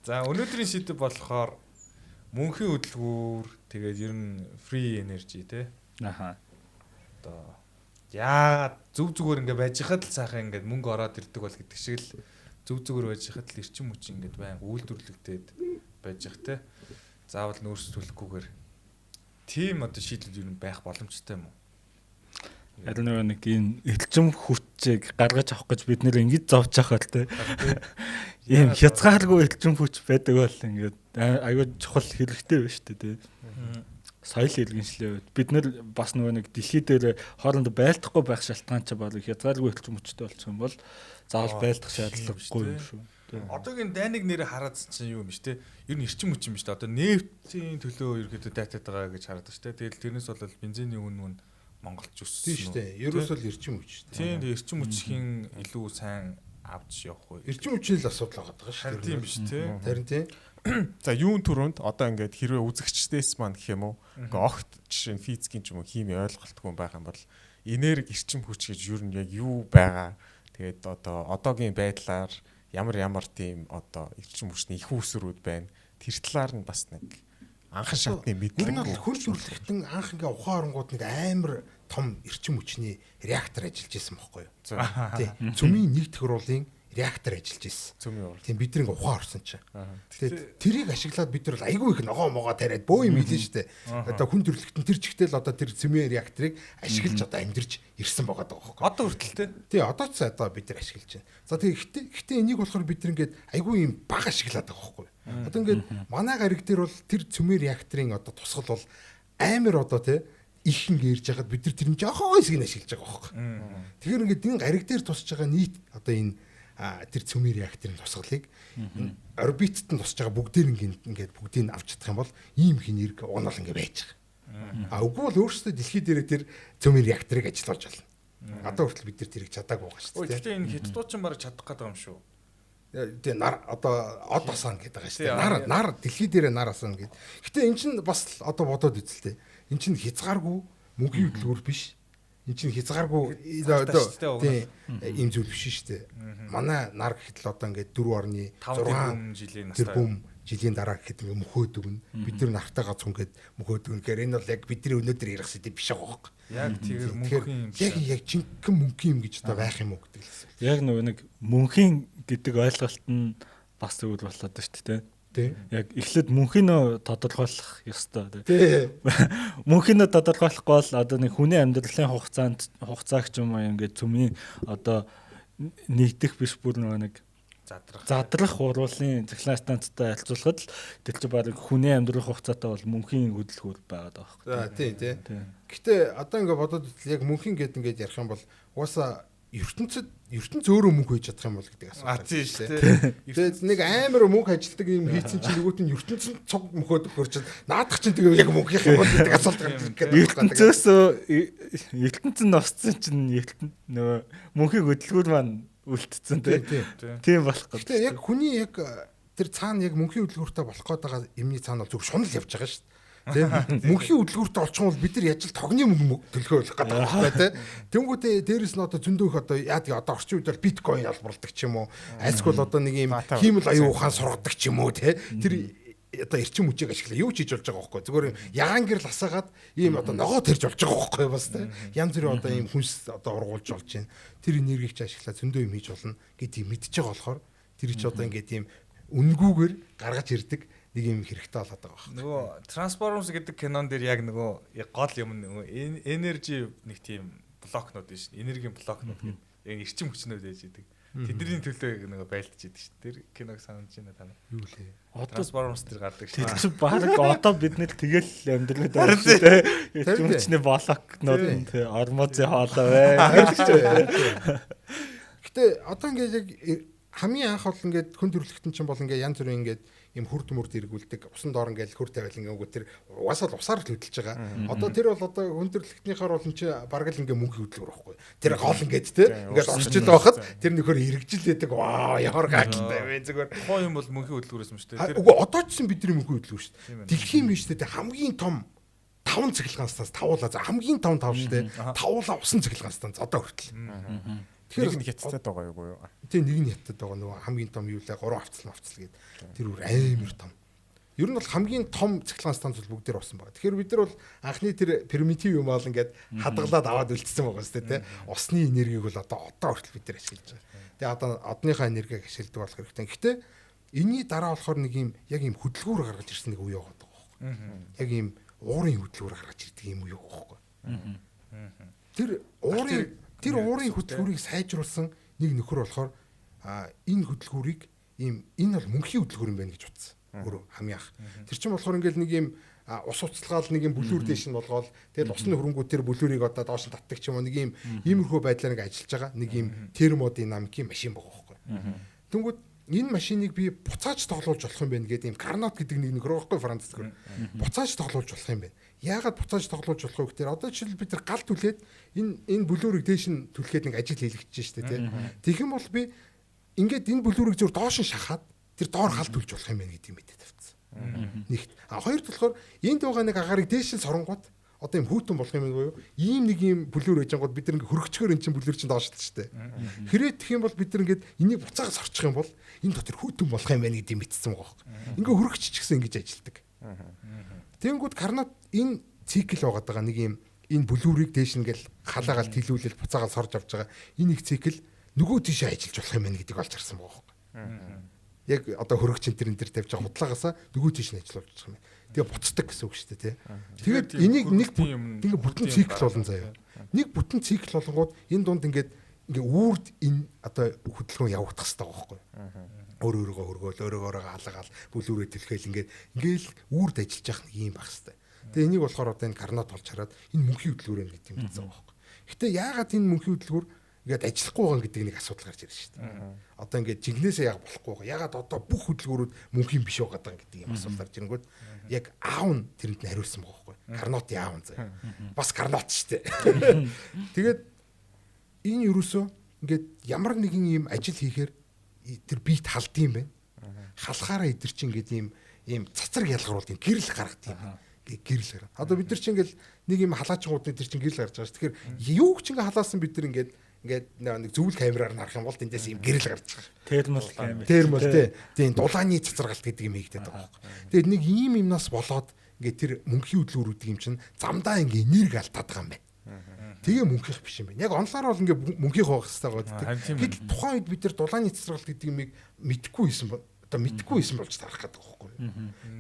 За, өнөөдрийн сэдэв болохоор мөнхийн хөдөлгүүр, тэгээд ер нь free energy те. Одоо яагаад зүг зүгээр ингээ байж хахад л сайхан ингээд мөнгө ороод ирдэг бол гэдэг шиг л зүг зүгээр байж хахад л эрчим хүч ингээд баян үйлдвэрлэгдээд байж хах те. Заавал нөөц түлхгүйгээр тийм одоо шийдэл ер нь байх боломжтой юм уу? Харин нөгөө нэг энэ эрчим хүчийг гаргаж авах гэж бид нэр ингэж зовж явах л те. Ийм хязгааргүй эрчим хүч байдаг бол ингээд аюу чухал хэрэгтэй байна шүү дээ те. Соёл иргэншлийн үед бид нэр бас нөгөө нэг дэлхий дээр хоорондоо байлдахгүй байх шалтгаан ч баг хязгааргүй эрчим хүчтэй болчих юм бол заавал байлдах шаардлагагүй юм шүү. Одоогийн дайныг нэрээ хараадсан чинь юу юм биш те. Ер нь эрчим хүч юм биш те. Одоо нефтийн төлөө ерөөдөө дайтаад байгаа гэж хараад шүү те. Тэгэл тэрнээс бол бензиний үн мөн Монголч өссөн. Тийм шүү дээ. Ерөөсөө л эрчим хүч шүү дээ. Тийм, эрчим хүчийн илүү сайн авч явах уу. Эрчим хүчний л асуудал байгаа шүү дээ. Тийм биш те. Харин тийм. За, юун түрүүнд одоо ингээд хэрвээ үзэгчдээс маань гэх юм уу ингээ огт жишээ нь физикийн ч юм уу хими ойлголтгүй байх юм бол энерги эрчим хүч гэж юу нь яг юу байгаа, тэгээд одоо одоогийн байдлаар ямар ямар тийм одоо эрчим хүчний их үүсвэрүүд байна, тэр талаар нь бас нэг анхан шатны мэдлэг. Энэ бол хөл төрөлхтөн анх ингээ ухаан оронгууд нэг амар том эрчим хүчний реактор ажиллаж исэн бохгүй юу? Тий. Цөмийн нэг тохируулын реактор ажиллаж исэн. Цөмийн уурал. Тийм, бид нэг ухаан орсон чинь. Тэгээд тэрийг ашиглаад бид нар бол айгүй их ногоо могоо тариад бөө юм хийлээ шүү дээ. Одоо хүн төрөлхтөн тэр чигтэл одоо тэр цөмийн реакторыг ашиглаж одоо амьдарч ирсэн байгаа даа байхгүй. Одоо хүртэл те. Тий, одоо ч одоо бид нар ашиглаж байна. За, тэгээ гэхдээ энийг болохоор бид нар ингээд айгүй юм бага ашиглаад байгаа байхгүй. Одоо ингээд манай гариг дээр бол тэр цөмийн реакторын одоо тусгал бол амар одоо те их ингээ ирж байхад бид нар тэр нь жоохон хэсгийг ашиглаж байгаа байхгүй. Тэгэхээр ингээд энэ гариг дээр тусч байгаа нийт одоо энэ тэр цөмийн реакторын тусгалыг орбитод нь тусч байгаа бүгдээр ингээд бүгдийг авч чадах юм бол ийм их энерги уг нь бол ингээ байж байгаа. А үгүй бол өөрсдөө дэлхий дээрээ тэр цөмийн реакторыг ажиллуулж болно. Одоо хүртэл бид нар тэрийг чадаагүй байгаа шүү дээ. Гэхдээ энэ хятадууд ч бараг чадах гэдэг юм шүү. Тэгээ нар одоо од асаана гэдэг байгаа шүү дээ. Нар дэлхий дээрээ нар асаана гэд. Гэтэ эн чинь бас одоо бодоод үзэлтэй. Эн чинь хязгааргүй мөнхийн хөдөлгүүр биш. Энд чинь хязгааргүй одоо тийм ийм зүйл биш шүү дээ. Манай нар гэхэд л одоо ингээд 4.6 жилийн настай тэрбум жилийн дараа гэхэд ингээд мөхөөд өгнө. Бид нар нартайгаа цунгээд мөхөөд өгнө. Тэгэхээр энэ бол яг бидний өнөөдөр ярих сэдв биш байгаа хөөе. Яг тэр мөнхийн юм. Яг жинхэнэ мөнхийн юм гэж одоо байх юм уу гэдэг л асуулт. Яг нөгөө нэг мөнхийн гэдэг ойлголт нь бас тэгвэл болоод шүү дээ. Яг эхлээд мөнхийнөө тодорхойлох ёстой. Тий. Мөнхийнөө тодорхойлохгүй бол одоо нэг хүний амьдралын хугацаанд хугацааг ч юм уу ингээд цөмийн одоо нэгдэх биш бүр нөгөө нэг задрах уруулын цахилгаан станцтай харьцуулахад л тэр чинь баг хүний амьдрах хугацаатай бол мөнхийн хөдөлгүүр байгаад байгаа байхгүй. За, тий, тий. Гэтэ одоо ингээд бодоод үзэл яг мөнхийн гээд ингээд ярих юм бол угаасаа ертөнцид ертөнц өөрөө мөнх хийж чадах юм бол гэдэг асуулт. Тийм шүү дээ. Тэгээд нэг амар мөнх ажилтдаг юм хийцэн чинь нөгөөт нь ертөнцөнд цуг мөхөөд өгөхөр чинь наадах чинь тэгээ яг мөнх юм бол гэдэг асуулт гарч ирэх гэдэг. Ертөнцөөс ертөнц нь усцсан чинь ертөнц нөгөө мөнхийн хөдөлгүүр маань үлдсэн тийм. Тийм болох гэдэг. Гэтэ яг хүний яг тэр цаана яг мөнхийн хөдөлгүүртэй болох гээд байгаа юмны цаана бол зөв шунал явж байгаа шүү дээ. Тийм, мөнхийн хөдөлгүүртэй олчих юм бол бид нар яаж л тогны мөнгө төлөхөө болох гэдэг байхгүй тий. Тэнгүүтээ дээрэс нь одоо зөндөө их одоо яадаг одоо орчин үед бол биткойн ялбарладаг ч юм уу. Альсгүй бол одоо нэг юм хиймэл оюун ухаан сургадаг ч юм уу тий. Тэр одоо эрчим хүчийг ашиглаа юу ч хийж болж байгаа байхгүй. Зүгээр юм ягаан гэрэл асаагаад ийм одоо ногоо тэрж болж байгаа байхгүй бас тий. Янз бүрийн одоо ийм хүнс одоо ургуулж болж байна. Тэр энергийг ч ашиглаа зөндөө юм хийж болно гэдгийг мэдж байгаа болохоор тэр чи одоо ингээд ийм үнгүүгээр гаргаж ирдэг нэг юм хэрэгтэй болоод байгаа байхгүй. Нөгөө Transformers гэдэг кинон дээр яг нөгөө гол юм нөгөө energy нэг тийм блокнууд биш. Энергийн блокнууд гэдэг. Яг эрчим хүчнүүд байж идэг. Тэдний төлөө нөгөө байлдаж идэг шүү. Тэр киног санаж байна та нар. Юу лээ? Одоо Transformers дээр гардаг шүү. Тэр чинь баг одоо бид нэр тэгэл амьдрал дээр шүү дээ. Эрчим хүчний блокнууд нь тий ормозын хоолой бай. Гэтэ одоо ингээд яг хамгийн анх бол ингээд хүн төрөлхтөн чинь бол ингээд янз бүрийн ингээд юм хурд мөрд эргүүлдэг усан доор ингээд хөр тавиал ингээд тэр угаасаа л усаар л хөдөлж байгаа. Одоо тэр бол одоо хүн төрөлхтнийхаар бол энэ чи бараг л ингээд мөнгө хөдөлгөр байхгүй. Тэр гол ингээд те ингээд орчил байхад тэр нөхөр эргэжил байдаг. Ваа ямар гайхалтай вэ зүгээр. Тухайн юм бол мөнхийн хөдөлгүүрээс юм шүү дээ. Тэр үгүй одоо ч гэсэн бидний мөнхийн хөдөлгүүр шүү дээ. Дэлхийн биш үү те хамгийн том 5 цахилгаан станц тавуулаа. За хамгийн том 5 шүү дээ. Тавуулаа усан цахилгаан станц одоо хүртэл. Тэгэхээр нэг нь хятадд байгаа юу юу? Тийм, нэг нь хятадд байгаа, нөгөө хамгийн том юу лээ, 3 авцал авцал гээд тэр үр амар том. Ер нь бол хамгийн том цахилгаан станц бол бүгдээр усан байгаа. Тэгэхээр бид нар бол анхны тэр примитив юм аал ингээд хадгалаад аваад үлдсэн байгаа сте тий. Усны энергийг бол одоо хүртэл бид нар ашиглаж байгаа. Тэгээ одоо одныхаа энергийг ашигладаг болох хэрэгтэй. Гэхдээ энэний дараа болохоор нэг юм яг юм хөдөлгүүр гаргаж ирсэн нэг үе байгаа байхгүй. Яг юм уурын хөдөлгүүр гаргаж ирдэг юм үе байгаа байхгүй. Тэр уурын хөдөлгүүрийг сайжруулсан нэг нөхөр болохоор энэ хөдөлгүүрийг ийм энэ бол мөнхийн хөдөлгүүр юм байна гэж утсан. Өөрөө хамгийн анх. Тэр чинь болохоор ингээл нэг юм ус уцалгаал нэг юм бүлүүр дээш нь болгоол тэгэл усны хөрөнгүүд тэр бүлүүрийг одоо доош нь татдаг ч юм уу нэг юм иймэрхүү байдлаар нэг ажиллаж байгаа нэг юм термодинамикийн машин байгаа байхгүй. Тэнгүүд энэ машиныг би буцааж тоглуулж болох юм байна гэдэг юм Карнот гэдэг нэг нөхөр байхгүй Франц нөхөр. Буцааж тоглуулж болох юм байна. Яагаад буцааж тоглуулж болох вэ гэхээр одоо жишээл бид нар гал түлээд энэ бүлүүрийг дээш нь түлхээд нэг ажил хийлгэж штэ тий. Тэгэх юм бол би ингээд энэ бүлүүрийг зөв доош нь шахаад тэр доор хал түлж болох юм байна гэдэг юм мэдээ тавьчихсан. Нэгт. А хоёрт болохоор энд байгаа нэг агарыг дээш нь соронгууд одоо юм хүүтэн болох юм буюу ийм нэг юм бүлүүр байж ангууд бид нар ингээ хөргөчгөр эн чинь бүлүүр чинь доошлоо шүү дээ. Хэрэг тэх юм бол бид нар ингээд энийг буцаага сорчих юм бол энэ дотор хүүтэн болох юм байна гэдэг юм мэдсэн байгаа байхгүй. Ингээ хөргөч ч гэсэн ингэж ажилтдаг. Тэнгүүд Карнот энэ цикл байгаад байгаа нэг юм энэ бүлүүрийг дээш ингээл халаагаал тэлүүлэл буцаагаал сорж авч байгаа энэ их цикл нөгөө тийшээ ажиллаж болох юм байна гэдгийг олж харсан байгаа байхгүй. Яг одоо хөргөч энэ төр тавьж байгаа худалгаагаасаа нөгөө тийш нь ажиллуулж байгаа юм байна. Тэгээ буцдаг гэсэн үг шүү дээ тий. Тэгээд энийг нэг ингээ бүтэн цикл болно заяа. Нэг бүтэн цикл болонгууд энэ дунд ингээд ингээ үрд энэ одоо хөдөлгөөн явагдах хэрэгтэй байгаа байхгүй. Өөр өөрийгөө хөргөөл, өөрөөрөө алгаал, бүлүүрээ түлхээл ингээд ингээл үрд ажиллаж явах нэг юм байх хэрэгтэй. Тэгээ энийг болохоор одоо энэ Карнот олж хараад энэ мөнхийн хөдөлгөөр юм гэдэг юм хэлсэн байгаа байхгүй. Гэтэ яагаад энэ мөнхийн хөдөлгөөр ингээд ажиллахгүй байгаа гэдэг нэг асуудал гарч ирж шүү дээ. Одоо ингээд жигнэсээ яг болохгүй байгаа. Ягаад одоо бүх хөдөлгөөрүүд мөнхийн биш байгаа гэдэг юм асуулт гарч ирэнгүүт яг аав нь тэрэнд нь хариулсан байгаа байхгүй. Карнотын аав нь заяа. Бас Карнот шүү дээ. Тэгээд энэ юусоо ингээд ямар нэгэн юм ажил хийхээр тэр биет халд юм байна. Халахаараа эдэр чинь ингээд ийм цацраг ялгаруулд юм гэрэл гаргадаг юм. Гэрэл гарга. Одоо бид нар чинь ингээд нэг юм халаачгуудны тэр чинь гэрэл гарч байгаа шүү. Тэгэхээр юу ч ингээд халаасан бид нар ингээд нэг зөвл камераар нь харах юм бол тэндээс ийм гэрэл гарч байгаа. Термал камер. Термал тий. Тийм дулааны цацрагалт гэдэг юм хийгдэт байгаа байхгүй. Тэгээд нэг ийм юмнаас болоод ингээд тэр мөнхийн хөдөлгүүр гэдэг юм чинь замдаа ингээд энерги алдаад байгаа юм байна. Тэгээ мөнхийнх биш юм байна. Яг онлоор бол ингээд мөнхийнх байх хэрэгтэй байгаа гэдэг. Гэтэл тухайн үед бид нар дулааны цацрагалт гэдэг юмыг мэдэхгүй байсан одоо мэдэхгүй байсан болж тарах гэдэг байгаа байхгүй.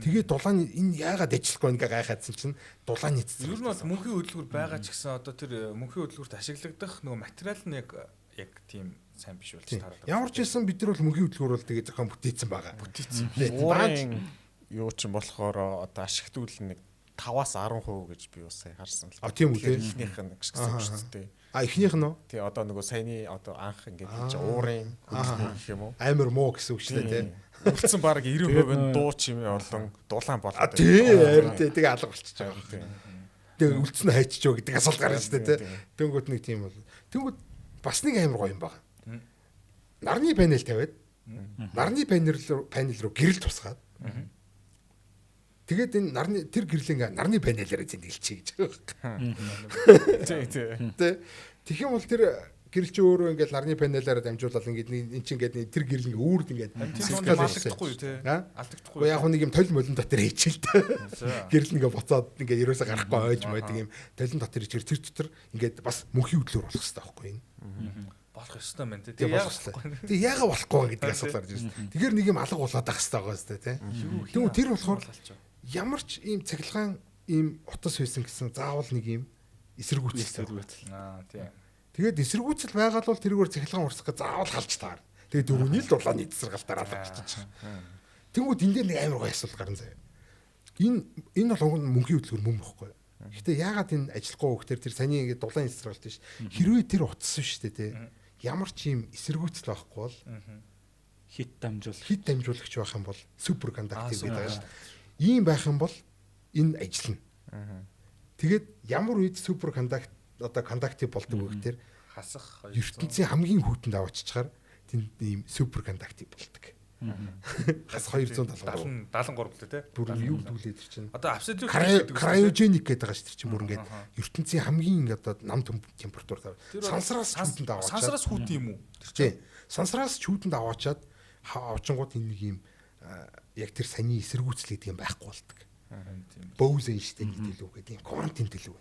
Тэгээ дулааны энэ яагаад ажиллахгүй ингээ гайхаадсан чинь дулааны цэцэг. Ер нь бол мөнхийн хөдөлгүүр байгаа ч гэсэн одоо тэр мөнхийн хөдөлгүүрт ашиглагдах нөгөө материал нь яг тийм сайн биш болж тараад байгаа. Ямар ч байсан бид нар бол мөнхийн хөдөлгүүр бол тэгээ зохион бүтээсэн байгаа. Бүтээсэн. Уурын юу ч юм болохоор одоо ашигтүүл нэг 5-аас 10% гэж би бас сая харсан л. А тийм үү те. Эхнийх нь гэсэн шүү дээ. А эхнийх нь үү? Тий одоо нөгөө саяны одоо анх ингээд хийж уурын хөдөлгүүр гэх юм уу? Амар муу гэсэн үг шүү дээ те. Үлдсэн бараг 90% нь дуу чимээ болон дулаан болоод. Тий харин тий тэгээ алга болчихж байгаа. Тэгээ үлдсэн нь хайчиж юу гэдэг асуулт гарна шүү дээ те. Тэнгүүд нэг тийм бол. Тэнгүүд бас нэг амар гоё юм байна. Нарны панел тавиад нарны панел руу гэрэл тусгаад тэгээд энэ нарны тэр гэрлийг ингээ нарны панелаараа зэнгэлчихье гэж байгаа юм. Тий, тий. Тэ. Тэгэх юм бол тэр гэрэл чи өөрөө ингээ нарны панелаараа дамжуулаад ингээ эн чинь ингээ тэр гэрэл ингээ үүрд ингээ алдагдахгүй тий. Алдагдахгүй. Яг нэг юм толь молон дотор хийчихэл тэ. Гэрэл ингээ буцаад ингээ ерөөсөө гарахгүй ойж мойдаг юм толин дотор хийчихэр тэр дотор ингээ бас мөнхийн хөдлөөр болох хэрэгтэй байхгүй энэ. Болох ёстой мэн тий. Тэгээ яагаад болохгүй. Тэгээ яагаад болохгүй гэдэг асуудал гарч ирсэн. Тэгэхээр нэг юм алга болоод байх хэрэгтэй байгаа сте тий. Тэгвэл тэр болохоор ямар ч ийм цахилгаан ийм утас байсан гэсэн заавал нэг ийм эсэргүүцэл. Аа тийм. Тэгээд эсэргүүцэл байгаа л бол тэрүүгээр цахилгаан урсгах гэж заавал халж таар. Тэгээд дөрөвний л дулааны эсэргалтаар алга болчих. Тэнгүүд энэ дээр нэг амар гоё асуулт гарна заяа. Энэ бол мөнхийн хөдөлгөөр мөн бохгүй. Гэтэ яагаад энэ ажиллахгүй вэ гэхээр тэр саяны ингээд дулааны эсэргалт биш. Хэрвээ тэр утас биш үү те. Ямар ч ийм эсэргүүцэл байхгүй бол хит дамжуулагч байх юм бол супер кондактив гэдэг байгаа шүү дээ. Ийм байх юм бол энэ ажиллана. Тэгээд ямар үед супер кондакт одоо кондактив болдог вэ гэхээр хасах ертөнцийн хамгийн хүтэнд авааччихаар тэнд ийм супер кондактив болдог. Хас 273 73 лээ те. Бүр юу гэдүүлээ тэр чинь. Одоо абсолют cryogenic гэдэг байгаа шүү тэр чинь бүр ингээд ертөнцийн хамгийн одоо нам температур сансраас чүүтэнд аваачаад. Сансраас хүүтэн юм уу? Тэр чинь. Сансраас чүүтэнд аваачаад авчингууд энэ нэг юм яг тэр саяны эсэргүүцэл гэдэг юм байхгүй болдог. Bose-Einstein гэдэг лүү гэдэг юм квантын төлөв.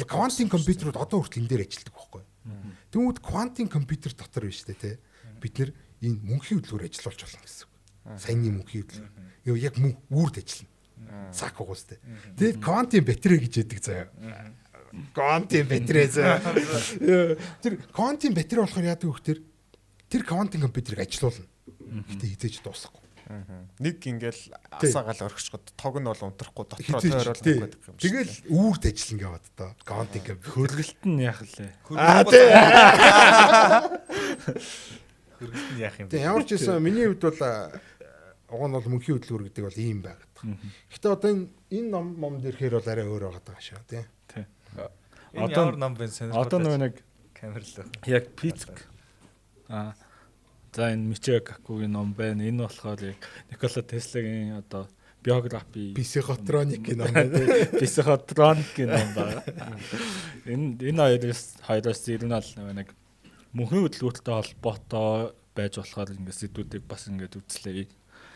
Квантын компьютерүүд одоо хүртэл энэ дээр ажилладаг байхгүй. Тэнгүүд квантын компьютер дотор биш үү те. Бид нэр энэ мөнхийн хөдөлгөөр ажиллуулж болно гэсэн үг. Саяны мөнхийн хөдөлгөөр. Юу яг мөн үрд ажиллана. Сак угуустай. Тэгээд квантын батарей гэж яддаг заяа. Квантын батарей заяа. Тэр квантын батарей болохоор яадаг вэ гэхээр тэр квантын компьютерыг ажиллуулна. Гэтэ хизээж дуусахгүй. Нэг ингээл асаагаал орхичгод тог нь бол унтрахгүй дотроо тойрол гэдэг юм шиг. Тэгэл үүрд ажиллана гэваад одоо квантын компьютер. Хөргөлт нь яах лээ? Аа тий. Хөргөлт нь яах юм бэ? Тэг ямар ч байсан миний хувьд бол уг нь бол мөнхийн хөдөлгүүр гэдэг бол ийм байгаад байгаа. Гэтэ одоо энэ ном мом дэрхээр бол арай өөр байгаад байгаа шээ тий. Тий. Одоо ямар ном бэ сонирхолтой. Одоо нөгөө нэг камер л яг физик за энэ Мичио Какугийн ном байна. Энэ болохоор яг Никола Теслагийн одоо биографи психотроникийн ном байна. Психотроникийн ном байна. Энэ хоёроос ер нь бол нэг мөнхийн хөдөлгөөртэй холбоотой байж болохоор ингээд сэдвүүдийг бас ингээд үзлээ.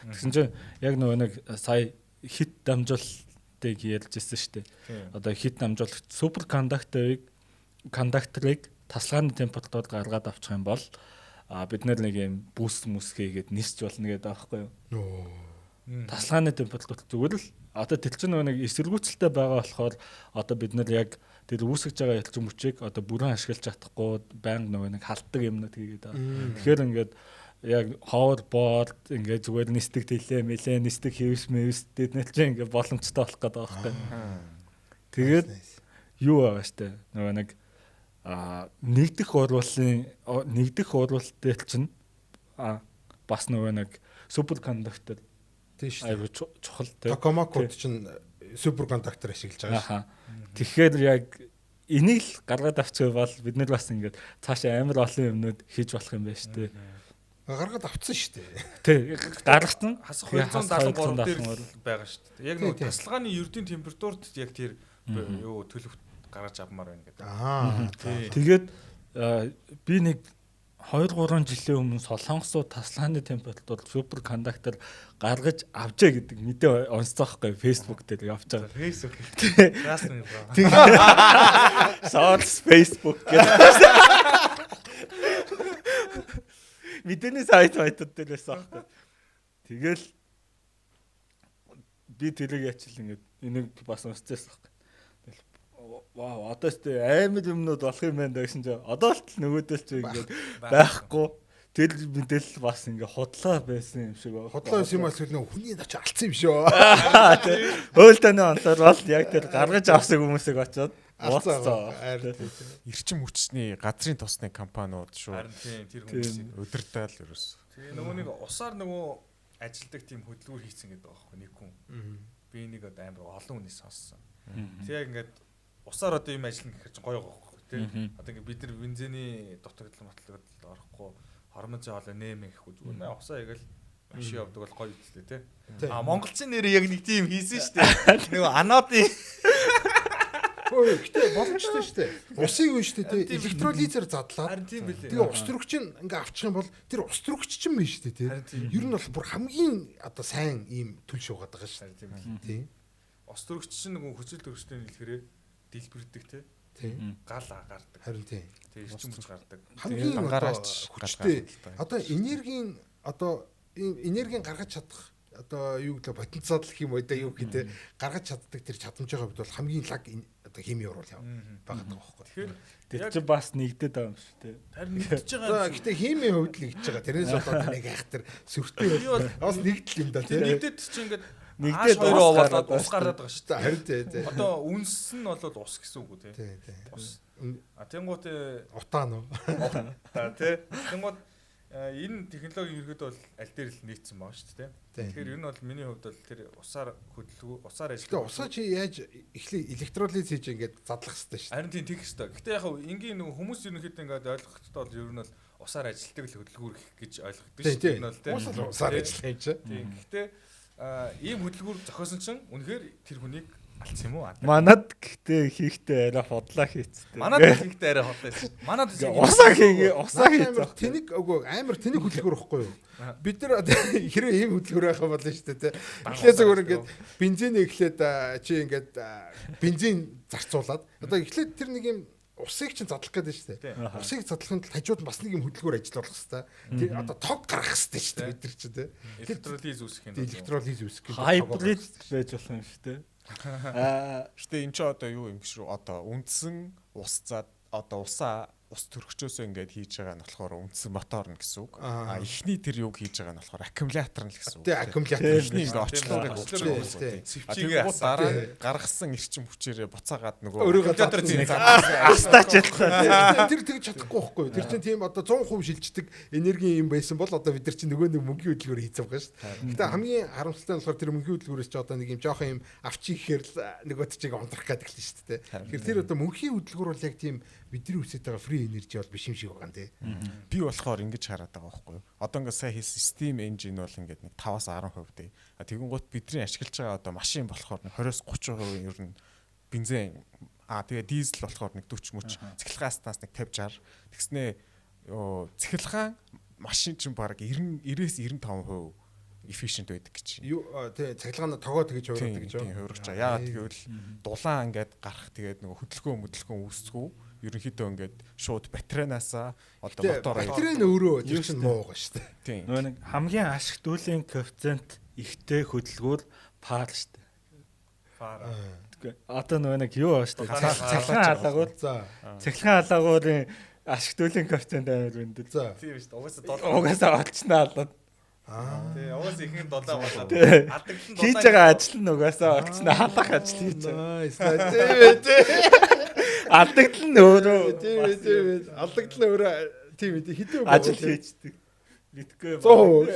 Тэгсэн чинь яг нөгөө нэг сая хит дамжуулалтыг ярьж ирсэн шүү дээ. Одоо хит дамжуулагч супер кондакторыг тасалгааны температурд гаргаад авчих юм бол бид нэг юм бүс мүс хийгээд нисч болно гэдэг аахгүй юу? Тасалгааны температур зүгээр л одоо тэр чинь нөгөө нэг эсэргүүцэлтэй байгаа болохоор одоо бид нар яг тэр үүсгэж байгаа элчин хүчийг одоо бүрэн ашиглаж чадахгүй байнга нөгөө нэг халддаг юмнууд хийгээд байгаа. Тэгэхээр ингээд яг hoverboard ингээд зүгээр нисдэг тэлээ мэлээ нисдэг хэвс мэвс тэд нар чинь ингээд боломжтой болох гэдэг байгаа байхгүй. Тэгээд юу байгаа штэ нөгөө нэг нэгдэх уруулалт дээр чинь бас нөгөө нэг суперкондуктор тийм шүү дээ. Айгуу чухал тийм. Токамакууд чинь суперкондуктор ашиглаж байгаа шүү. Тэгэхээр яг энийг л гаргаад авчих бол бид нар бас ингээд цаашаа амар олон юмнууд хийж болох юм байна шүү дээ. Гаргаад авцсан шүү дээ. Тий, гаргацсан. Хасах 273 дээр байгаа шүү дээ. Яг нөгөө тасалгааны ердийн температурт яг тэр юу төлөвт гаргаж авмаар байна гэдэг. Тэгээд би нэг 2-3 жилийн өмнө Солонгосууд тасалгааны температур суперкондуктор гаргаж авчээ гэдэг мэдээ уншсан байхгүй Facebook дээр явж байгаа. Facebook. Trust me bro. Source Facebook гэдэг. Мэдээний сайт байтууд дээр байсан байхгүй. Тэгэл би тэрийг ячил ингээд энийг бас уншчихсан байхгүй. Вау, одоо ч амар юмнууд болох юм байна гэсэн чинь одоо л нөгөөдөл чи ингээд байхгүй. Тэр мэдээлэл бас ингээ худлаа байсан юм шиг байна. Худлаа байсан юм эсвэл нөө хүний очиж алдсан юм шүү. Хууль таны онцоор бол яг тэр гаргаж авсан хүмүүсийг очиод ууцсан. Эрчим хүчний газрын тосны компаниуд шүү. Харин тийм тэр хүмүүсийг удирдаал ерөөс. Тэгээ нөгөө нэг усаар нөгөө ажилдаг тийм хөдөлгүүр хийцэн гэдэг байгаа байхгүй нэг хүн. Би нэг одоо амар олон хүнээс сонссон. Тэг яг ингээд усаар одоо юм ажиллана гэхэр чинь гоё байгаа байхгүй тий. Одоо ингээд бид нар бензиний дутагдал матлагдалд орохгүй хормонцын хоолой нэмэ гэхгүй зүгээр нэ усаа яг л машин явдаг бол гоё үстэй тий. А монголчин нэр яг нэг тийм хийсэн шүү дээ. Нөгөө анодын Ой, гэтээ боломжтой шүү дээ. Усыг үн шүү дээ тий. Электролизер задлаад. Тэгээ ус төрөгч нь ингээ авчих юм бол тэр ус төрөгч чинь биш шүү дээ тий. Ер нь бол бүр хамгийн одоо сайн ийм түл шуугаад байгаа шүү дээ. Тий. Ус төрөгч чинь нөгөө хүчил төрөгчтэй нийлэхээрээ дэлбэрдэг тий. Гал гардаг. Харин тий. Тий, эрчим хүч гардаг. Хамгийн хүчтэй. Одоо энергийн одоо энергийн гаргаж чадах одоо юу гэлээ потенциал гэх юм уу да юу гэдэг гаргаж чаддаг тэр чадамжийн хувьд бол хамгийн лаг одоо хими уруул яв байгаад байгаа байхгүй. Тэгэхээр тэр чинь бас нэгдээд байгаа юм шүү дээ. Харин нэгдэж байгаа юм. Гэтэ химийн хувьд л нэгдэж байгаа. Тэрнээс болоод нэг айх тэр сүртэй бас нэгдэл юм да тий. Нэгдээд чинь ингээд нэгдээд хоёр овоолоод ус гараад байгаа шүү дээ. Харин тий тий. Одоо үнс нь бол ус гэсэн үг үү тий. Тий тий. Ус. А тэнгуут утаа нөө. Утаа тий. Тэнгуут энэ технологи ерөөдөө бол аль дээр л нийцсэн байгаа шүү дээ. Тэгэхээр ер нь бол миний хувьд бол тэр усаар хөдөлгүү, усаар ажиллах. Гэтэ усаа чи яаж эхлээ электролиз хийж ингээд задлах хэрэгтэй шүү дээ. Харин тийм тэгэх хэрэгтэй. Гэтэ яг энгийн нөгөө хүмүүс ерөнхийдөө ингээд ойлгохдоо бол ер нь бол усаар ажилладаг л хөдөлгүүр гэж ойлгодог шүү дээ. Энэ бол тийм. Усаар ажиллах юм чи. Тийм. Гэтэ ийм хөдөлгүүр зохиосон чинь үнэхээр тэр хүнийг алдсан юм уу? Манад гэхдээ хийхдээ арай худлаа хийцтэй. Манад хийхдээ арай худлаа хийсэн. Манад усаа хийгээ усаа хийцээ. Тэнэг үгүй амар тэнэг хөдөлгүүр ихгүй юу? Бид нар хэрвээ ийм хөдөлгүүр байх юм бол шүү дээ тий. Эхлээ зөвхөн ингээд бензин эхлээд чи ингээд бензин зарцуулаад одоо эхлээд тэр нэг юм усыг чинь задлах гэдэг шүү дээ. Усыг задлахын тулд хажууд нь бас нэг юм хөдөлгүүр ажиллуулах хэрэгтэй. Тэр одоо тог гаргах хэрэгтэй шүү дээ бид нар чинь тий. Электролиз үүсгэх юм. Электролиз үүсгэх юм. Хайбрид байж болох юм шүү дээ. Гэтэ эн чинь одоо юу юм биш үү? Одоо үндсэн ус зад одоо усаа ус төрөгчөөсөө ингээд хийж байгаа нь болохоор үндсэн мотор нь гэсэн үг. А эхний тэр юг хийж байгаа нь болохоор аккумулятор нь л гэсэн үг. Тий, аккумулятор. Эхний ингээд очлоорыг өгч байгаа. Дараа нь гаргасан эрчим хүчээрээ буцаагаад нөгөө аккумулятор тийм астаач ялцгаа. Тэр тэгж чадахгүй байхгүй юу? Тэр чинь тийм одоо 100% шилждэг энергийн юм байсан бол одоо бид нар чинь нөгөө нэг мөнгөний хөдөлгөөр хийцэн байгаа шүү дээ. Гэтэ хамгийн харамсалтай нь болохоор тэр мөнгөний хөдөлгөөрөөс чи одоо нэг юм жоохон юм авчи ихээр л нөгөө чиг унтрах гэдэг л шүү дээ. Тэгэхээр тэр одоо мөнхийн хөдөлгөөр бол яг тийм бидний үсэт байгаа free energy бол биш юм шиг байгаа юм тий. Би болохоор ингэж хараад байгаа байхгүй юу? Одоо ингээд сайн хийсэн steam engine бол ингээд нэг 5-аас 10% дээ. А тэгэн гут бидний ашиглаж байгаа одоо машин болохоор 20-с 30% ер нь бензин тэгээ дизель болохоор нэг 40 мөч, цахилгаан станц нэг 50 60. Тэгснээ цахилгаан машин чинь баг 90-ээс 95% efficient байдаг гэж. Юу тий цахилгаан тогоо тэгж хувирдаг гэж юу? Тийм хувирч байгаа. Яагаад гэвэл дулаан ингээд гарах тэгээд нөгөө хөдөлгөөн үүсдэггүй. Ерөнхийдөө ингээд шууд батарейнаасаа одоо мотор батарей нь өөрөө тэр чинь муу байгаа шүү дээ. Нөгөө нэг хамгийн ашиг дүүлийн коэффициент ихтэй хөдөлгүүр пар шүү дээ. Пар. Одоо нөгөө нэг юу байгаа шүү дээ. Цахилгаан халагуур. Цахилгаан халагуурын ашиг дүүлийн коэффициент амар өндөр. Тийм шүү дээ. Угаасаа долоо. Угаасаа олчнаа алаад. Тий, угаасаа ихэнх долоо болоод алдагдан долоо. Хийж байгаа ажил нь угаасаа олчнаа халах ажил хийж байгаа. Тийм ээ. Алдагдал нь өөрөө тийм ээ. Алдагдал нь өөрөө тийм ээ. Хэдэн ажил хийждэг. Мэдгүй 100%.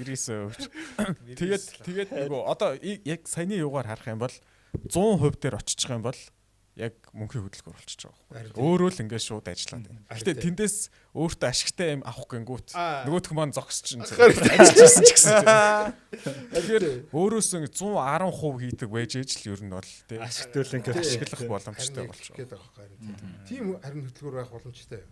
99%. Тэгээд нөгөө одоо яг саяны юугаар харах юм бол 100% дээр очиж байгаа юм бол яг мөнхийн хөдөлгөөр болчихж байгаа байхгүй. Өөрөө л ингээд шууд ажиллаад байна. Гэтэ тэндээс өөртөө ашигтай юм авах гингүүт нөгөөх маань зогсож чинь ажиллаж байсан ч гэсэн. Тэгэхээр өөрөөсөө 110% хийдэг байж ээж л ер нь бол тий ашиг төлөнг ашиглах боломжтой болчих. Тийм харин хөдөлгөөр байх боломжтой.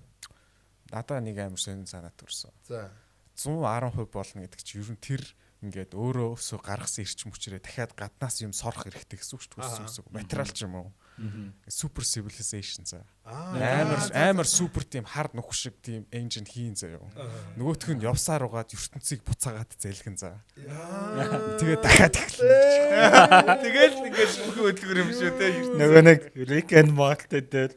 Надаа нэг амар сонин санаа төрсөн. За 110% болно гэдэг чинь ер нь тэр ингээд өөрөөсөө гаргасан эрчим хүчээрээ дахиад гаднаас юм сорох хэрэгтэй гэсэн үг шүү дээ. Материал ч юм уу. Super civilization за. Амар супер тийм хар нүх шиг тийм engine хийн заяа. Нөгөөх нь явсаар угаад ертөнцийг буцаагаад зэлгэн за. Тэгээд дахиад эхэлнэ. Тэгэл ингээд мөнхийн хөдөлгөөр юм шүү те. Нөгөө нэг Rick and Morty дээр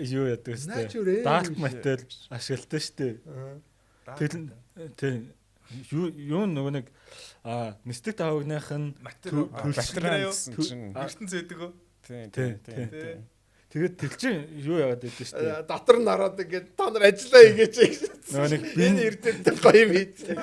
юу яадаг вэ? Dark matter ашигладаг шүү дээ. Тэр тийм юу нөгөө нэг нисдэг тавгных нь батарей гэсэн чинь ертөнц байдаг үү? Тийм. Тэгээд тэр чинь юу яагаад байдаг шүү дээ. Дотор нь ороод ингээд та нар ажиллаа хийгээч гэж. Нөгөө нэг энэ эрдэмтэн гоё юм хийцээ.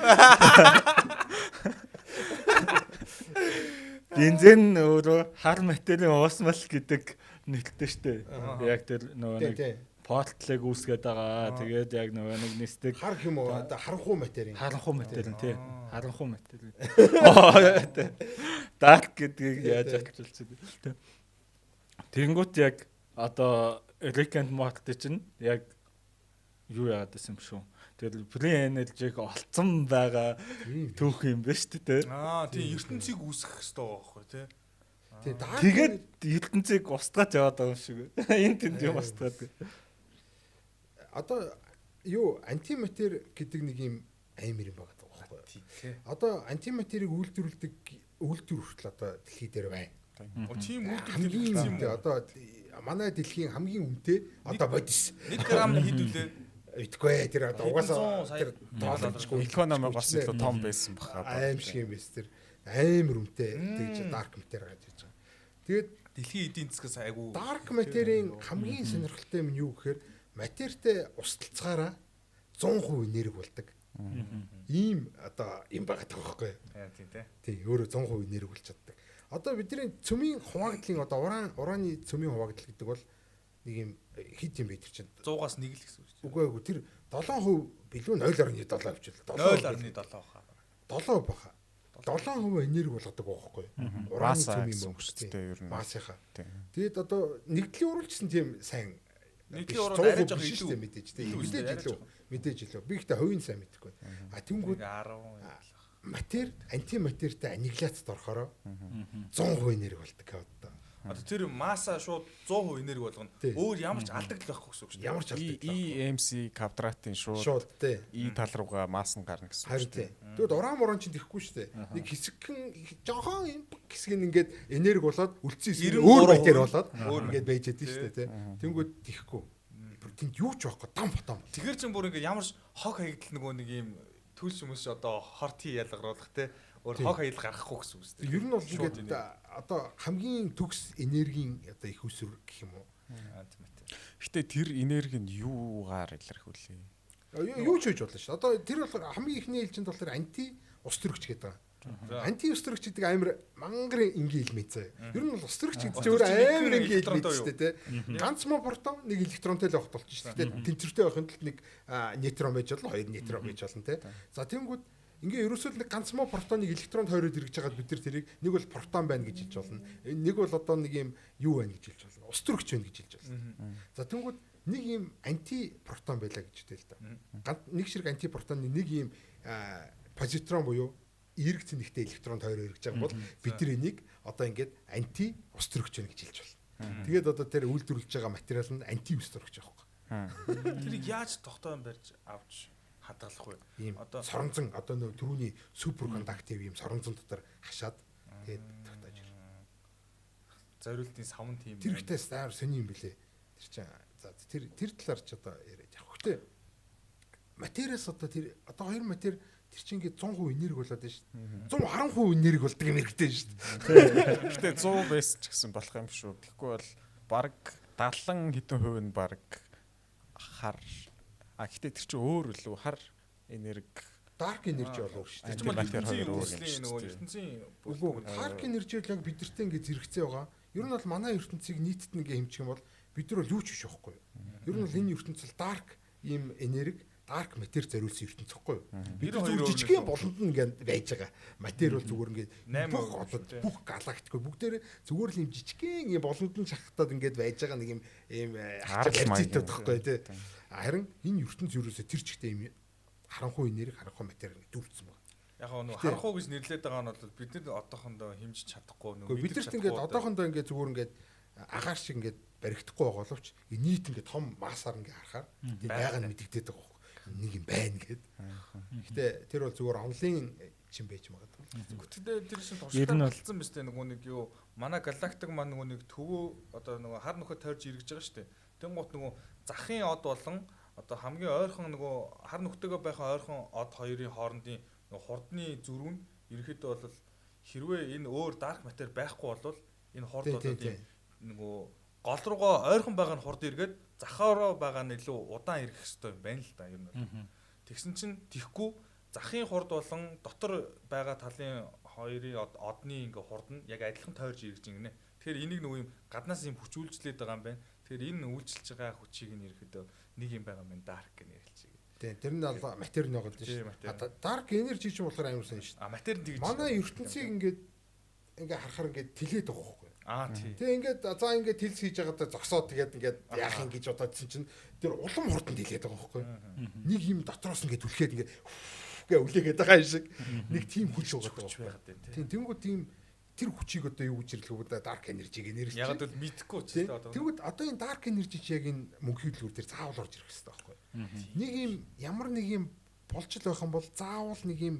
Бензин өөрөө хар материйн уусмал гэдэг нэртэй шүү дээ. Яг тэр нөгөө нэг портлыг үүсгээд байгаа. Тэгээд яг нөгөө нэг нисдэг хар юм уу? Одоо харанхуй материйн. Харанхуй материйн тий. Харанхуй материйн. Dark гэдгийг яаж ачуулж байна. Тэнгүүт яг одоо Rick and Morty чинь яг юу яагаад байсан юм шүү. Тэр free energy-г олцсон байгаа түүх юм байна шүү дээ. Аа тийм ертөнцийг үүсгэх хэрэгтэй байгаа байхгүй тий. Тэгээд ертөнцийг устгаж яваад байгаа юм шиг. Энэ тэнд юм устгаад. Одоо юу антиматер гэдэг нэг юм амар юм байгаа байхгүй юу? Одоо антиматерийг үйлдвэрлэдэг үйлдвэр хүртэл одоо дэлхий дээр байна. Тийм үйлдвэрлэдэг юм уу? Одоо манай дэлхийн хамгийн үнэтэй одоо бодис. 1 грамм хэд үлээ? Итгэхгүй тэр одоо угаасаа тэр тоологчгүй экономигоос илүү том байсан баха. Аим шиг юм байсан тэр амар үнэтэй тэгж dark matter гэж хэлж байгаа. Тэгээд дэлхийн эдийн засгаас айгүй dark matter-ийн хамгийн сонирхолтой юм нь юу гэхээр матертэй усталцгаараа 100% энерги болдог. Ийм одоо юм байгаа байхгүй юу? Тийм тий. Тий, өөрөө 100% энерги болж чаддаг. Одоо бидний цөмийн хуваагдлын одоо уран ураны цөмийн хуваагдал гэдэг бол нэг юм хэд юм бэ тэр чинь 100-аас 1 л гэсэн үг шүү дээ. Үгүй ээ тэр 7% билүү 0.7 авчихвал 0.7 баха. 7 баха. 7% энерги болгодог байхгүй юу? Ураны цөмийн бомб шүү дээ ер нь. Массынхаа. Тэгээд одоо нэгдлийн уруулжсэн тийм сайн нэгдлийн урал арай жоох илүү мэдээж тийм мэдээж илүү мэдээж илүү. Би ихтэй хувийн сайн мэдэхгүй. А тэнгүүд 10 матер антиматертай аннигиляцид орохороо 100% энерги болдог гэдэг одоо. Одоо тэр масса шууд 100% энерги болгоно. Өөр ямар ч алдагдал байхгүй гэсэн үг шүү дээ. Ямар ч алдагдал байхгүй. EMC квадратын шууд тий. E тал руугаа масс нь гарна гэсэн үг шүү дээ. Тэгвэл уран муран чинь тэхгүй шүү дээ. Нэг хэсэгхэн жохон юм хэсэг нь ингээд энерги болоод үлдсэн хэсэг нь өөр матер болоод ингээд байж ядсан шүү дээ тий. Тэнгүүд тэхгүй. Тэнд юу ч байхгүй дам фотон. Тэгэхээр чин бүр ингээд ямар ч хог хаягдал нөгөө нэг юм төлс хүмүүс одоо хорти ялгаруулах те өөр хог хаягдал гаргахгүй гэсэн үг шүү дээ. Ер нь бол ингээд одоо хамгийн төгс энергийн одоо их усүр гэх юм уу. Антиматер. Гэтэ тэр энерги нь юугаар илэрхүүлээ? Юу ч хийж болно шүү. Одоо тэр бол хамгийн ихний ээлжинд болохоор анти ус төрөгч гэдэг байгаа. Анти ус төрөгч гэдэг амар мангар энгийн элемент заяа. Ер нь бол ус төрөгч гэдэг чинь өөр амар энгийн элемент шүү дээ, тэ. Ганц мо протон нэг электронтой л явах болчих шүү дээ. Тэнцвэртэй байхын тулд нэг нейтрон байж болно, хоёр нейтрон байж болно, тэ. За тэнгүүд ингээ ерөөсөө л нэг ганц мо протоныг электронд хойроод эргэж байгаад бид нар тэрийг нэг бол протон байна гэж хэлж болно. Нэг бол одоо нэг юм юу байна гэж хэлж болно. Ус төрөгч байна гэж хэлж болно. За тэнгүүд нэг юм анти протон байлаа гэж хэлээ л да. Ганц нэг ширэг анти протоны нэг юм позитрон буюу эерэг цэнэгтэй электрон тойроо эргэж байгаа бол бид нар энийг одоо ингээд анти ус төрөгч байна гэж хэлж болно. Тэгээд одоо тэр үйлдвэрлэж байгаа материал нь анти ус төрөгч байхгүй. Тэрийг яаж тогтоон барьж авч хадгалах вэ? Ийм одоо соронзон одоо нөө түрүүний супер кондактив ийм соронзон дотор хашаад тэгээд тогтоож ирнэ. Зориултын савн тийм. Тэр ихтэй амар сони юм бэлээ. Тэр чинь за тэр тэр талаар ч одоо яриад явах. Гэтэ материас одоо тэр одоо хоёр матер тэр чинь ингээд 100% энерги болоод байна шүү дээ. 110% энерги болдог юм хэрэгтэй шүү дээ. Гэтэ 100 байсан ч гэсэн болох юм шүү. Тэгэхгүй бол баг 70 хэдэн хувь нь баг хар. А гэтэ тэр чинь өөр лүү хар энерги dark energy болов шүү дээ. Тэр чинь өөр юм шүү дээ. Ертөнцийн үгүй dark energy л яг бидэртэй ингээд зэрэгцээ байгаа. Ер нь бол манай ертөнцийг нийтэд ингээд хэмжих юм бол бид нар бол юу ч биш байхгүй юу. Ер нь бол энэ ертөнц бол dark ийм энерги dark matter зориулсан ертөнц байхгүй юу? Бид нар зүгээр жижигхэн буланд нь ингээд байж байгаа. Матер бол зүгээр ингээд бүх одод бүх галактик бүгдээр зүгээр л юм жижигхэн юм буланд нь шахтаад ингээд байж байгаа нэг юм ийм ачаал байхгүй тий. Харин энэ ертөнц ерөөсөө тэр чигтээ юм харанхуй энерги харанхуй матер ингээд дүүрсэн байна. Яг нөгөө харанхуй гэж нэрлээд байгаа нь бол бид нар одоохондоо хэмжиж чадахгүй нөгөө бид нарт ингээд одоохондоо ингээд зүгээр ингээд агаар шиг ингээд баригдахгүй байгаа боловч нийт ингээд том массаар ингээд харахаар тийм байгаа нь мэдэгдээд байгаа нэг юм байна гэд. Гэтэ тэр бол зүгээр онлын чин байж магадгүй. Гэтэ тэр шин туршилтаар болцсон биз дээ нөгөө нэг юу манай галактик маань нөгөө нэг төвөө одоо нөгөө хар нөхөд тойрж эргэж байгаа шүү дээ. Тэнгуут нөгөө захын од болон одоо хамгийн ойрхон нөгөө хар нөхдөйгөө байх ойрхон од хоёрын хоорондын нөгөө хурдны зүрх нь ерөнхийдөө бол хэрвээ энэ өөр dark matter байхгүй бол энэ хурд бол тийм нөгөө гол руугаа ойрхон байгаа нь хурд эргээд захаараа байгаа нь илүү удаан эргэх хэрэгтэй юм байна л да ер нь бол. Тэгсэн чинь тэхгүй захын хурд болон дотор байгаа талын хоёрын одны ингээ хурд нь яг адилхан тойрж эргэж ингэнэ. Тэгэхээр энийг нөгөө юм гаднаас юм хүч үйлчлээд байгаа юм байна. Тэгэхээр энэ үйлчилж байгаа хүчийг нь ерөөхдөө нэг юм байгаа юм dark гэж нэрлэж байгаа. Тийм тэр нь бол матер нь байгаа шүү дээ. Dark energy чинь болохоор амар сайн шүү дээ. А матер нь тэгж. Манай ертөнцийг ингээд ингээ харахаар ингээд тэлээд байгаа байхгүй. Аа тий. Тэгээ ингээд за ингээд тэлс хийж байгаадаа зогсоод тэгээд ингээд яах юм гэж бодоодсэн чинь тэр улам хурдан тэлээд байгаа байхгүй. Нэг юм дотроос ингээд түлхээд ингээд гэ үлээгээд байгаа юм шиг нэг тийм хүч байгаа байхгүй. Тийм тэнгууд тийм тэр хүчийг одоо юу гэж нэрлэх вэ? Dark energy гэж нэрлэж. Яг л мэдэхгүй ч тийм одоо. Тэгвэл одоо энэ dark energy чи яг энэ мөнхийн төлөөр дээр заавал орж ирэх хэрэгтэй байхгүй. Нэг юм ямар нэг юм болж л байх юм бол заавал нэг юм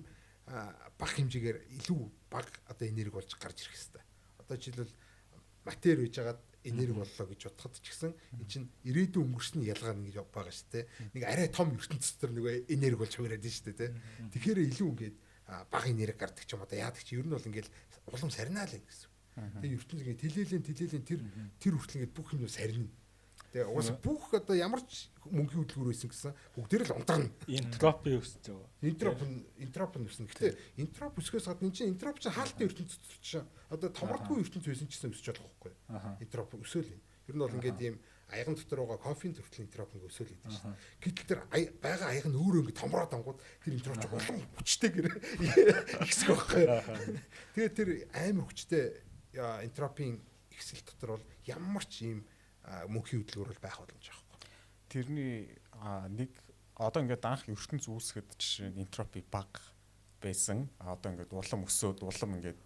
бага хэмжээгээр илүү бага одоо энерги болж гарч ирэх хэрэгтэй. Одоо жишээлбэл матер байж байгаад энерги боллоо гэж бодоход ч гэсэн эн чинь ирээдүйн өнгөрсний ялгаа нь гэж байгаа шүү дээ. Нэг арай том ертөнц дотор нэг энерги болж хувираад байна шүү дээ, тэ. Тэгэхээр илүү ингээд бага энерги гардаг ч юм одоо яадаг чи ер нь бол ингээд улам сарнаа л гэсэн. Тэгээ ертөнц ингээд тэлээлийн тэр хүртэл ингээд бүх юм сарнина. Тэгээ угаасаа бүх одоо ямар ч мөнхийн хөдөлгүүр байсан гэсэн бүгдээр л унтарна. Энтропи өсөж байгаа. Энтропи өснө. Гэтэ энтроп өсөхөөс гадна чинь энтроп чинь хаалтын ертөнцид чинь одоо томордгүй ертөнц байсан ч гэсэн өсөж болох байхгүй. Энтроп өсөөл юм. Ер нь бол ингээд ийм аяган дотор байгаа кофеин төртөл энтроп ингээ өсөөл идэв шүү дээ. Гэтэл тэр байгаа аяг нь өөрөө ингээ томроод ангууд тэр энтроп чинь улам хүчтэйгээр ихсэх байхгүй. Тэгээд тэр амар хүчтэй энтропийн ихсэл дотор бол ямар ч ийм мөнхийн хөдөлгүүр бол байх боломж байхгүй. Тэрний нэг одоо ингээд анх ертөнц үүсгэхэд жишээ нь энтропи бага байсан. Одоо ингээд улам өсөөд улам ингээд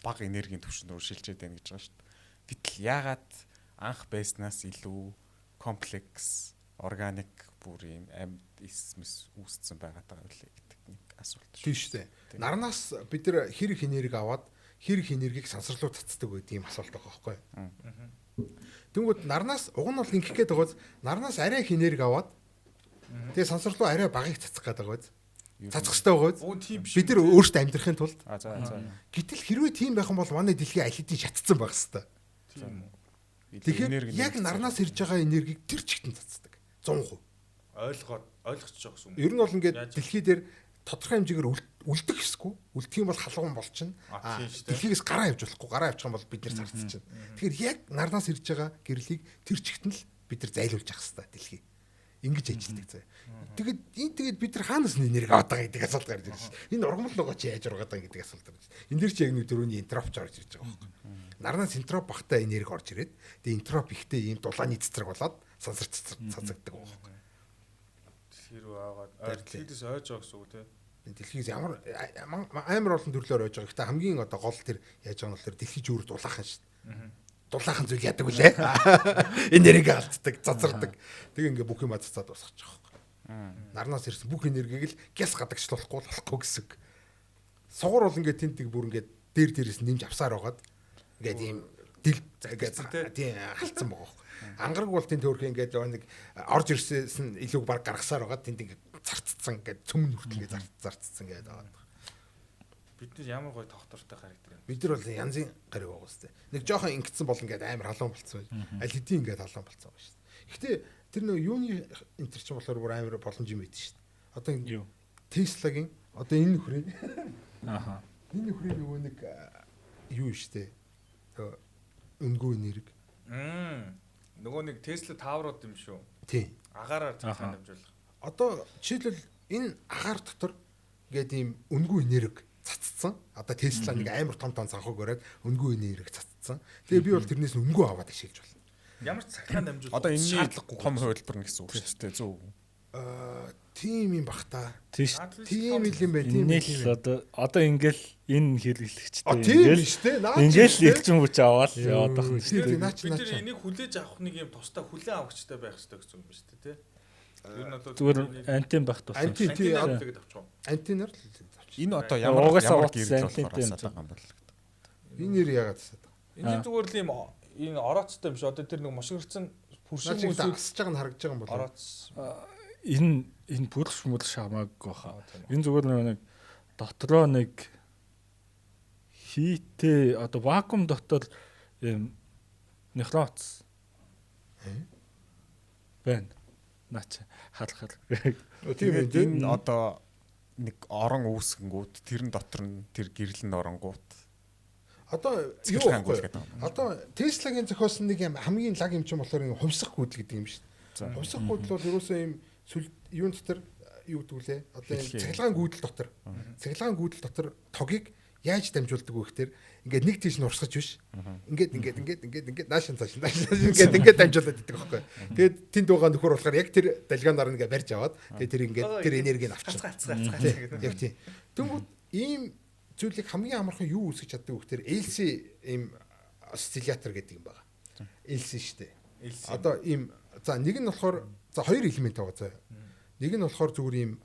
бага энергийн түвшин рүү шилжээд байна гэж байгаа шүү дээ. Гэтэл яагаад анх байснаас илүү комплекс органик бүр юм амьд эс мэс үүссэн байгаа даа үлээ гэдэг нэг асуулт шүү. Тийм шүү дээ. Нарнаас бид нар хэр их энерги аваад хэр их энергийг сансар руу цацдаг гэдэг ийм асуулт байгаа байхгүй юу? Тэнгүүд нарнаас уг нь бол ингэх гээд байгааз нарнаас арай их энерги аваад тэгээ сансар руу арай багыг цацах гээд байгааз. Цацах хэрэгтэй байгааз. Бид нар өөрсдөө амьдрахын тулд. Гэтэл хэрвээ тийм байх юм бол манай дэлхий аль хэдийн шатцсан байх хэвээр. Тийм үү. Тэгэхээр яг нарнаас ирж байгаа энергийг тэр чигтэн цацдаг. 100%. Ойлгочих жоох гэсэн юм. Ер нь бол ингээд дэлхий дээр тодорхой хэмжээгээр үлдэх хэсгүй. Үлдэх юм бол халуун болчихно. Дэлхийгээс гараа явж болохгүй. Гараа явчих юм бол бид нэр зарцчихна. Тэгэхээр яг нарнаас ирж байгаа гэрлийг тэр чигтэн л бид нар зайлуулж явах хэвээр дэлхий. Ингэж ажилладаг заяа. Тэгээд энэ тэгээд бид нар хаанаас энерги аваад байгаа гэдэг асуулт гарч ирж байна. Энэ ургамал нөгөө чи яаж ургаад байгаа гэдэг асуулт гарч ирж. Энэ дэр чи яг нэг дөрөвний энтропч орж ирж байгаа байхгүй. Нарнаас энтроп багтай энерги орж ирээд тэгээд энтроп ихтэй ийм дулааны цэцрэг болоод сансар цацагддаг байхгүй. Дэлхий рүү аваад дэлхийдээс ойж байгаа гэсэн үг тий. Дэлхийгээс ямар амар олон төрлөөр ойж байгаа. Гэтэ хамгийн одоо гол тэр яаж байгаа нь болохоор дэлхий ч өөр дулаахан шүү дээ. Дулаахан зүйл яадаг үлээ. Энерги алддаг, цацардаг. Тэгээ ингээ бүх юм цацаад дуусгах байхгүй. Нарнаас ирсэн бүх энергийг л гяс гадагшлуулахгүй болохгүй гэсэн. Сугар бол ингээ тэнтиг бүр ингээ дээр дээрээс нэмж авсаар байгаад ингээд ийм дэл ингээд тийм халдсан байгаа байхгүй. Ангараг бол тэнд хөөрхөн ингээд нэг орж ирсээс нь илүү баг гаргасаар байгаад тэнд ингээд зарцсан ингээд цөмн хүртэл ингээд зарцсан ингээд байгаа. Бид нар ямар гоё тогтвортой гараг юм. Бид нар бол янзын гариг байгаа үстэй. Нэг жоохон ингэсэн бол ингээд амар халуун болцсон байж. Аль хэдийн ингээд халуун болцсон байгаа шүү дээ. Гэхдээ тэр нэг юуны энтер чинь болохоор бүр амар боломж юм байд шүү дээ. Одоо юу? Tesla-гийн одоо энэ нөхрийн ааха. Энэ нөхрийн нөгөө нэг юу шүү дээ. Өнгөө энерги. Нөгөө нэг Tesla Tower-ууд юм шүү. Тийм. Агаараар цахилгаан дамжуулах. Одоо жишээлбэл энэ агаар дотор ингээд ийм өнгөө энерги цацсан. Одоо Tesla нэг амар том том санхуг бариад өнгөө энерги цацсан. Тэгээ би бол тэрнээс өнгөө аваад ашиглаж болно. Ямар ч цахилгаан дамжуулах одоо энэний том хувилбар нь гэсэн үг шүү дээ. Зөв. Тийм юм бах та. Тийм юм юм байна. Тийм юм. Одоо ингээл энэ хэрэглэгчтэй ингээл шүү дээ. Ингээл элчин хүч аваад яваад байх юм шүү дээ. Бид нар энийг хүлээж авах нэг юм тусдаа хүлээн авахчтай байх хэрэгтэй гэсэн юм байна шүү дээ, тий. Ер нь одоо зүгээр антен байх тусам. Антен тэгээд авчих. Антенаар л авчих. Энэ одоо ямар ямар гэрэл болохоор асаад байгаа юм бол гэдэг. Энэ нэр яагаад асаад байгаа? Энэ зүгээр л юм энэ ороцтой юм шиг. Одоо тэр нэг мошигрцэн пүршин үсэж байгаа нь харагдаж байгаа юм бол ороц. Энэ бүрш мүлш хамаагүй хаа. Энэ зүгээр нэг дотроо нэг хийтэй одоо вакуум дотор юм нехроц байна. Наач халахал. Тийм ээ. Энэ одоо нэг орон үүсгэнгүүт тэрэн дотор нь тэр гэрэл нь оронгуут одоо юу вэ? Одоо Tesla-гийн зохиосон нэг юм хамгийн лаг юм чинь болохоор юм хувьсах гүйдэл гэдэг юм шүү дээ. Хувьсах гүйдэл бол ерөөсөө юм сүл юун дотор юу гэдэг вүлээ? Одоо юм цахилгаан гүйдэл дотор. Цахилгаан гүйдэл дотор тогийг яаж дамжуулдаг вэ гэхээр ингээд нэг тийш нь урсгаж биш. Ингээд ингээд ингээд ингээд ингээд наашин цааш наашин ингээд ингээд дамжуулаад идэг байхгүй. Тэгээд тэнд байгаа нөхөр болохоор яг тэр далгаанаар ингээд барьж аваад тэгээд тэр ингээд тэр энергийг авчихна. Яг тийм. Тэнгүүд ийм зүйлийг хамгийн амархан юу үүсгэж чаддаг вэ гэхээр LC ийм осциллятор гэдэг юм байна. LC шүү дээ. Одоо ийм за нэг нь болохоор за хоёр элемент байгаа заа. Нэг нь болохоор зүгээр ийм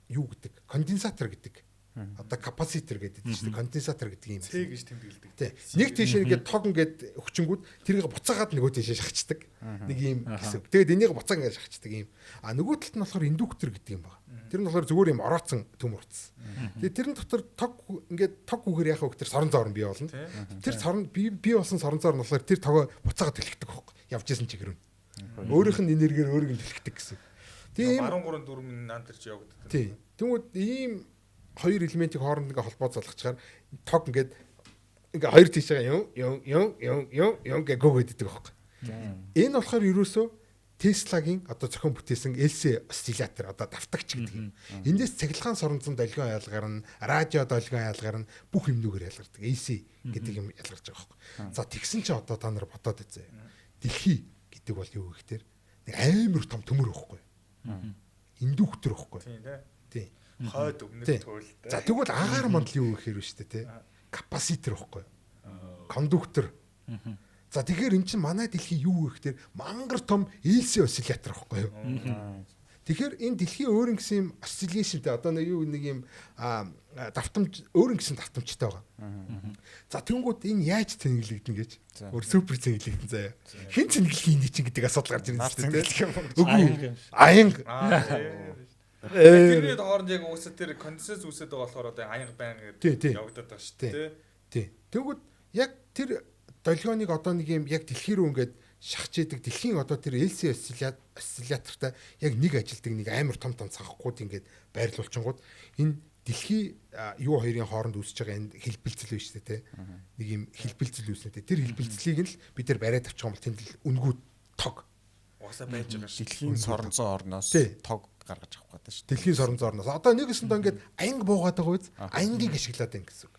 юу гэдэг конденсатор гэдэг. Одоо капацитор гэдэг чинь конденсатор гэдэг юм. Ц гэж тэмдэглэдэг. Тий. Нэг тийшээ ингээд тог ингээд хүчингүүд тэрийг буцаагаад нөгөө тийшээ шахацдаг. Нэг ийм гэсэн. Тэгээд энийг буцаа ингээд шахацдаг ийм. А нөгөө талд нь болохоор индуктор гэдэг юм байна. Тэр нь болохоор зүгээр юм орооцсон төм уртс. Тэгээд тэрэн дотор тог ингээд тог гүгээр яхаа вэ гэхээр сорон зоорн бий болно. Тэр сорон бий болсон сорон зоор нь болохоор тэр тогоо буцаагаад төлөгдөг байхгүй. Явж исэн чигээр нь. Өөрийнх нь энергиэр өөрийг нь түлхдэг гэсэн. Тийм 13 4 нантарч явагддаг. Тийм. Тэнгүүд ийм хоёр элементийг хооронд ингээ холбоо залгачаар тог ингээд ингээ хоёр тийшээ юм юм юм юм юм юм гэ гөгөөд идэг байхгүй. Энэ болохоор ерөөсөө Tesla-гийн одоо зохион бүтээсэн LC осциллятор одоо давтагч гэдэг юм. Эндээс цахилгаан соронзон долгион ялгарна, радио долгион ялгарна, бүх юмнүүгээр ялгардаг. AC гэдэг юм ялгарч байгаа байхгүй. За тэгсэн чинь одоо та нар бодоод үзье. Дэлхий гэдэг бол юу гэхээр нэг амар том төмөр байхгүй. Индуктор байхгүй. Тийм тий. Тийм. Хойд өмнөд туйлтай. За тэгвэл агаар мандал юу гэхээр вэ шүү дээ тий. Капаситор байхгүй. Кондуктор. За тэгэхээр эн чинь манай дэлхий юу гэхээр мангар том LC осциллятор байхгүй юу? Тэгэхээр энэ дэлхийн өөр ингэсэн юм осциллейшнтэй одоо нэг юу нэг юм давтамж өөр ингэсэн давтамжтай байгаа. За тэнгууд энэ яаж цэнгэлэгдэн гэж өөр супер цэнгэлэгдэн заяа. Хэн цэнгэлэх юм чинь гэдэг асуудал гарч ирнэ шүү дээ. Үгүй аянга. Тэрний хооронд яг уусаа тэр конденсац үүсээд байгаа болохоор одоо аянга байнга гэдэг явагдаад байгаа шүү дээ. Тий. Тэнгууд яг тэр долгионыг одоо нэг юм яг дэлхий рүү ингээд шахаж идэг дэлхийн одоо тэр LC осциллятортай яг нэг ажилтдаг нэг амар том том цанхгууд ингээд байрлуулчингууд энэ дэлхий юу хоёрын хооронд үүсэж байгаа энэ хэлбэлзэл биш үү те нэг юм хэлбэлзэл үүснэ те тэр хэлбэлзлийг нь л бид нар бариад авчих юм бол тэнд л үнгүү тог угаасаа байж байгаа шүү. Дэлхийн соронзон орноос тог гаргаж авах гэдэг шүү. Дэлхийн соронзон орноос одоо нэг өсөндөө ингээд аянга буугаад байгаа үз аянгийг ашиглаад байна гэсэн үг.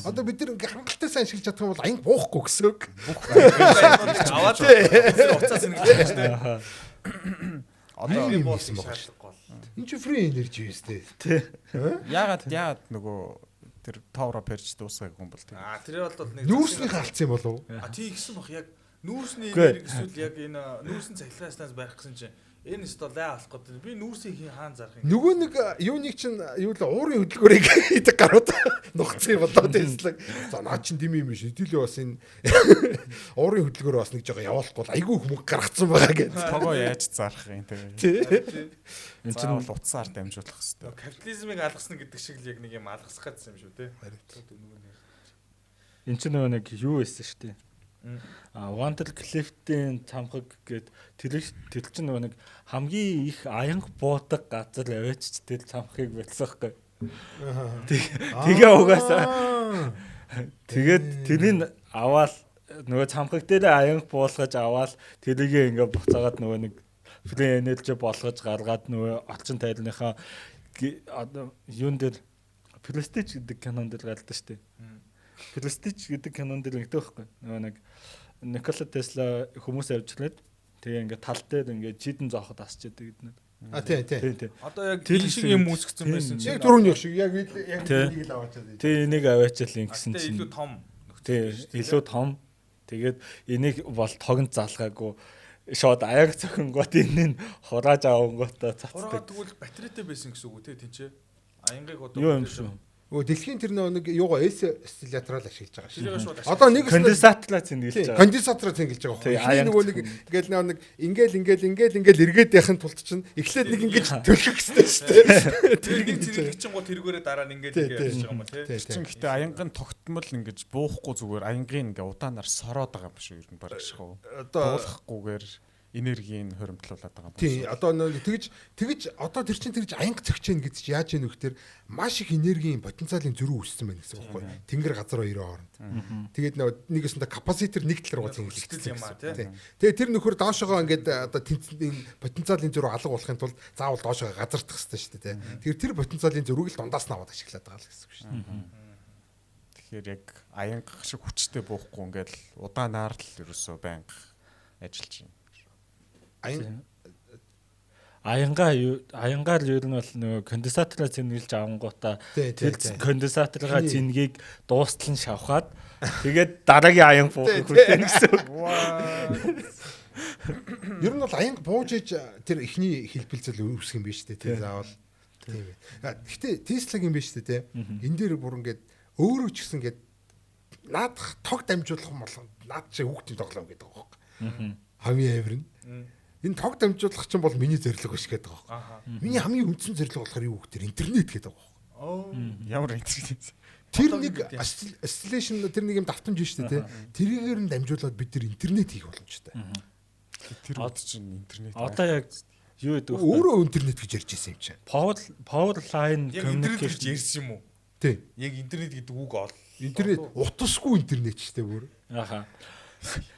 Одоо бид нар ингээ хангалттай сайн ашиглаж чадах юм бол аянга буухгүй гэсэн үг. Бүх аянга аваад уцаа сэнгэлж шүү дээ. Одоо ийм болсон байгаа шүү. Энэ чинь free energy юу сте. Тий. Яагаад нөгөө тэр Tower of Perch дуусгаагүй юм бол тийм. Аа тэр бол нэг нүүрснийхээ алдсан юм болов уу? А тий гисэн бох яг нүүрсний энерги эсвэл яг энэ нүүрсэн цахилгаан станц барих гэсэн чинь энэ өстө лай алах гэдэг. Би нүүрсийг хин хаан зарах юм. Нөгөө нэг юуныг чинь юу л уурын хөдөлгөөрийг хийдэг гарууд нухацсан юм болоо Tesla. За наа чин дими юм биш. Хэдүүлээ бас энэ уурын хөдөлгөөр бас нэг жоо явуулахгүй бол айгүй их мөнгө гаргацсан байгаа гэж. Тогоо яаж зарах юм те. Энэ чинь бол утсаар дамжуулах хэвээр. Капитализмыг алгасна гэдэг шиг л яг нэг юм алгасах гэсэн юм шүү те. Энэ чинь нөгөө нэг юу байсан шүү дээ. А Vandercliff-ийн цамхаг гээд тэр чинь нөгөө нэг хамгийн их аянга буудаг газар аваачч тэр цамхыг барьсан байхгүй. Тэгээ угаасаа тэгээд тэрийг аваал нөгөө цамхаг дээр аянга буулгаж аваал тэрийг ингээ буцаагаад нөгөө нэг free energy болгож гаргаад нөгөө орчин тайлныхаа одоо юун дээр Prestige гэдэг кинон дээр гардаг шүү дээ. Prestige гэдэг кинон дээр ингэдэг байхгүй. Нөгөө нэг Никола Тесла хүмүүс авчираад тэгээ ингээ тал дээр ингээ чидэн зооход асч идэг гэдэг. А тий тий. Одоо яг тэр шиг юм үүсгэсэн байсан чинь. Яг түрүүний шиг яг энийг л аваачаад. Тий энийг аваачаал ингэсэн чинь. Илүү том нөхцөл. Тий илүү том. Тэгээд энийг бол тогонд залгаагүй шууд аяг цохингууд энэ нь хурааж авангуудаа цацдаг. Хураад тэгвэл батарейтай байсан гэсэн үг үү те тийч. Аянгаыг одоо юу юм шүү. Өө дэлхийн тэр нэг юугаа S осциллятороор ашиглаж байгаа шүү. Одоо нэг конденсатораа цэнгэлж байгаа. Конденсатораа цэнгэлж байгаа байхгүй. Эхний нөгөө нэг ингээл нэг ингээл ингээл ингээл ингээл эргээд яхын тулд чинь эхлээд нэг ингэж төлөх хэрэгтэй шүү дээ. Тэр нэг зэрэг чинь гоо тэргээрээ дараа нь ингээд ингээд явж байгаа юм ба тий. Чинь гэхдээ аянган тогтмол ингэж буухгүй зүгээр аянгийн ингээ удаанаар сороод байгаа юм шүү ер нь бараг шахав. Одоо буулгахгүйгээр энергийг хоримтлуулад байгаа юм байна. Тий, одоо нэг тэгж одоо тэр чинь тэгж аянга зөгчээн гэж чи яаж яах вэ гэхээр маш их энергийн потенциалын зөрүү үүссэн байна гэсэн үг байхгүй. Тэнгэр газар хоёрын хооронд. Тэгээд нэг өсөндө капаситор нэг тал руу цэнгэлэгдсэн юм аа тий. Тэгээд тэр нөхөр доошогоо ингээд одоо тэнцэн потенциалын зөрүү алга болохын тулд заавал доошогоо газардах хэрэгтэй шүү дээ тий. Тэгэхээр тэр потенциалын зөрүүг л дундаас нь аваад ашиглаад байгаа л гэсэн үг шүү дээ. Тэгэхээр яг аянга шиг хүчтэй буухгүй ингээд удаанаар л ерөөсөө байнга ажиллаж байна. Аянгаар ер нь бол нөгөө конденсатораа цэнгэлж авангуудаа тэр конденсаторгаа цэнгийг дуустал нь шавхаад тэгээд дараагийн аянга буухыг хүлээн гэсэн үг. Ер нь бол аянга бууж иж тэр эхний хэлбэлзэл үүсэх юм биш үү те заавал тийм ээ. Гэхдээ Tesla-гийн биш үү те. Энэ дээр бүр ингээд өөрөө ч гэсэн ингээд наадах тог дамжуулах юм бол наад чи хүүхдийн тоглоом гэдэг байгаа байхгүй. Хамгийн амар нь. Энэ тог дамжуулах чинь бол миний зорилго биш гэдэг байгаа байхгүй. Миний хамгийн үндсэн зорилго болохоор юу гэхээр интернет гэдэг байгаа байхгүй. Ямар интернет? Тэр нэг oscillation тэр нэг юм давтамж шүү дээ, тэ. Тэрийгээр нь дамжуулаад бид тэр интернет хийх боломжтой. Тэр үед чинь интернет. Одоо яг юу гэдэг вэ? Өөрөө интернет гэж ярьж ирсэн юм чинь. Power line communication гэж ярьсан юм уу? Тий. Яг интернет гэдэг үг ол. Интернет утасгүй интернет ч гэдэг бүр. Аха.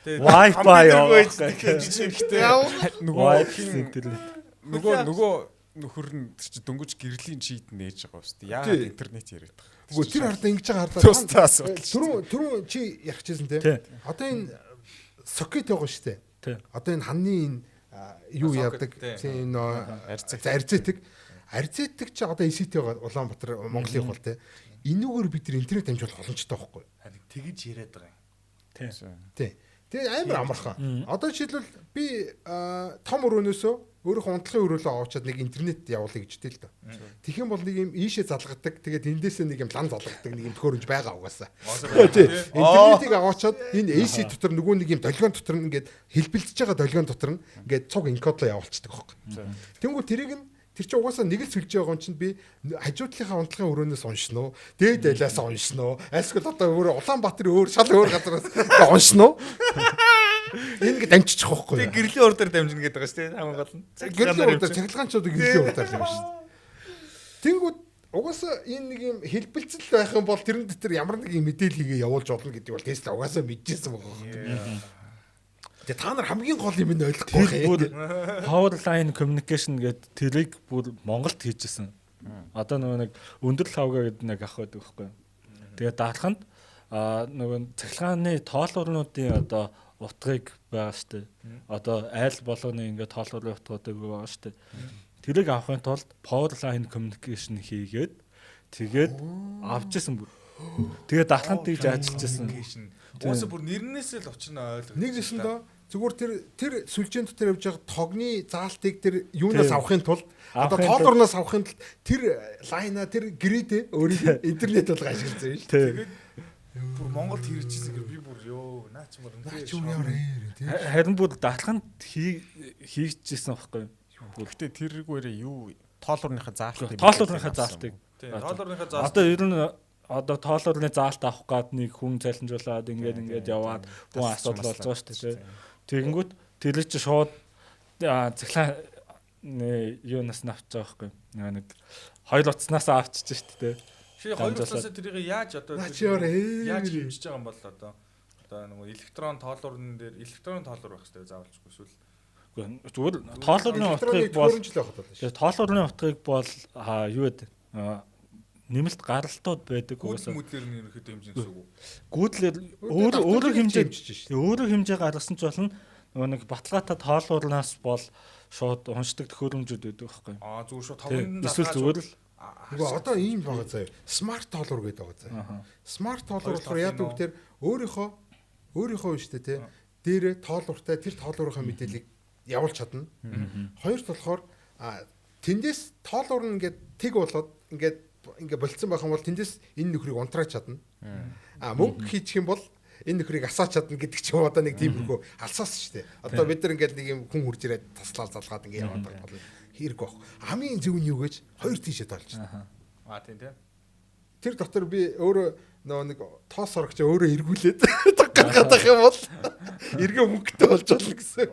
Wi-Fi гэж нөгөө интернет. Нөгөө нөхөр нь тэр чи дөнгөж гэрлийн чийд нээж байгаа шүү дээ. Яагаад интернет яриад байгаа. Үгүй тэр хардаа ингэж байгаа хардаа. Түрүү чи ярих чийсэн те. Одоо энэ сокет байгаа шүү дээ. Одоо энэ ханны энэ юу яадаг тийм арзетик арзетик чи одоо ICT байгаа Улаанбаатар Монголын бол те. Энүүгээр бид нар интернет дамжуулах боломжтой байхгүй. Харин тэгэж яриад байгаа юм. Тий. Тэгээ амар амархан. Одоо жишээлбэл би том өрөөнөөсөө өөрийнхөө унтлахын өрөөлөө аваачаад нэг интернет явуулъя гэж тэл л да. Тэгэх юм бол нэг юм ийшээ залгадаг. Тэгээд эндээсээ нэг юм лан залгадаг нэг юм төхөөрөмж байгаа угаасаа. Тий. Интернетийг аваачаад энэ AC дотор нөгөө нэг юм долгион дотор нь ингээд хэлбэлцэж байгаа долгион дотор нь ингээд цуг энкодлоо явуулчихдаг байхгүй. Тэнгүү тэрийг нь тэр чинь угаасаа нэг л сүлжээ байгаа юм чинь би хажуу талынхаа унтлагын өрөөнөөс уншина уу? Дээд айлаас уншина уу? Альсгүй одоо өөр Улаанбаатарын өөр шал өөр газараас уншина уу? Энэ ингэ дамжчих واخгүй. Тэг гэрлийн ур дээр дамжина гэдэг байгаа шүү дээ. Хамгийн гол нь. Гэрлийн ур дээр цахилгаан ч одоо гэрлийн ур дээр юм шүү дээ. Тэнгүүд угаасаа энэ нэг юм хэлбэлцэл байх юм бол тэрэн дээр ямар нэг юм мэдээлэл хийгээ явуулж болно гэдэг бол Tesla угаасаа мэдчихсэн байгаа байхгүй. Тэгээ та нар хамгийн гол юм нь ойлгохгүй байх. Бүр Power Line Communication гэдэг тэрийг бүр Монголд хийжсэн. Одоо нөгөө нэг өндөр лавга гэдэг нэг ах байдаг байхгүй. Тэгээ даалханд нөгөө цахилгааны тоолуурнуудын одоо утгыг байгаа штэ. Одоо айл болгоны ингээд тоолуурын утгуудыг байгаа штэ. Тэрийг авахын тулд Power Line Communication хийгээд тэгээд авч исэн бүр. Тэгээд даалханд тэгж ажиллаж исэн. Уусаа бүр нэрнээсээ л учир нь ойлгох. Нэг зэсэндээ зүгээр тэр сүлжээн дотор явж байгаа тогны заалтыг тэр юунаас авахын тулд одоо тоолорноос авахын тулд тэр лайна тэр грид өөрийг интернет болго ашигласан юм шүү дээ. Тэгээд бүр Монголд хэрэгжижсэн гэр би бүр ёо наа чи мөр үнээр харин бүр даалханд хийжсэн байхгүй юу. Гэхдээ тэргүүрээ юу тоолорныхаа заалтыг тоолорныхаа заалтыг тоолорныхаа заалт одоо ер нь одоо тоолорны заалт авах гад нэг хүн цалинжуулаад ингээд яваад хүн асуудал болж байгаа шүү дээ. Тэгэнгүүт тэр чи шууд цахилгааны юунаас нь авч байгаа байхгүй юу. Нэг хоёр утаснаас авчиж шүү дээ. Чи хоёр утаснаас тэрийг яаж одоо яаж хэмжиж байгаа юм бол одоо нөгөө электрон тоолуурн дээр электрон тоолуур байх хэрэгтэй заавалчгүй эсвэл зүгээр тоолуурны утгыг бол тоолуурны утгыг бол юу гэдэг нэмэлт гаралтууд байдаг угаасаа. Гүйдлэр нь ерөнхийдөө хэмжинэ гэсэн үг үү? Гүйдлэр өөрөө хэмжээ өөрөө хэмжээ гаргасан ч болно. Нөгөө нэг баталгаатай тоолуурнаас бол шууд уншдаг төхөөрөмжүүд байдаг байхгүй юу? Аа зүгээр шууд тогонд эсвэл зүгээр л нөгөө одоо ийм байгаа заяа. Смарт тоолуур гэдэг байгаа заяа. Смарт тоолуур болохоор яадаг вэ гэхээр өөрийнхөө шүү дээ тий. Дээрээ тоолууртай тэр тоолуурынхаа мэдээллийг явуулж чадна. Хоёрт болохоор тэндээс тоолуур нь ингээд тэг болоод ингээд ингээ болцсон байх юм бол тэндээс энэ нөхрийг унтраач чадна. А мөнгө хийчих юм бол энэ нөхрийг асаач чадна гэдэг ч юм одоо нэг тиймэрхүү алсаас шүү дээ. Одоо бид нар ингээд нэг юм хүн хурж ирээд таслал залгаад ингээ яваад байгаа бол хэрэг байх. Хамгийн зөв нь юу гэж хоёр тийшээ тоолж байна. А тийм тийм. Тэр дотор би өөрөө нөгөө нэг тоос орогч өөрөө эргүүлээд гаргаад байх юм бол эргээ мөнгөтэй болж болно гэсэн.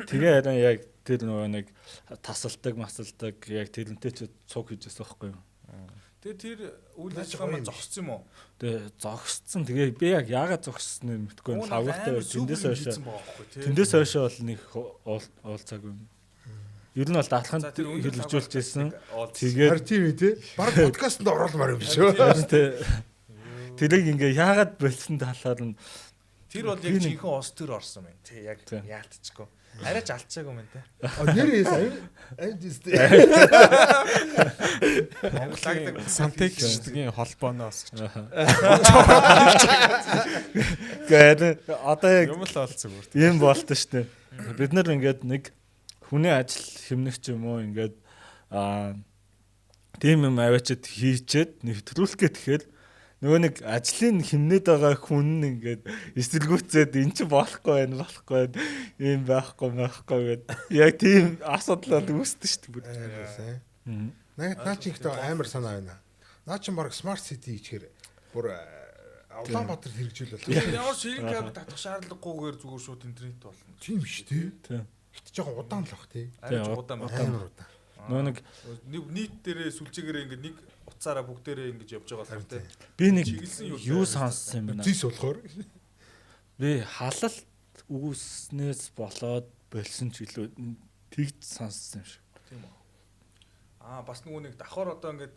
Тэгээ харин яг тэр нөгөө нэг тасалдаг, масалдаг яг тэрнтэй ч цуг хийжсэн байхгүй юу. Тэгээ тэр үйл ажиллагаа маань зогссон юм уу? Тэгээ зогссон. Тэгээ би яг яагаад зогссныг мэдэхгүй байна. Лавгатай байж тэндээс хойш. Тэндээс хойш бол нэг уулзаагүй юм. Ер нь бол даалханд хэрэгжүүлжсэн. Тэгээд тийм ээ тий. Бараг подкастт оруулмаар юм биш үү? Тэрийг ингээ яагаад болцсон талаар нь тэр бол яг жинхэнэ ус төр орсон юм. Тий яг яалтчгүй. Арайч алдчихаагүй юм те. Нэрээс аюу. Монголын сантехникийн холбооноос гэж. Гээр одоо яг юм л олцсон бүр. Ийм болтой штэ. Бид нар ингээд нэг хүний ажил хэмнэх ч юм уу ингээд тийм юм аваачаад хийчээд нэвтрүүлэх гэхээр нөгөө нэг ажлын хэмнээд байгаа хүн нь ингээд эсэргүүцээд эн чинь болохгүй байх, болохгүй байх, ийм байхгүй байхгүй гэд яг тийм асуудал үүсдэг шүү дээ бүр. Наа чи ихтэй амар санаа байна. Наа чи баг smart city хийчихээр бүр Улаанбаатар хэрэгжүүл бол. Ямар ширийн кабель татах шаардлагагүйгээр зүгээр шууд интернет болно. Тийм шүү дээ. Тийм. Гэтэ жоохон удаан л бах тий. Арай удаан байна. Амар удаан. Нөгөө нэг нийт дээрээ сүлжээгээрээ ингээд нэг утсаараа бүгдээрээ ингэж явж байгаа болохоор тий. Би нэг юу сонссон юм бэ? Зис болохоор би халалт үүснээс болоод болсон ч илүү тэгж сонссон юм шиг. Тийм үү. Аа бас нөгөө нэг давхар одоо ингээд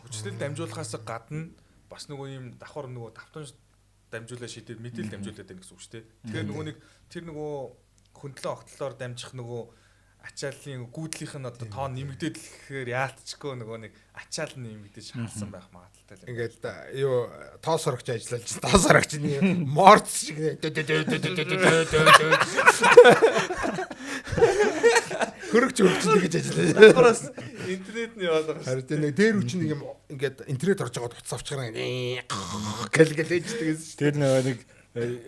хүчлэл дамжуулахаас гадна бас нөгөө юм давхар нөгөө давтамж дамжуулаа шийдээд мэдээлэл дамжуулаад байна гэсэн үг шүү дээ. Тэгэхээр нөгөө нэг тэр нөгөө хөндлөн огтлоор дамжих нөгөө ачааллын гүйдлийнх нь одоо тоон нэмэгдээд л гэхээр яалтчгүй нөгөө нэг ачаал нь нэмэгдэж шаалсан байх магадaltaй юм. Ингээд юу тоос орогч ажиллаж тоос орогч нь морц шиг хөрөгч хөрөгч тэгэж ажиллаа. Давхараас интернет нь яваад байгаа шүү. Харин тийм нэг дээр үчи нэг юм ингээд интернет орж байгаад утас авчгараа гэл гэл ээждэг гэсэн шүү. Тэр нөгөө нэг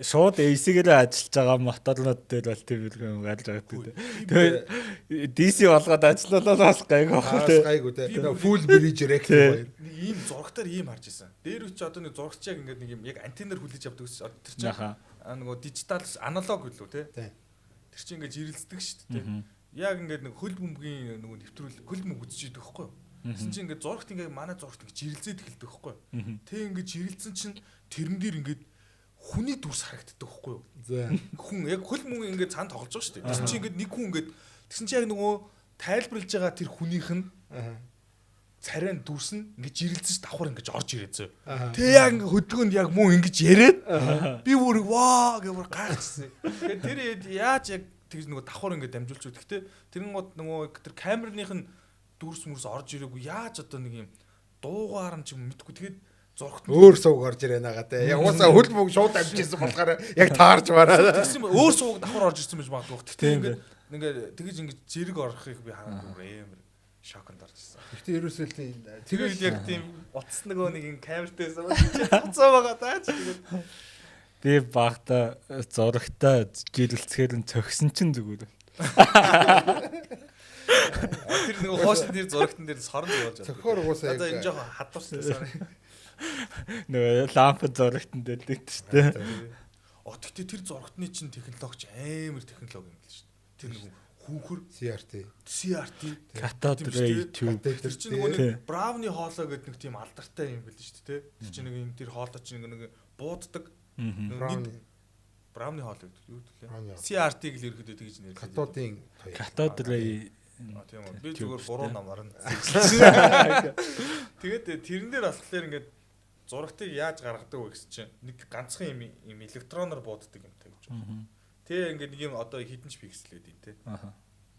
шууд AC-гээр ажиллаж байгаа моторнууд дээр бол тийм юм гарч байгаа гэдэг. Тэгээ DC болгоод ажиллалаа бас гайгүй байх тийм. Гайгүй тийм. Full bridge rectifier. Нэг ийм зурагтаар ийм харж исэн. Дээр үчи одоо нэг зурагч яг ингээд нэг юм яг антеннаар хүлээж авдаг гэсэн. Тэр чинь нөгөө дижитал аналог үлээ тий. Тэр чинь ингээд жирэлцдэг шүү дээ. Яг ингээд нэг хөл бөмбөгийн нөгөө нэвтрүүл хөл бөмбөг үзэж идэг байхгүй юу? Тэгсэн чинь ингээд зурагт ингээд манай зурагт ингээд жирэлцээд эхэлдэг байхгүй юу? Тэг ингээд жирэлцэн чинь тэрэн дээр ингээд хүний дүрс харагддаг байхгүй юу? За. Хүн яг хөл мөнгө ингээд цан тоглож байгаа шүү дээ. Тэгсэн чинь ингээд нэг хүн ингээд тэгсэн чинь яг нөгөө тайлбарлаж байгаа тэр хүнийх нь царайн дүрс нь ингээд жирэлцэж давхар ингээд орж ирээ зөө. Тэг яг ингээд хөдөлгөөнд яг мөн ингээд яриад би бүр ваа гэж бүр гайхчихсан. Тэгэхээр тэр яаж яг тэгж нөгөө давхар ингээд дамжуулж өгдөг те. Тэрэн гот нөгөө тэр камерных нь дүрс мөрс орж ирээгүй яаж одоо нэг юм дуугаар нь ч юм мэдгүй тэгээд зурагт өөр сувг орж ирээ нагаа те. Яг уусаа хөл мөг шууд амжижсэн болохоор яг таарч бараа. Тэгсэн өөр сувг давхар орж ирсэн байж магадгүй. Тэгтээ ингээд ингээд тэгэж ингээд зэрэг орохыг би хараагүй амар шоконд орж ирсэн. Гэхдээ ерөөсөө л тэр яг тийм утас нөгөө нэг юм камертайсан цаа байгаа даа ч тэгээд би багта зурагта жирэлцгээр нь цогсон чинь зүгээр. Тэр нөгөө хоошин дээр зурагтан дээр сорон болж байна. Цохоор уусаа яг энэ жоохон хадуурсан сорон. Нөгөө ламп зурагтан дээр л гэдэг шүү дээ. О тэгтээ тэр зурагтны чинь технологич амар технологи юм л шүү дээ. Тэр нөгөө хүүхэр CRT cathode ray tube тэр чинь нөгөө нэг Бравны хоолой гэдэг нэг тийм алдартай юм байл шүү дээ. Тэр чинь нэг юм тэр хоолой чинь нэг бууддаг. Бравны хоолой гэдэг юу гэдэг лээ. CRT гэл ерөөдөө тэгж нэрлэдэг. Катодын cathode ray тийм үү. Би зүгээр буруу намар нь. Тэгээд тэрэн дээр болохоор ингээд зурагтыг яаж гаргадаг вэ гэсэн чинь нэг ганцхан юм юм электроноор бууддаг юмтай гэж байна. Тэ ингээд нэг юм одоо хэдэн ч пиксел гэдэг юм те.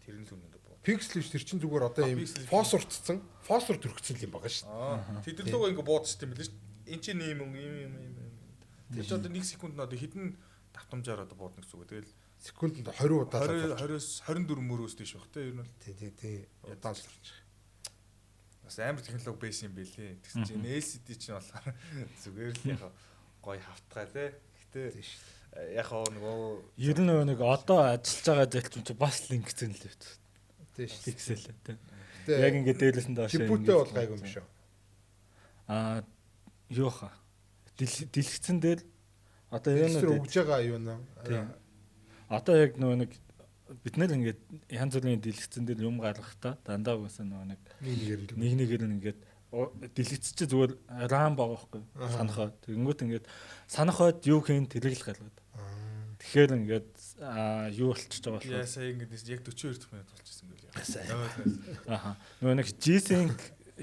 Тэр нь л үнэндээ бууд. Пиксел биш тэр чинь зүгээр одоо юм фосфорцсон, фосфор төрөгцсөн юм байгаа шүү дээ. Тэд нар лугаа ингээд буудчихсан юм билээ шүү. Энд чинь ийм юм ийм юм ийм. Тэр чинь одоо 1 секунд нь одоо хэдэн давтамжаар одоо буудна гэсэн үг. Тэгэл секундэд 20 удаа 20-с 24 мөрөөс тийш баг те ер нь бол тий тий тий удаан л орчих. Бас амар технологи байсан юм бэлээ. Тэгсэн чинь LCD чинь болохоор зүгээр л яг гоё хавтгай те. Гэтэ яг нөгөө ер нь нөгөө нэг одоо ажиллаж байгаа зэлч чинь бас линкцэн л байт. Тий шүү. Пиксел те. Яг ингээд дээрээс нь доош. Чипүүтэй бол гайгүй юм шүү. Аа юу хаа. Дэлгэцэн дээр одоо юу нэ өгж байгаа юу нэ. Одоо яг нөгөө нэг бид нэр ингээд янз бүрийн дэлгэцэн дээр юм гаргахтаа дандаа угаасаа нөгөө нэг нэг нэгээр нь ингээд дэлгэц чи зүгээр рам байгаа байхгүй санахоо. Тэгэнгүүт ингээд санаход юу хийн тэрийг л гаргаад. Тэгэхээр ингээд юу болчихж байгаа болохоор яа сая ингээд яг 42 дахь минут болчихсон гээл яа. Аха. Нөгөө нэг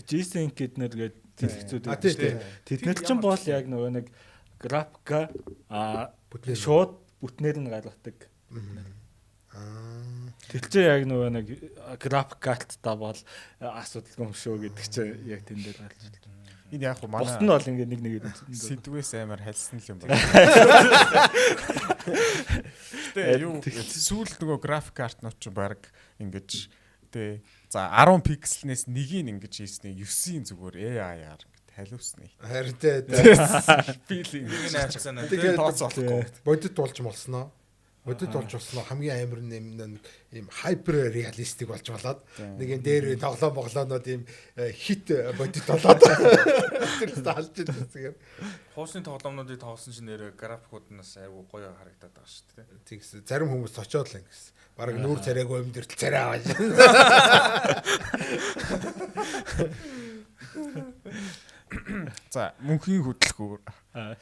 G-Sync гэднэр гээд дэлгэцүүд байдаг шүү дээ. Тэд нар чинь бол яг нөгөө нэг графика шууд бүтнээр нь гаргадаг. Тэр чинь яг нөгөө нэг график карттай бол асуудалгүй юм шүү гэдэг чинь яг тэн дээр гарч ирдэг. Энэ яг хуу манай бусд нь бол ингээд нэг нэгээр сэдвээс амар хальсан л юм байна. Гэтэ юу сүүлд нөгөө график картнууд чинь баг ингэж тэ за 10 пикселнээс нэгийг ингэж хийсний 9-ийн зүгээр AI-аар ингэж халиусны. Харин тэ би л ингэ найрцсан. Тэгээд тооц болохгүй. Бодит болж молсноо. Бодит болж болсон хамгийн амар нэг ийм hyper realistic болж болоод нэг юм дээр тоглоом моглоонууд ийм хит бодит болоод тэр алж ирсэн юм. Хуусны тоглоомнуудыг тоглосон чинь нэр графикууд нь бас айгүй гоё харагдаад байгаа шүү дээ. Тэгс зарим хүмүүс очиод л ингэсэн. Бараг нүүр царайгүй юм дэртэл царай аваа. За мөнхийн хөдөлгүүр.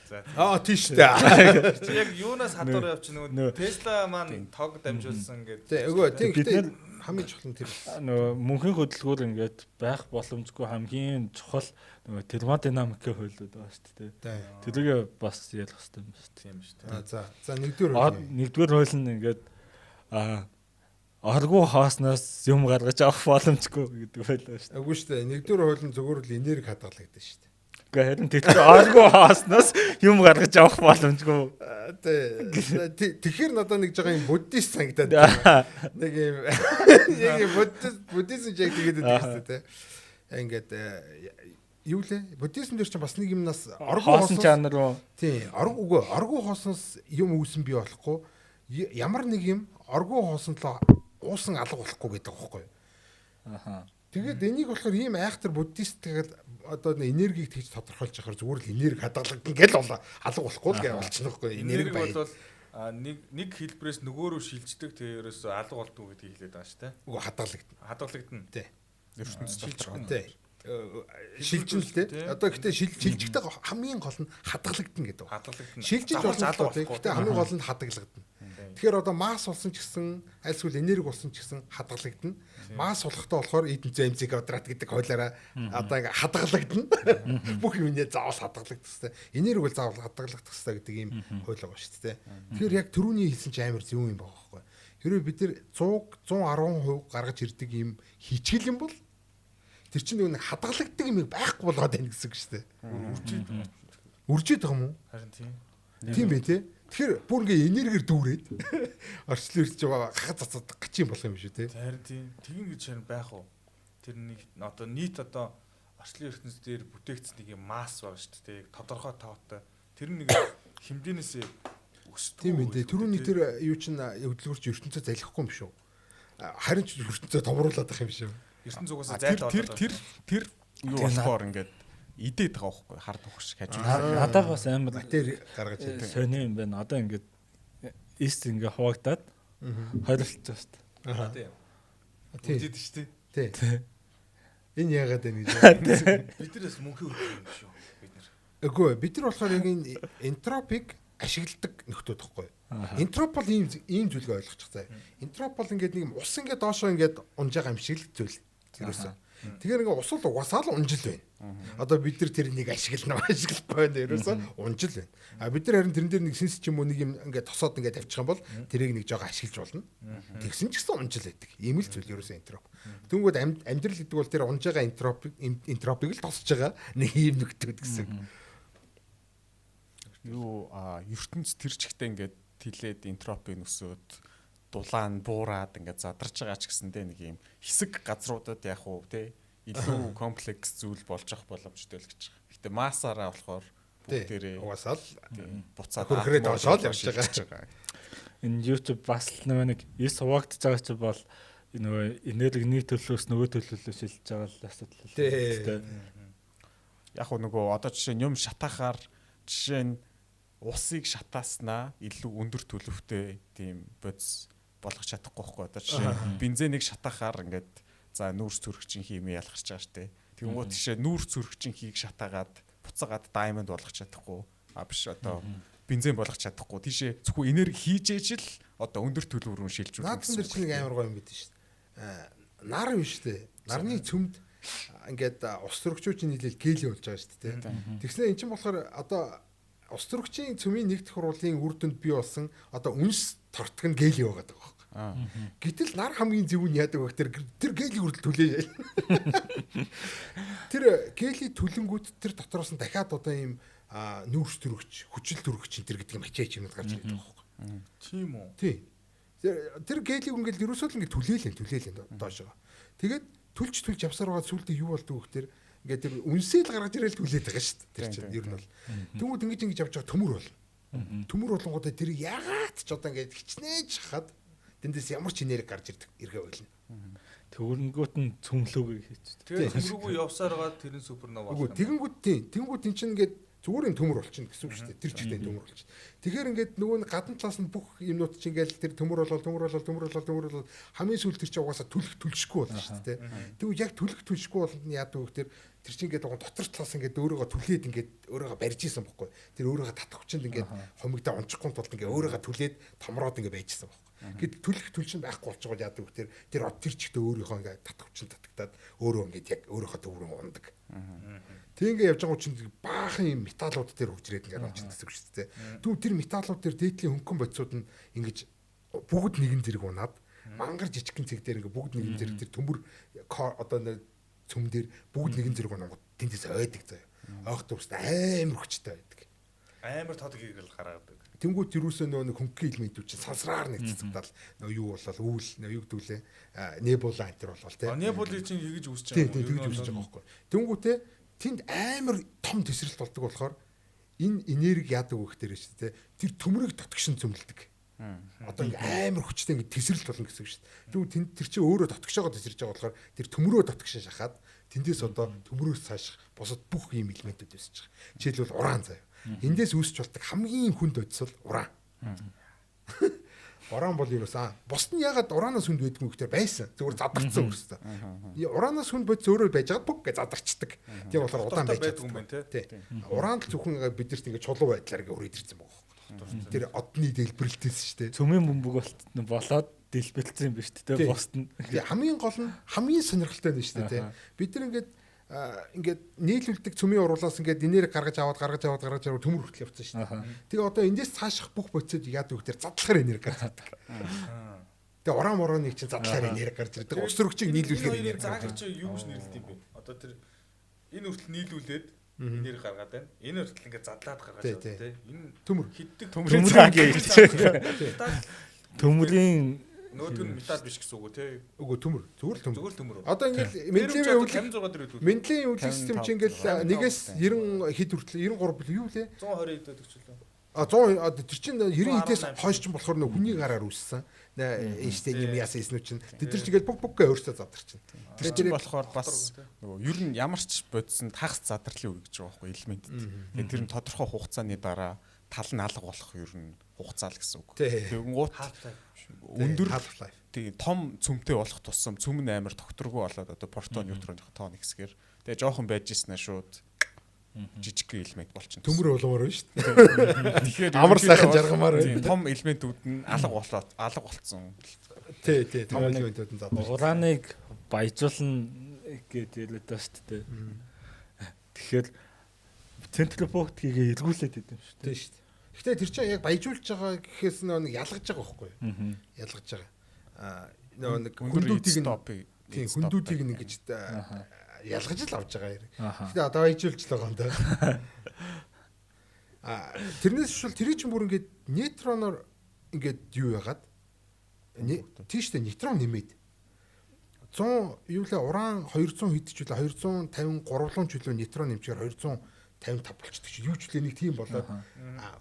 За Аа тийш дээ. чи яг юунаас хадуур явчих нөгөө Tesla маань тог дамжуулсан гэдэг. Тий, үгүй тий гэхдээ хамгийн чухал нь тэр. Нөгөө мөнхийн хөдөлгүүр ингээд байх боломжгүй хамгийн чухал нөгөө термодинамикийн хуулиуд байгаа шүү дээ. Тэрийг бас ярих хэрэгтэй юм шүү дээ. Тийм шүү дээ. Аа за. За нэгдүгээр хууль. Нэгдүгээр хууль нь ингээд аргу хаасноос юм гаргаж авах боломжгүй гэдэг байлаа шүү дээ. Үгүй шүү дээ. Нэгдүгээр хууль нь зөвхөн л энерги хадгалагдана шүү дээ. Гэхдээ харин тэр аргу хааснаас юм гаргаж авах боломжгүй. Тий. Тэгэхээр надад нэг жоохон юм буддист санагдаад байна. Нэг юм яг юм буддизм яг тэгээд байдаг шүү дээ. Ингээд юу лээ? Буддизм дээр чинь бас нэг юмнаас аргу хоосон чанар уу? Тий, аргу үгүй аргу хоосноос юм үүсэн бий болохгүй. Ямар нэг юм аргу хоосонлоо уусан алга болохгүй гэдэг байхгүй юу? Аха. Тэгээд энийг болохоор ийм айхтар буддист тэгээд одоо энергийг тэгж тодорхойлж яхаар зүгээр л энерги хадгалагдана гэл болоо алга болохгүй л гэж болчихно байхгүй юу? Энерги бол нэг хэлбэрээс нөгөө рүү шилждэг, тэгээ ерөөсөө алга болдгоо гэдгийг хэлээд байгаа шүү дээ. Үгүй хадгалагдана. Хадгалагдана. Тий. Ертөнц дотор. Тий. Шилжин л тий. Одоо гэхдээ шилжихдээ хамгийн гол нь хадгалагдана гэдэг. Хадгалагдана. Шилжиж болно тий. Гэхдээ хамгийн гол нь хадгалагдана. Тэгэхээр одоо масс болсон ч гэсэн аль эсвэл энерги болсон ч гэсэн хадгалагдана. Масс болохтой болохоор E = mc квадрат гэдэг хуулиараа одоо ингээ хадгалагдана. Бүх юм нэ заавал хадгалагдах хэрэгтэй. Энерги бол заавал хадгалагдах хэрэгтэй гэдэг ийм хууль байгаа шүү дээ. Тэгэхээр яг түрүүний хэлсэн чинь амар зөв юм байгаа байхгүй. Хэрвээ бид нар 100 110% гаргаж ирдэг ийм хийчихэл юм бол тэр чинь нэг хадгалагддаг юм байхгүй болгоод байна гэсэн үг шүү дээ. Үржиж байгаа юм уу? Харин тийм. Тийм бэ те. Тэгэхээр бүр ингээ энергиэр дүүрээд орчлон ирж байгаа гахад цацаад гачин болох юм шүү те. Харин тийм. Тэгин гэж харин байх уу? Тэр нэг одоо нийт одоо орчлон ертөнц дээр бүтээгдсэн нэг юм масс байгаа шүү дээ. Тодорхой тоотой. Тэр нэг хэмжээнээс өсдөг. Тийм ээ. Түрүүний тэр юу чинь хөдөлгөөрч ертөнцөө залхихгүй юм шүү. Харин ч ертөнцөө томруулаад байх юм шүү. Ертөнц угаасаа зайлаад тэр тэр тэр юу болохоор ингээд идээд байгаа байхгүй хар тухш шиг хажуу. Надад бас амар матери гаргаж ирдэг. Сони юм байна. Одоо ингээд эс ингээ хуваагдаад хойлолцож байна шүү дээ. Аа тийм. Үдээд шүү дээ. Тий. Энэ яагаад байна гэж. Бид нар бас мөнхийн хөдөлгөөн юм шүү. Бид нар. Үгүй бид нар болохоор яг энэ энтропиг ашигладаг нөхдүүд байхгүй юу? Энтроп бол ийм зүйлийг ойлгочих заяа. Энтроп бол ингээд нэг юм ус ингээд доошоо ингээд унж байгаа юм шиг л зүйл. Ерөөсөө. Тэгэхээр ингээ ус л угаасаа л унжил байна. Одоо бид нар тэрнийг ашиглана ашиглахгүй байна ерөөсөө унжил байна. А бид нар харин тэрэн дээр нэг сенс ч юм уу нэг юм ингээ тосоод ингээ тавьчих юм бол тэрийг нэг жоо ашиглаж болно. Тэгсэн ч гэсэн унжил байдаг. Ийм л зүйл ерөөсөө энтроп. Тэнгүүд амьдрал гэдэг бол тэр унж байгаа энтропиг л тосож байгаа нэг ийм нөхдөд гэсэн. Юу ертөнц тэр чигтээ ингээд тилээд энтропи нөсөөд дулаан буураад ингээд задарч байгаа ч гэсэндээ нэг юм хэсэг газруудад яг уу те илүү комплекс зүйл болж авах боломжтой л гэж байгаа. Гэтэ массаараа болохоор бүгдээрээ угаасаа л буцаад хөрхрээ доошоо л явж байгаа. Энэ YouTube бас л нөгөө нэг эс хуваагдж байгаа чи бол нөгөө энерги нэг төлөвлөөс нөгөө төлөвлөө шилжиж байгаа л асуудал л дээ. Яг уу нөгөө одоо жишээ нь юм шатаахаар жишээ нь усыг шатааснаа илүү өндөр төлөвтэй тийм бодис болгож чадахгүй байхгүй. Одоо жишээ нь бензинийг шатаахаар ингээд за нүүрс цөрөгчин химийн ялгарч байгаа штэ. Тэгэнгүүт жишээ нүүрс цөрөгчин хийг шатаагаад буцаагаад даймонд болгож чадахгүй. А биш одоо бензин болгож чадахгүй. Тийшээ зөвхөн энерги хийж ээж л одоо өндөр төлөв рүү шилжүүлнэ. Наадсан дээр чинь нэг амар гоё юм бид шүү дээ. Нар биш үү? Нарны цөмд ингээд ус төрөгчүүчийн нийлэл гели болж байгаа шүү дээ. Тэгснэ эн чинь болохоор одоо ус төрөгчийн цөмийн нэгдэх хурлын үр дүнд бий болсон одоо үнс тортог нь гели яваад байгаа байхгүй. Гэтэл нар хамгийн зөв нь яадаг вэ гэхээр тэр гели хүртэл түлээ. Тэр гели түлэнгүүт тэр дотроос нь дахиад одоо ийм нүүрс төрөгч, хүчил төрөгч энэ төр гэдэг юм ачаач юмнууд гарч ирдэг байхгүй. Тийм үү? Тий. Тэр гелийг ингээл ерөөсөө л ингээд түлээл доошоо. Тэгээд түлж явсаар байгаа сүлдээ юу болдог вэ гэхээр ингээд тэр үнсээ л гаргаж ирээл түлээд байгаа шүү дээ. Тэр чинь ер нь бол. Тэнгүүд ингэж явж байгаа төмөр болно. Төмөр болонгуудаа тэр ягаад ч одоо ингээд хичнээн шахаад тэндээс ямар ч энерги гарч ирдэг эргээ ойлно. Төгөрөнгөт нь цөмлөөгөө хийчих. Тэгээд цөмрүүгөө явсаар байгаа тэр нь супернова болох. Үгүй тэгэнгүүт тийм. Тэгэнгүүт эн чинь ингээд зүгээр юм төмөр болчихно гэсэн үг шүү дээ. Тэр чигтээ төмөр болчихно. Тэгэхээр ингээд нөгөө нь гадна талаас нь бүх юмнууд чинь ингээд тэр төмөр болол төмөр болол төмөр болол төмөр болол хамгийн сүүлд тэр чинь угаасаа түлх түлшгүй болно шүү дээ. Тэгвэл яг түлх түлшгүй болонд нь яадаг вэ гэхээр тэр чинь ингээд дотор талаас ингээд өөрийгөө түлээд ингээд өөрийгөө барьж исэн бохгүй. Тэр өөрийгөө татах хүчинд ингээд хомигдоо ончихгүй тулд ингээд өөрийгөө түлээд томроод ингээд байж исэн бохгүй. Гэт түлх түлшин байхгүй болчихвол яадаг вэ гэхээр тэр тэр чигтээ өөрийнхөө ингээд татах хүчин татагдаад өөрөө ингээд яг өөрийнхөө төврөн ундаг. Тэг ингээд явж байгаа чинь баахан юм металлууд дээр хөгжрээд ингээд ончихдаг гэсэн үг шүү дээ. Тэгвэл тэр металлууд дээр дээдлийн хөнгөн бодисууд нь ингэж бүгд нэгэн зэрэг унаад мангар жижигхэн цэг дээр ингээд бүгд нэгэн зэрэг тэр төмөр одоо цөм дээр бүгд нэгэн зэрэг унангууд тэндээс ойдаг заяа. Ойх төвс амар хүчтэй байдаг. Амар тод гэрэл гаргадаг. Тэнгүүт юусоо нөгөө нэг хөнгөн элементүүд чинь сансраар нэг цэцэгдэл нөгөө юу болол үүл нөгөө юу гэдүүлээ небула энэ төр болол тий. Небулыг чинь тэгж үүсэж байгаа юм. Тий, тэгж үүсэж байгаа байхгүй. Тэнгүүтээ тэнд амар том тесрэлт болдог болохоор энэ энерги яадаг вэ гэхээр шүү дээ. Тэр төмрийг дотгошин цөмлөдөг. Одоо ингээ амар хүчтэй ингээ тесрэлт болно гэсэн үг шүү дээ. Тэгвэл тэнд тэр чинь өөрөө дотгошоогоо тесэрж байгаа болохоор тэр төмрөө дотгошин шахаад тэндээс одоо төмрөөс цааших бусад бүх юм элементүүд үүсэж байгаа. Жишээлбэл уран заяа. Эндээс үүсч болдог хамгийн хүнд бодис бол уран. Уран бол юусаа бусд нь ягаад ураанаас хүнд байдгүй гэхээр байсан. Зүгээр задарсан өөрсдөө. Ураанаас хүнд бодис өөрөө байж байгаа бүг гэж задарчдаг. Тийм болохоор удаан байж чаддгүй юм байна тий. Уран л зөвхөн бидэрт ингээ чулуу байдлаар ингээ өрөөд ирсэн байгаа байхгүй. Тэр одны дэлбэрэлтээс шүү дээ. Цөмийн бөмбөг болоод дэлбэлсэн юм биш үү те бусд нь. Хамгийн гол нь хамгийн сонирхолтой нь шүү дээ те. Бид нар ингээд ингээд нийлүүлдэг цөмийн уруулаас ингээд энерги гаргаж аваад гаргаж аваад гаргаж аваад төмөр хүртэл явцсан шүү дээ. Тэгээ одоо эндээс цааших бүх бодисод яадаг вэ гэхээр задлахаар энерги гарч ирдэг. Тэгээ уран мурааныг чинь задлахаар энерги гарч ирдэг. Ус төрөгчийг нийлүүлэхээр энерги гарч ирдэг. Чи юу гэж нэрлэдэг юм бэ? Одоо тэр энэ хүртэл нийлүүлээд энерги гаргаад байна. Энэ хүртэл ингээд задлаад гаргаж аваад тий. Энэ төмөр хиддэг төмөрийн төмөрийн Нөгөөдг нь металл биш гэсэн үг үү те? Үгүй төмөр. Зүгээр л төмөр. Зүгээр л төмөр. Одоо ингээл Менделеевийн 56 дээр үүдвэл. Менделеевийн үйл систем чинь ингээл нэгээс 90 хэд хүртэл 93 бил юу лээ? 120 хэд өгч лээ. А 100 тэр чинь 90 хэдээс хойш чинь болохоор нөх хүний гараар үүссэн. Эйнштейн юм яасан эснүү чинь. Тэд нар чинь ингээл бүг бүг гэ өөрсдөө задарчин. Тэр чинь болохоор бас нөгөө ер нь ямар ч бодисон тагс задарлын үе гэж байгаа байхгүй элементэд. Тэгээд тэр нь тодорхой хугацааны дараа тал нь алга болох ер нь хугацаа л гэсэн үг. Тэгэнгუут өндөр тийм том цөмтэй болох тусам цөм нь амар тогтворгүй болоод одоо протон нейтроны тоон ихсгээр тэгээ жоохон байж ирсэн шууд жижиг элемент болчихно. Төмөр болгомоор байна шүү дээ. Тэгэхээр амар сайхан жаргамаар байна. Том элементүүд нь алга болоод алга болцсон. Тий, тий, том элементүүд нь задлаа. Ураныг баяжуулна гэдэг яриад байна шүү дээ. Тэгэхээр центрифугтгийг эргүүлээд идэв юм шүү дээ. Тий шүү дээ. Гэтэ тэр чинь яг баяжуулж байгаа гэхээс нэг ялгаж байгаа байхгүй юу? Ялгаж байгаа. Аа нөгөө нэг хүндүүдийг нь тийм хүндүүдийг нь ингэж ялгаж л авч байгаа юм. Гэтэ одоо баяжуулж л байгаа юм да. Аа тэрнээс шул тэрий чинь бүр ингээд нейтроноор ингээд юу яагаад тийм шүү дээ нейтрон нэмээд 100 юу лээ уран 200 хэд ч үлээ 253 ч үлээ нейтрон нэмчихээр 255 болчдөг чи юу ч үлээ нэг тийм болоод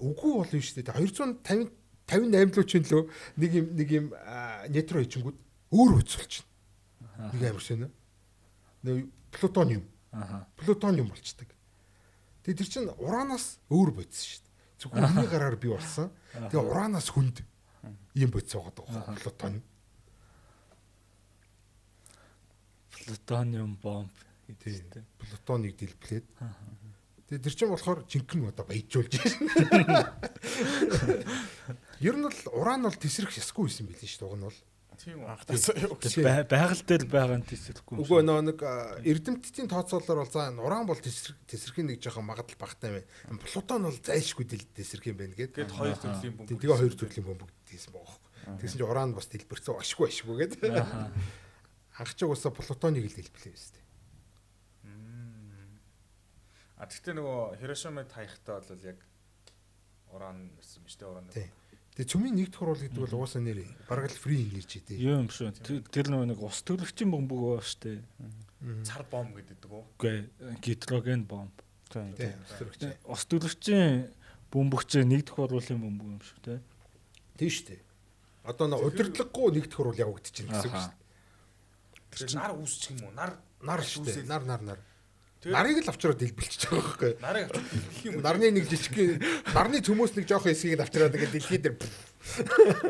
үгүй бол юм шүү дээ 250 58 лөө чинь лөө нэг юм нейтрон хийчингүүд өөр үз болчихно. Нэг амар сонь. Нэг плутониум. Плутониум болчдөг. Тэгээ тэр чинь уранаас өөр бодис шүү дээ. Зөвхөн хүний гараар бий болсон. Тэгээ уранаас хүнд ийм бодис байгаа даа плутониум. Плутониум бомб гэдэг тийм. Плутонийг дэлбэлээд. Тэгээ тэр чинь болохоор жинхэнэ одоо баяжуулж байна. Ер нь бол уран бол тесрэх ёсгүй байсан билээ шүү дээ уг нь бол. Тийм анхнаасаа юу гэж байгаль дээр байгаа нь тесрэхгүй. Үгүй нөө нэг эрдэмтдийн тооцоолоор бол за уран бол тесрэхийн нэг жоохон магадлал багтай байна. Плутон бол зайлшгүй тесрэх юм байна гээд. Тэгээд хоёр төрлийн бөмбөг. Тэгээ хоёр төрлийн бөмбөг тийсэн байгаа байхгүй. Тэгсэн чинь уран бас дэлбэрсэн ашгүй ашгүй гээд. Анхчиг усаа плутоныг л дэлбэлээ биз дээ. А тэгтээ нөгөө Хирошимад хаяхтаа бол яг уран байсан биз дээ уран. Тэгээ цөмийн нэгд хуруул гэдэг бол угаасаа нэр бараг л фри энержи дээ. Юу юм шүү. Тэр нөгөө нэг ус төлөгчийн бөмбөг байгаа шүү дээ. Цар бомб гэдэг үү? Үгүй гидроген бомб. Тийм. Ус төлөгчийн Бөмбөг чинь нэгдэх хуруулын бөмбөг юм шүү те. Тийм шүү дээ. Одоо нэг удирдлаггүй нэгдэх хуруул явагдчихэв гэсэн үг шүү дээ. Тэр чинь нар үүсчих юм уу? Нар шүү дээ. Нар. Нарыг л авчраад дэлбэлчихэж байгаа байхгүй. Нарыг авчраад дэлбэлэх юм уу? Нарны нэг жижиг нарны цөмөөс нэг жоохон хэсгийг авчраад ингээд дэлхий дээр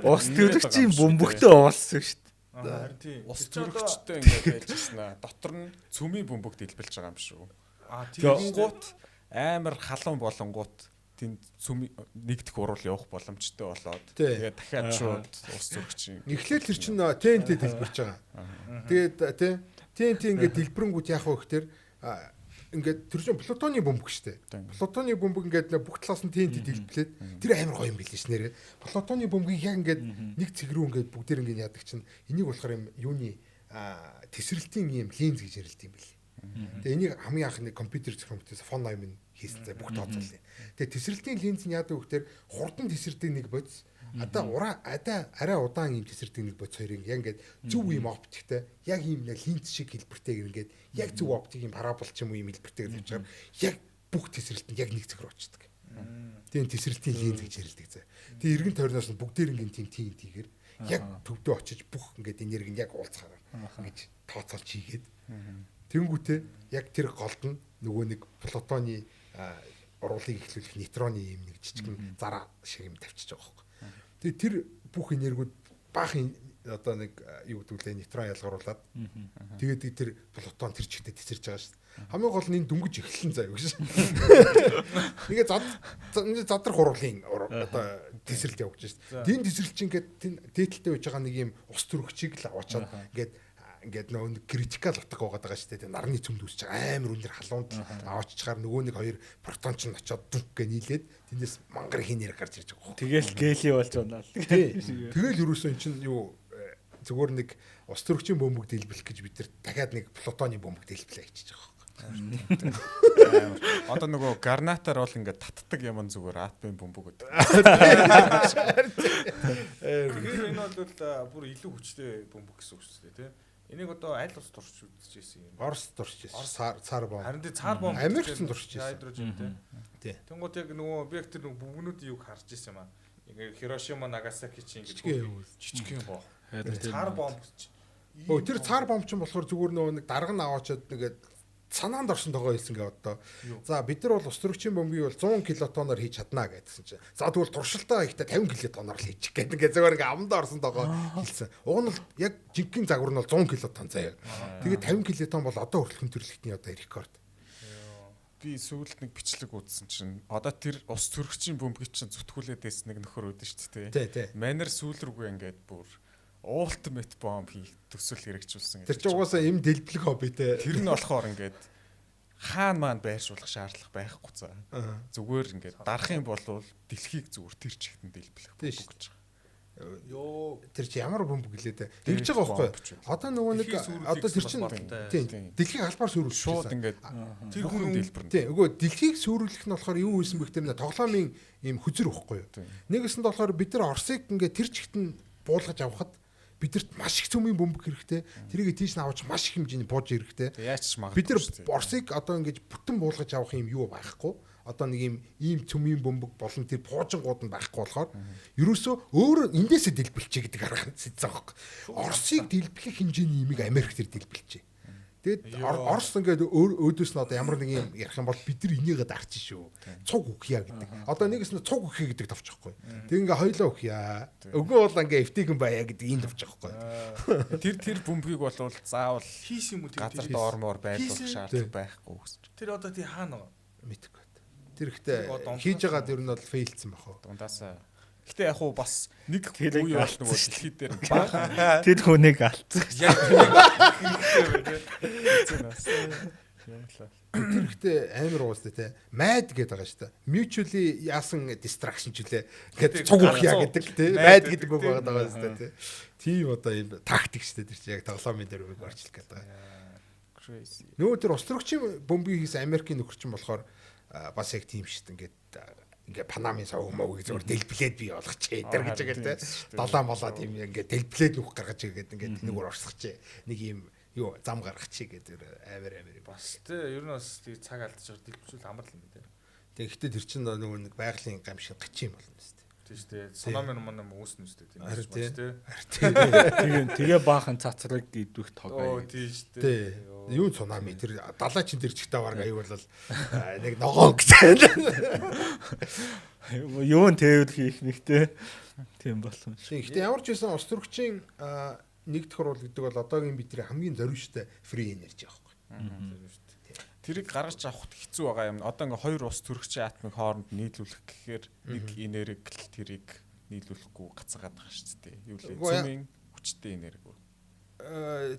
ус төрөгчийн бөмбөгтэй уулсан шүү дээ. Харин тийм. Ус төрөгчтэй ингээд байж гисэн аа. Дотор нь цөмийн бөмбөг дэлбэлж байгаа юм шүү. Аа тийм. Тэгэнгუут амар халуун болонгуут тэнд цөм нэгдэх уруул явах боломжтой болоод тэгээд дахиад шууд ус төрөгчийн. Эхлээд тэр чинь TNT дэлбэрч байгаа. Тэгээд тий TNT ингээд дэлбэрэнгүүт яах вэ гэхээр ингээд тэр чинь плутоны бөмбөг шүү дээ. Плутоны бөмбөг ингээд бүх талаас нь TNT дэлбэлээд тэр амар гоё юм билээ ш нэрээ. Плутоны бөмбөгийг яг ингээд нэг цэг рүү ингээд бүгдээр ингээд яадаг чинь энийг болохоор юм юуны тесрэлтийн юм линз гэж ярилт юм билээ. Тэгээ энийг хамгийн анх нэг компьютер зохион бүтээсэн фон Нойман хийсэн заа бүх тооцооллоо. Тэгээ тесрэлтийн линз нь яадаг вэ гэхээр хурдан тесэрдэг нэг бодис одоо арай удаан юм тесэрдэг нэг бодис хоёрыг яг ингээд зөв юм оптиктэй яг ийм линз шиг хэлбэртэйг ингээд яг зөв оптик юм парабол ч юм уу юм хэлбэртэйг тавьчихаар яг бүх тесрэлт нь яг нэг цэг рүү очдог. Тэгээ тесрэлтийн линз гэж ярилдаг заа. Тэгээ эргэн тойрноос нь бүгдээр ингээд тийм тийм тийгээр яг төвдөө очиж бүх ингээд энерги нь яг уулзахаар ингэж тооцоолж хийгээд тэнгүүтээ яг тэр голд нь нөгөө нэг плутоны уруулыг эхлүүлэх нейтроны юм нэг жижигэн зараа шиг юм тавьчихж байгаа байхгүй. Тэгээ тэр бүх энергиуд баахан одоо нэг юу гэдэг лээ нейтрон ялгаруулад тэгээд тэр плутон тэр чигтээ тесэрж байгаа шүү дээ. Хамгийн гол нь энэ дөнгөж эхэлсэн заяа гэж. Тэгээ задрах хуруулын одоо тесрэлт явагдаж шүү дээ. Энэ тесрэлт чинь ингээд дээдэлтэй байж байгаа нэг юм ус төрөгчийг л аваачаад ингээд нөгөө нэг критикал утга байгаад байгаа шүү дээ. Нарны цөмд үүсэж байгаа амар өндөр халуунд авааччихаар нөгөө нэг хоёр протон ч очоод дүнх гэ нийлээд тэндээс мангар хинээр гарч ирж байгаа. Тэгэл гели болж байна л. Тэгэл ерөөсөө эн чинь юу зүгээр нэг ус төрөгчийн бөмбөг дэлбэлэх гэж бид нар дахиад нэг плутоны бөмбөг дэлбэлээ хийчихэж байгаа байхгүй. Одоо нөгөө гарнатаар бол ингээд татдаг юм зүгээр атомын бөмбөг гэдэг. Тэгэхээр энэ бол бүр илүү хүчтэй бөмбөг гэсэн үг шүү дээ, тийм. Энийг одоо аль улс турш үзчихсэн юм? Орос турш ирсэн. Цаар бомб. Харин тий цаар бомб. Америкт турш ирсэн. Хайдрожин тий. Тэнгууд яг нөгөө би яг тэр нөгөө бөмбөгнүүдийн юг харж ирсэн юм аа. Ингээ Хирошима, Нагасаки чинь ингээ жижиг юм боо. Цаар бомб чи. Өө тэр цаар бомб чинь болохоор зүгээр нөгөө нэг дарга нь аваачаад нэгээд санаанд орсон тогоо хэлсэн гээ одоо. За бид нар бол ус төрөгчийн бөмбөгийг бол 100 килотоноор хийж чаднаа гэдсэн чинь. За тэгвэл туршилтаа ихтэй 50 килотоноор л хийчих гэдэг. Ингээ зүгээр ингээ амдаа орсон тогоо хэлсэн. Уг нь бол яг жинхэнэ загвар нь бол 100 килотон заяа. Тэгээд 50 килотон бол одоо хүртэл хүн төрөлхтний одоо рекорд. Би сүүлд нэг бичлэг үзсэн чинь одоо тэр ус төрөгчийн бөмбөгийг чинь зүтгүүлээд байсан нэг нөхөр үүдэн шүү дээ. Манер сүүл рүүгээ ингээд бүр ultimate bomb хийх төсөл хэрэгжүүлсэн гэдэг. Тэр чинь угаасаа эм дэлбэлэх хобби те. Тэр нь болохоор ингээд хаан маань байршуулах шаардлага байхгүй цаа. Зүгээр ингээд дарах юм бол дэлхийг зүгээр тэр чигтэн дэлбэлэх бөмбөг гэж байгаа. Йоо тэр чи ямар бөмбөг гэлээ те. Тэгж байгаа байхгүй. Одоо нөгөө нэг одоо тэр чинь тийм дэлхийг албаар сүрүүлж шууд ингээд тэр хүн дэлбэрнэ. Тийм үгүй дэлхийг сүрүүлэх нь болохоор юу хийсэн бэ гэхээр тоглоомын ийм хөзөр واخгүй юу. Нэгэсэнд болохоор бид нар Оросыг ингээд тэр чигтэн буулгаж авахад бидэрт маш их цөмийн бөмбөг хэрэгтэй. Тэрийг тийш нь авч маш их хэмжээний бууж хэрэгтэй. Яаж ч магадгүй. Бид нар Оросыг одоо ингэж бүтэн буулгаж авах юм юу байхгүй. Одоо нэг юм ийм цөмийн бөмбөг болон тэр пуужингууд нь байхгүй болохоор ерөөсөө өөр эндээсээ дэлбэлчихье гэдэг арга сэдсэн аахгүй. Оросыг дэлбэлэх хэмжээний имийг Америк тэр дэлбэлчихье. Тэгээд Орос ингээд өөдөөс нь одоо ямар нэг юм ярих юм бол бид нар энийгээ дарчих шүү. Цуг өгье гэдэг. Одоо нэгээс нь цуг өгье гэдэг товчихгүй. Тэг ингээ хоёлоо өгье. Үгүй бол ингээ эвтэйхэн байя гэдэг ийм товчихгүй. Тэр бөмбөгийг бол заавал хийсэн юм уу тэр газар доормоор байлуулах шаардлага байхгүй гэсэн. Тэр одоо тий хаана байгаа? Мэдгүй. Тэр ихтэй хийж байгаа дэр нь бол фейлдсэн бах уу. Дундаасаа. Гэтэ яг уу бас нэг үе бол нөгөө дэлхий дээр баахан тэр хүнийг алдсан. Яг хэрэгтэй байх. Тэр ихтэй амар уустай те. Mad гэдэг байгаа шүү дээ. Mutually яасан distraction ч үлээ. Ингээд цуг өгье гэдэг те. Mad гэдэг үг байгаа шүү дээ те. Тийм одоо юм тактик шүү дээ тэр чинь яг тоглоомын дээр үг орчлох гэдэг байгаа. Crazy. Нөгөө тэр ус төрөгчийн бөмбөгийг хийсэн Америкийн нөхөр чинь болохоор бас яг тийм шүү дээ. Ингээд ингээ Панамын сав мөгийг зөвөр дэлбэлээд бий болгочихъя тэр гэж байгаа те. Далаа малаа тийм ингээ дэлбэлээд нүх гаргаж иргээд ингээ энэгээр орсгочихъя. Нэг юм юу зам гаргачих гэдэг амар амар бас те. Ер нь бас тий цаг алдчихаар дэлбэлжүүл амар л юм те. Тэг гэхдээ тэр чинь нөгөө нэг байгалийн гам шиг гачин юм болно шүү дээ. Тийм шүү дээ. Цунами манай үүснэ шүү дээ. Тийм тийм. Тэгээ баахан цацраг идвэх тог. Оо тийм шүү дээ. Юу цунами тэр далайчин тэр чигтээ баг аюу бол нэг ногоон гэсэн. Юу н тээвэл хийх нэг те. Тийм болсон шүү. Гэхдээ ямар ч байсан улс төрөгчийн нэг дэх хурал гэдэг бол одоогийн бидний хамгийн зориулттай free energy аахгүй. Тэрийг гаргаж авахд хэцүү байгаа юм. Одоо ингээ хоёр улс төрөгчийн атомыг хооронд нийлүүлэх гэхээр нэг энерги л тэрийг нийлүүлэхгүй гацаагаад байгаа шүү дээ. Юу лээ? Цөмийн хүчтэй энерги.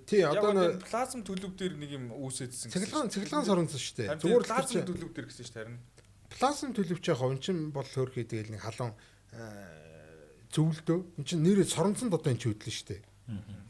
Тий одоо нэг плазм төлөв дээр нэг юм үүсэдсэн гэсэн. Цэглэгаан соронзон шүү дээ. Зүгээр плазм төлөв дээр гэсэн шүү дээ харин. Плазм төлөв чи яг эн чинь бол хөөрхий тэгэл нэг халуун зөвлөдөө. Эн чинь нэрээ соронзонд одоо эн чинь хөдлөн шүү дээ.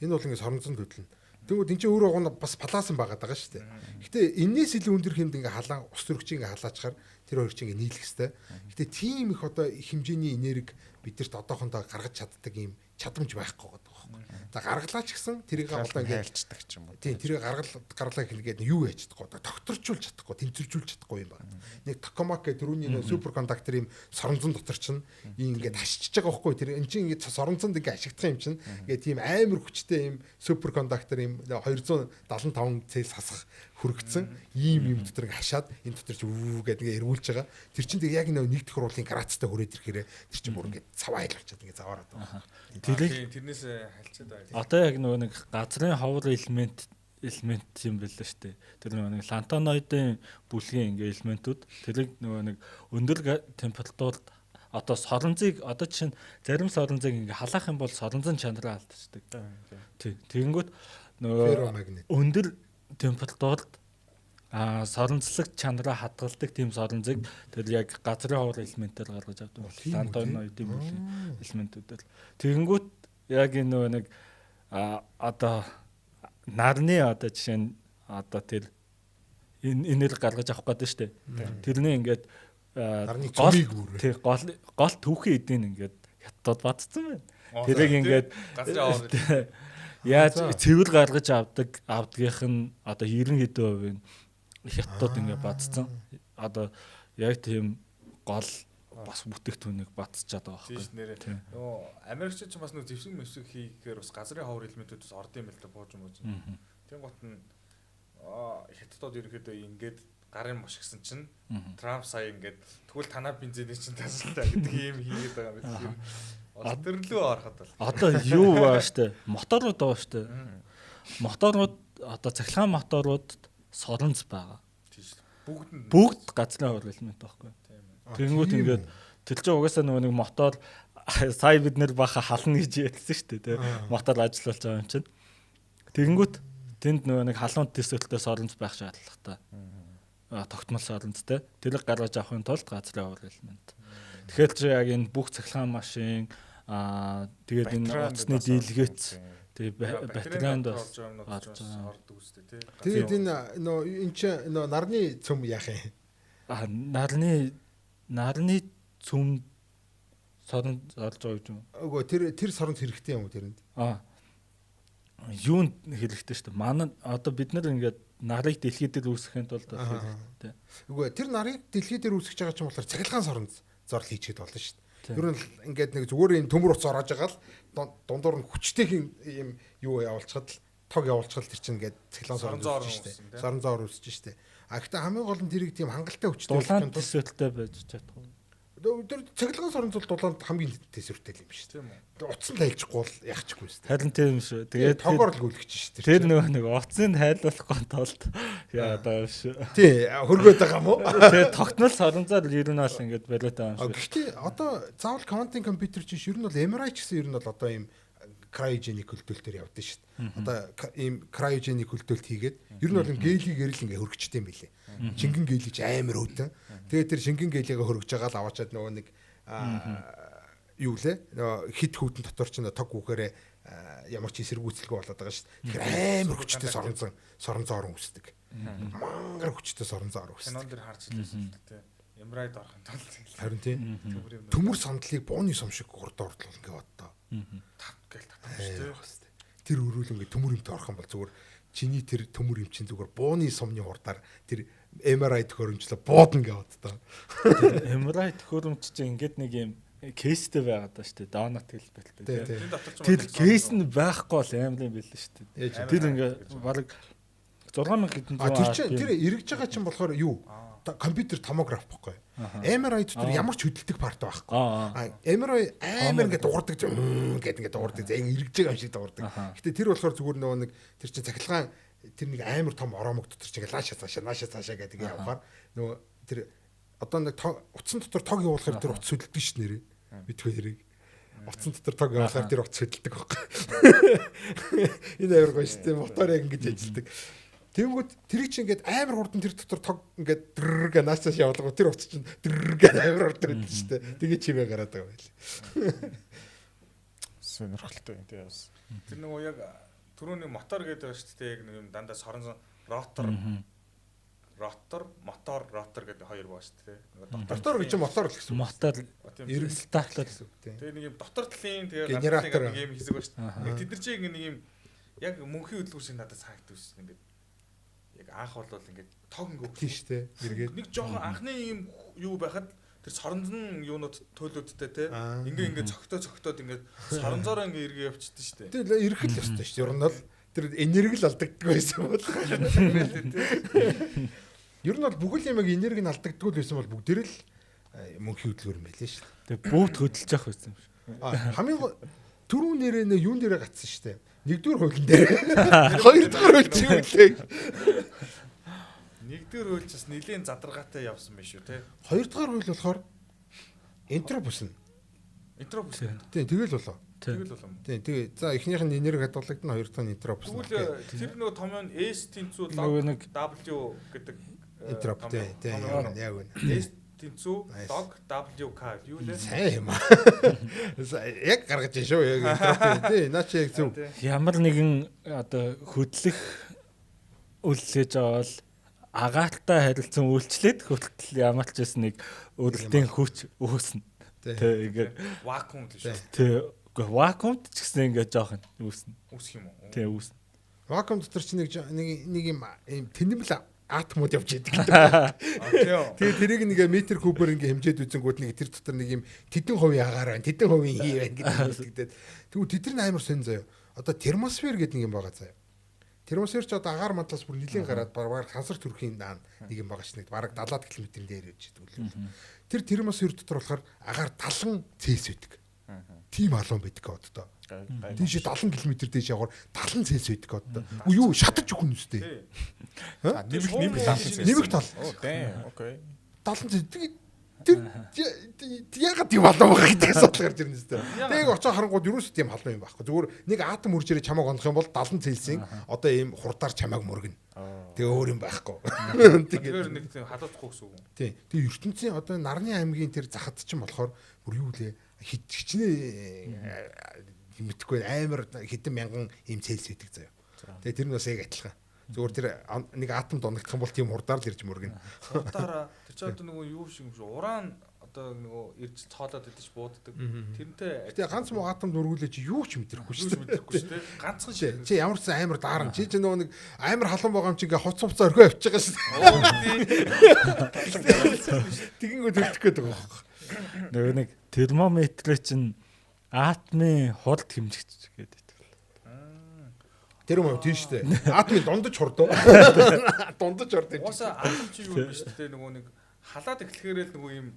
Энэ бол ингээ соронзонд хөдлөнө. Тэгвэл эн чинь өөрөө гоо бас плазм байгаад байгаа шүү дээ. Гэтэ энээс илүү өндөр хэмд ингээ халаан ус төрөгч ингээ халаачаар тэр хоёр чинь ингээ нийлэх хэвээр. Гэтэ тийм их одоо хэмжээний энерги бидэрт одоохондоо гаргаж чаддаг юм чадамж байхгүй байгаа байхгүй. За гаргалаа ч гэсэн тэрийг одоо ингээ хайлчдаг ч юм уу. Тийм тэрийг гаргалаа хэлгээд юу яаж чадахгүй одоо тогтворчулж чадахгүй, тэнцвэржүүлж чадахгүй юм байна. Нэг токамак гэх түрүүний нэг суперкондуктор юм соронзон дотор чинь ингээд хашчиж байгаа байхгүй. Тэр эн чинь ингээд соронзонд ингээ ашигдах юм чинь ингээд тийм амар хүчтэй юм суперкондуктор юм 275 Цельс хасах хүргэцэн ийм юм дотор ингээ хашаад энэ дотор чи үү гэдэг ингээ эргүүлж байгаа. Тэр чинь тэг яг нэг дэх хурлын грацтай хүрээд ирэхээр тэр чинь бүр ингээ цаваа хайлуулчаад ингээ заваарад байгаа. Тэрийг тэрнээс хальчаад байгаа. Одоо яг нөгөө нэг газрын ховор элемент юм байлаа шүү дээ. Тэр нөгөө нэг лантаноидын бүлгийн ингээ элементүүд тэрийг нөгөө нэг өндөр температурт одоо соронзыг одоо чинь зарим соронзыг ингээ халаах юм бол соронзон чанараа алдчихдаг. Тий. Тэгэнгүүт нөгөө өндөр температурт соронзлог чанараа хадгалдаг тийм соронзыг тэр яг газрын ховор элементээр гаргаж авдаг. Лантаноидын бүлгийн элементүүдээр. Тэгэнгүүт яг энэ нөгөө нэг одоо нарны одоо жишээ нь одоо тэр энерги гаргаж авах гэдэг шүү дээ. Тэрний ингээд нарны цөмийг бүр тий гол түүхийн эдийн ингээд хятадд бадцсан байна. Тэрийг ингээд газрын ховор яаж цэвэр гаргаж авдгийнх нь одоо 90 хэдэн хувийн хятадд ингээд бадцсан. Одоо яг тийм гол бас бүтээгдэхүүнийг бадцчаад байгаа байхгүй. Тийм нэрээ. Нөгөө Америкчууд ч бас нөгөө зэвсэг мэвсэг хийхээр бас газрын ховор элементүүд бас орд юм л да бууж мууж. Тийм гот нь хятадууд ерөнхийдөө ингээд гарын бошгсон чинь Трамп сая ингээд тэгвэл танаа бензиний чинь тасалтай гэдэг юм хийгээд байгаа юм тийм. Өдөрлөө ороход бол. Одоо юу баа штэ? Моторууд байгаа штэ. Моторууд одоо цахилгаан моторуудад соронз байгаа. Тийм шүү. Бүгд нь бүгд газрын ховор элемент байхгүй. Тэгэнгүүт ингээд тэр чинь угаасаа нөгөө нэг мотор сая бид нэр баха хална гэж ярьсан шүү дээ тий. Мотор ажиллуулж байгаа юм чинь. Тэгэнгүүт тэнд нөгөө нэг халуун төсөөлтөй соронз байх шаардлагатай. Тогтмол соронзтой. Тэрийг гаргаж авахын тулд газрын ховор элемент. Тэгэхээр чи яг энэ бүх цахилгаан машин тэгээд энэ утасны дийлгээц тэгээ батарейнд бас ордог үстэй тий. Тэгээд энэ нөө эн чинь нөө нарны цөм яах юм? Нарны цөм соронз орж байгаа гэж юм. Үгүй тэр соронз хэрэгтэй юм уу тэрэнд? Юунд хэрэгтэй шүү дээ. Манай одоо бид нар ингээд нарыг дэлхий дээр үүсгэхийн тулд хэрэгтэй. Үгүй тэр нарыг дэлхий дээр үүсгэж байгаа ч юм болохоор цахилгаан соронз зорл хийчихэд болно шүү дээ. Ер нь ингээд нэг зүгээр юм төмөр уц ороож байгаа л дундуур нь хүчтэйхэн юм юу явуулчихад л тог явуулчихад тэр чинь ингээд цахилгаан соронз үүсэж шүү дээ. Соронзоор үүсэж шүү дээ. А гэхдээ хамгийн гол нь тэрийг тийм хангалттай хүчтэй дулаан төсөөлтөй байж чадахгүй. Тэр цахилгаан соронз бол дулаанд хамгийн төсөөлттэй юм шүү дээ. Утас нь тайлчихгүй бол яахчихгүй шүү дээ. Харин тийм шүү. Тэгээд тогоор л гүйлгэж шүү дээ. Тэр нөгөө нэг утсыг хайлуулахгүй тулд яагаад байгаа юм шүү. Тий, хөргөөд байгаа юм уу? Тэгээд тогтмол соронзоор ер нь бол ингээд болоод байгаа юм шүү. Гэхдээ одоо заавал квантын компьютер чинь ер нь бол MRI ч гэсэн ер нь бол одоо ийм cryogenic хөлдөлтөөр явдсан шүү дээ. Одоо ийм cryogenic хөлдөлт хийгээд ер нь бол гелигээр л ингээ хөргөчтэй юм билээ. Шингэн гелий ч амар өвдөн. Тэгээд тэр шингэн гелигээ хөргөж байгаа л аваачаад нөгөө нэг юу лээ? Нөгөө хит хүүтэн дотор чинь тог гүхээрээ ямар ч эсэргүүцэлгүй болоод байгаа шүү дээ. Тэгэхээр амар хүчтэй соронзон орон үсдэг. Мангар хүчтэй соронзон орон үсдэг. Кинон дэр харж илсэн л дээ. Эмрайд орохын тулд. Харин тийм. Төмөр сандлыг бууны сум шиг хурд ордлол ингээ боддоо. Тав гээл татах шүү дээ. Тэр өрөөл ингээд төмөр юмтай орох юм бол зүгээр чиний тэр төмөр юм чинь зүгээр бууны сумны хурдаар тэр MRI төхөөрөмжлөө буудна гэвод та. MRI төхөөрөмж чинь ингээд нэг юм кейстэй байгаад ба шүү дээ. Донат хэлбэлтэй. Тэр кейс нь байхгүй бол амар юм байл шүү дээ. Тэр ингээд бараг 6000 хэдэн зуун. Тэр чинь тэр эргэж байгаа чинь болохоор юу? Компьютер томограф бохгүй. MRI дотор ямар ч хөдөлдөг парт байхгүй. MRI амар ингээд дуурдаг гэдэг ингээд дуурдаг. Яг эргэж байгаа юм шиг дуурдаг. Гэтэ тэр болохоор зүгээр нөгөө нэг тэр чинь цахилгаан тэр нэг амар том ороомог дотор чинь лааша цаашаа нааша цаашаа гэдэг явахаар нөгөө тэр одоо нэг утсан дотор тог явуулахаар тэр утас хөдөлдөг ш нэрээ. Мэдгүй тэрийг. Утсан дотор тог явуулахаар тэр утас хөдөлдөг байхгүй. Энэ амар гоё шүү дээ. Мотор яг ингэж ажилладаг. Тэнгүүд тэрийг чинь ингээд амар хурдан тэр дотор тог ингээд дэрр гэ нааш цааш явуулгаа тэр утас чинь дэрр гэ амар хурдан хөдөлж шүү дээ. Тэгээ чимээ гараад байгаа байл. Сонирхолтой юм тий бас. Тэр нөгөө яг түрүүний мотор гэдэг байна шүү дээ. Яг нэг юм дандаа сорон ротор ротор, мотор, ротор гэдэг хоёр баа шүү дээ. Дотор гэж мотор л гэсэн. Мотор эргэл стартлаа гэсэн үг тийм. Тэгээ нэг юм дотор талын тэгээ генератор нэг юм хэсэг ба шүү дээ. Яг тэд нар чинь нэг юм яг мөнхийн хөдөлгүүр шиг надад санагдсан ингээд яг анх бол ингээд тог ингээд тийм шүү дээ. Эргээд нэг жоохон анхны юм юу байхад тэр соронзон юунууд төлөөдтэй те ингээ ингээ цогтоо цогтоод ингээд соронзороо ингээ эргээ явчихдаг шүү дээ. Тэр эргэх л ёстой шүү дээ. Ер нь бол тэр энерги л алдагддаг байсан бол. Ер нь бол бүхэл юм энерги нь алдагддаг л байсан бол бүгдээр л мөнхийн хөдөлгүүр юм байлээ шүү дээ. Тэгээ бүгд хөдөлж явах байсан юм шиг. Хамгийн түрүү нэрээ нэ юун дээрээ гацсан шүү дээ. Нэгдүгээр хуулийн дээр. Хоёрдугаар хууль чи юу лээ. Нэгдүгээр хууль ч бас нэлийн задаргаатай явсан байх шүү те. Хоёрдугаар хууль болохоор энтроп үснэ. Энтроп үснэ. Тийм тэгэл болоо. Тэгэл болоо. Тийм тэгээ за эхнийх нь энерги хадгалагдана, хоёр дахь нь энтроп үснэ. Тэгвэл тэр нөгөө томьёо нь S тэнцүү log W гэдэг энтроп тийм тийм яг үнэ. S тэнцүү log WK юу лээ? Сайн юм аа. Яг гаргаж ин шүү яг энтроп тийм наа чи яг зөв. Ямар нэгэн одоо хөдлөх үйлчлэж байгаа бол агаартай харилцан үйлчлээд хүртэл ямар ч байсан нэг өрөлтийн хүч үүснэ. Тэ ингээд вакуум л шүү. Тэ үгүй вакуумд ч гэсэн ингээд жоохон үүснэ. Үүсэх юм уу? Тэ үүснэ. Вакуум дотор чи нэг нэг юм тэнэмэл атомууд явж идэг гэдэг. Тэгээ тэрийг нэг метр кубээр ингээ хэмжээд үзэнгүүт нэг тэр дотор нэг юм тэдэн хувийн агаар байна, тэдэн хувийн хий байна гэдэг хэлэгдээд. Тэгвэл тэд нар амар сонь заяа. Одоо термосфер гэдэг нэг юм байгаа заяа. Термосфер ч одоо агаар мадлаас бүр нэлийн гараад бараг хансар төрхийн даан нэг юм байгаа ш нэг бараг 70 км дээр явж идэг үлээ. Тэр термосфер дотор болохоор агаар 70 Цельс байдаг. Тийм халуун байдаг одоо. Тийш 70 км дээш явахаар 70 Цельс байдаг одоо. Үгүй юу шатаж өгөх нь үстэй. Нэмэх 70 Цельс. Нэмэх тал. Оо окей. 70 Цельс. Тэр яагаад тийм халуун байгаа гэдэг асуудал гарч ирнэ үстэй. Тэгээ очоо харангууд юусоо тийм халуун юм байхгүй. Зүгээр нэг атом үржээрээ чамааг онох юм бол 70 Цельсийн одоо ийм хурдаар чамааг мөргөнө. Тэгээ өөр юм байхгүй. Тэгээд нэг тийм халууцгүй гэсэн үг. Тийм. Тэгээ ертөнцийн одоо нарны аймгийн тэр захад чинь болохоор бүр юу лээ хичнээн мэдхгүй амар хэдэн мянган ийм Цельс байдаг заяа. Тэгээ тэр нь бас яг адилхан. Зүгээр тэр нэг атомд оногдох юм бол тийм хурдаар л ирж мөргөнө. Хурдаараа тэр чинь одоо нөгөө юу шиг юм шиг уран одоо нөгөө ирж цоолоод идэж бууддаг. Тэрнтэй тэгээ ганц муу атомд өргүүлээ чи юу ч мэдрэхгүй шүү дээ. Мэдрэхгүй шүү дээ. Ганцхан шиг. Чи ямар ч амар даарна. Чи чи нөгөө нэг амар халуун байгаа юм чи ингээ хуц хуцаа орхио явчих байгаа шүү дээ. Тэгэнгүүт төлчих гээд байгаа байхгүй. Нөгөө нэг термометрээ чинь атомын хурд хэмжигч гэдэг. Тэр юм тийм шүү дээ. Атомын дундаж хурд уу? Дундаж хурд юм. Уусаа атом чи юу юм бэ шүү дээ. Нөгөө нэг халаад эхлэхээрээ л нөгөө юм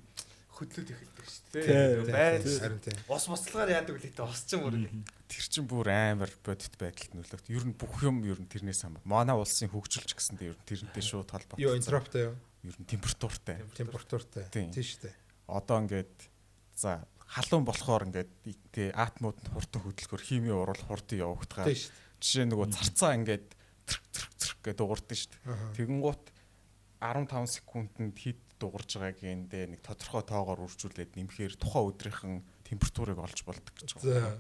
хөдлөд эхэлдэг шүү дээ. Байл харин тийм. Ус буцалгаар яадаг үлээ тэ ус чинь бүр. Тэр чинь бүр амар бодит байдалд нөлөөлт. Ер нь бүх юм ер нь тэрнээс хамаа. Манай улсын хөгжилч гэсэндээ ер нь тэрнтэй шууд холбоотой. Юу энтроптой юу? Ер нь температуртай. Температуртай. Тийм шүү дээ. Одоо ингээд за халуун болохоор ингээд тий атомууд нь хурдан хөдлөхөөр химийн урал хурдан явагдгаа. Жишээ нөгөө царцаа ингээд тэрк тэрк тэрк гэдэг дуурдаг шүү дээ. Тэгэнгუут 15 секундэд хэд дуурж байгааг эндээ нэг тодорхой тоогоор үржүүлээд нэмэхээр тухайн өдрийнхэн температурыг олж болдог гэж байгаа.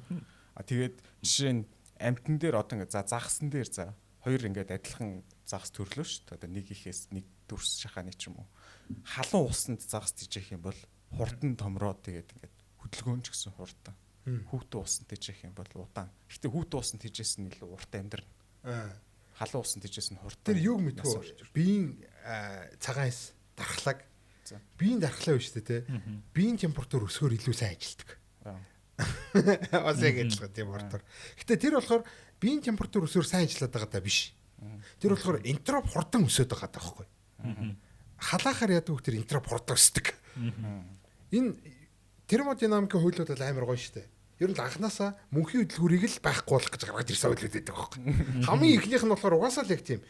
А тэгээд жишээ нь амьтан дээр одоо ингээд за загсан дээр за хоёр ингээд адилхан загас төрлөө шүү дээ. Одоо нэг ихээс нэг дүрс шахааны ч юм уу. Халуун усанд загас тижээх юм бол хурдан томроо тэгээд ингээд хөдөлгөөн ч гэсэн хурдан. Хүүтэн усан тэжээх юм бол удаан. Гэтэ хүүтэн усан тэжээс нь илүү урт амьдрна. Халуун усан тэжээс нь хурдан. Тэр юг мэдгүй. Биеийн цагаан эс дархлааг. Биеийн дархлаа биш үү те. Биеийн температур өсгөр илүү сайн ажилдаг. Бас яг адилхан тийм хурдаар. Гэтэ тэр болохоор биеийн температур өсөөр сайн ажиллаад байгаа даа биш. Тэр болохоор энтроп хурдан өсөд байгаа даа байхгүй. Халаахаар яадаг вэ? Тэр энтроп хурдан өсдөг. Энэ термодинамикийн хуулиуд бол амар гоё шүү дээ. Ер нь л анханасаа мөнхийн хөдөлгүүрийг л байхгүй болох гэж гаргаж ирсэн хуулиуд байдаг байхгүй. Хамгийн эхнийх нь болохоор угаасаа л яг тийм.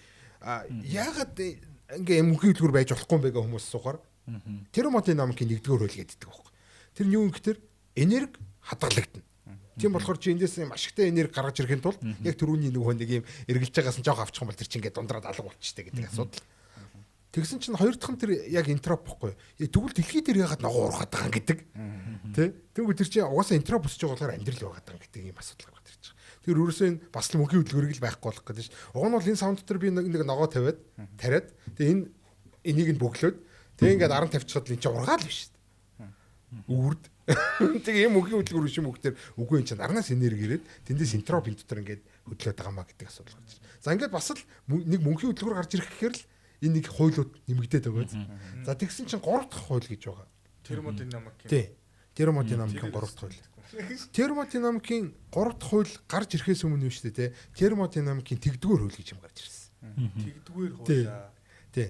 Яагаад ингээ мөнхийн хөдөлгүүр байж болохгүй юм бэ гэх хүмүүс асуухаар термодинамикийн нэгдүгээр хууль гэдэг байхгүй. Тэр нь юу юм гэхээр энерги хадгалагдана. Тийм болохоор чи эндээс юм ашигтай энерги гаргаж ирэхин тулд яг түрүүний нөгөө нэг юм эргэлж байгаас нь жоох авчих юм бол тэр чинь ингээд дундраад алга болчихтой гэдэг асуудал. Тэгсэн чинь хоёр дахь нь тэр яг энтроп бохгүй. Тэгвэл дэлхий дээр яагаад ногоо ургаад байгаа юм гэдэг. Тэ? Тэгвэл тэр чинь угаасаа энтроп өсөж байгаа болохоор амьдрал байгаад байгаа юм гэдэг ийм асуудал гаргаад ирж байгаа. Тэр ерөөсөө энэ бас л мөнхийн хөдөлгүүрийг л байхгүй болох гэдэг ш. Уг нь бол энэ саунд дотор би нэг ногоо тавиад тариад тэгээ энэ энийг нь бөглөөд тэгээ ингээд 10 тавьчихад л энэ чинь ургаал биш шүү дээ. Үрд. Тэгээ ийм мөнхийн хөдөлгүүр биш юм уу гэхээр үгүй энэ чинь нарнаас энерги ирээд тэндээс энтроп энэ дотор ингээд хөдлөөд байгаа маа гэдэг асуудал гарч ирж. За ингээд бас л нэг мөнхийн хөдөлгүүр гарч ирэх гэхээр л энэ нэг хуйлууд нэмэгдээд байгаа. За тэгсэн чинь 3 дахь хууль гэж байгаа. Термодинамик юм. Тий. Термодинамикийн 3 дахь хууль. Термодинамикийн 3 дахь хууль гарч ирэхээс өмнө нь шүү дээ, тий. Термодинамикийн тэгдүгээр хууль гэж юм гарч ирсэн. Тэгдүгээр хууль аа. Тий.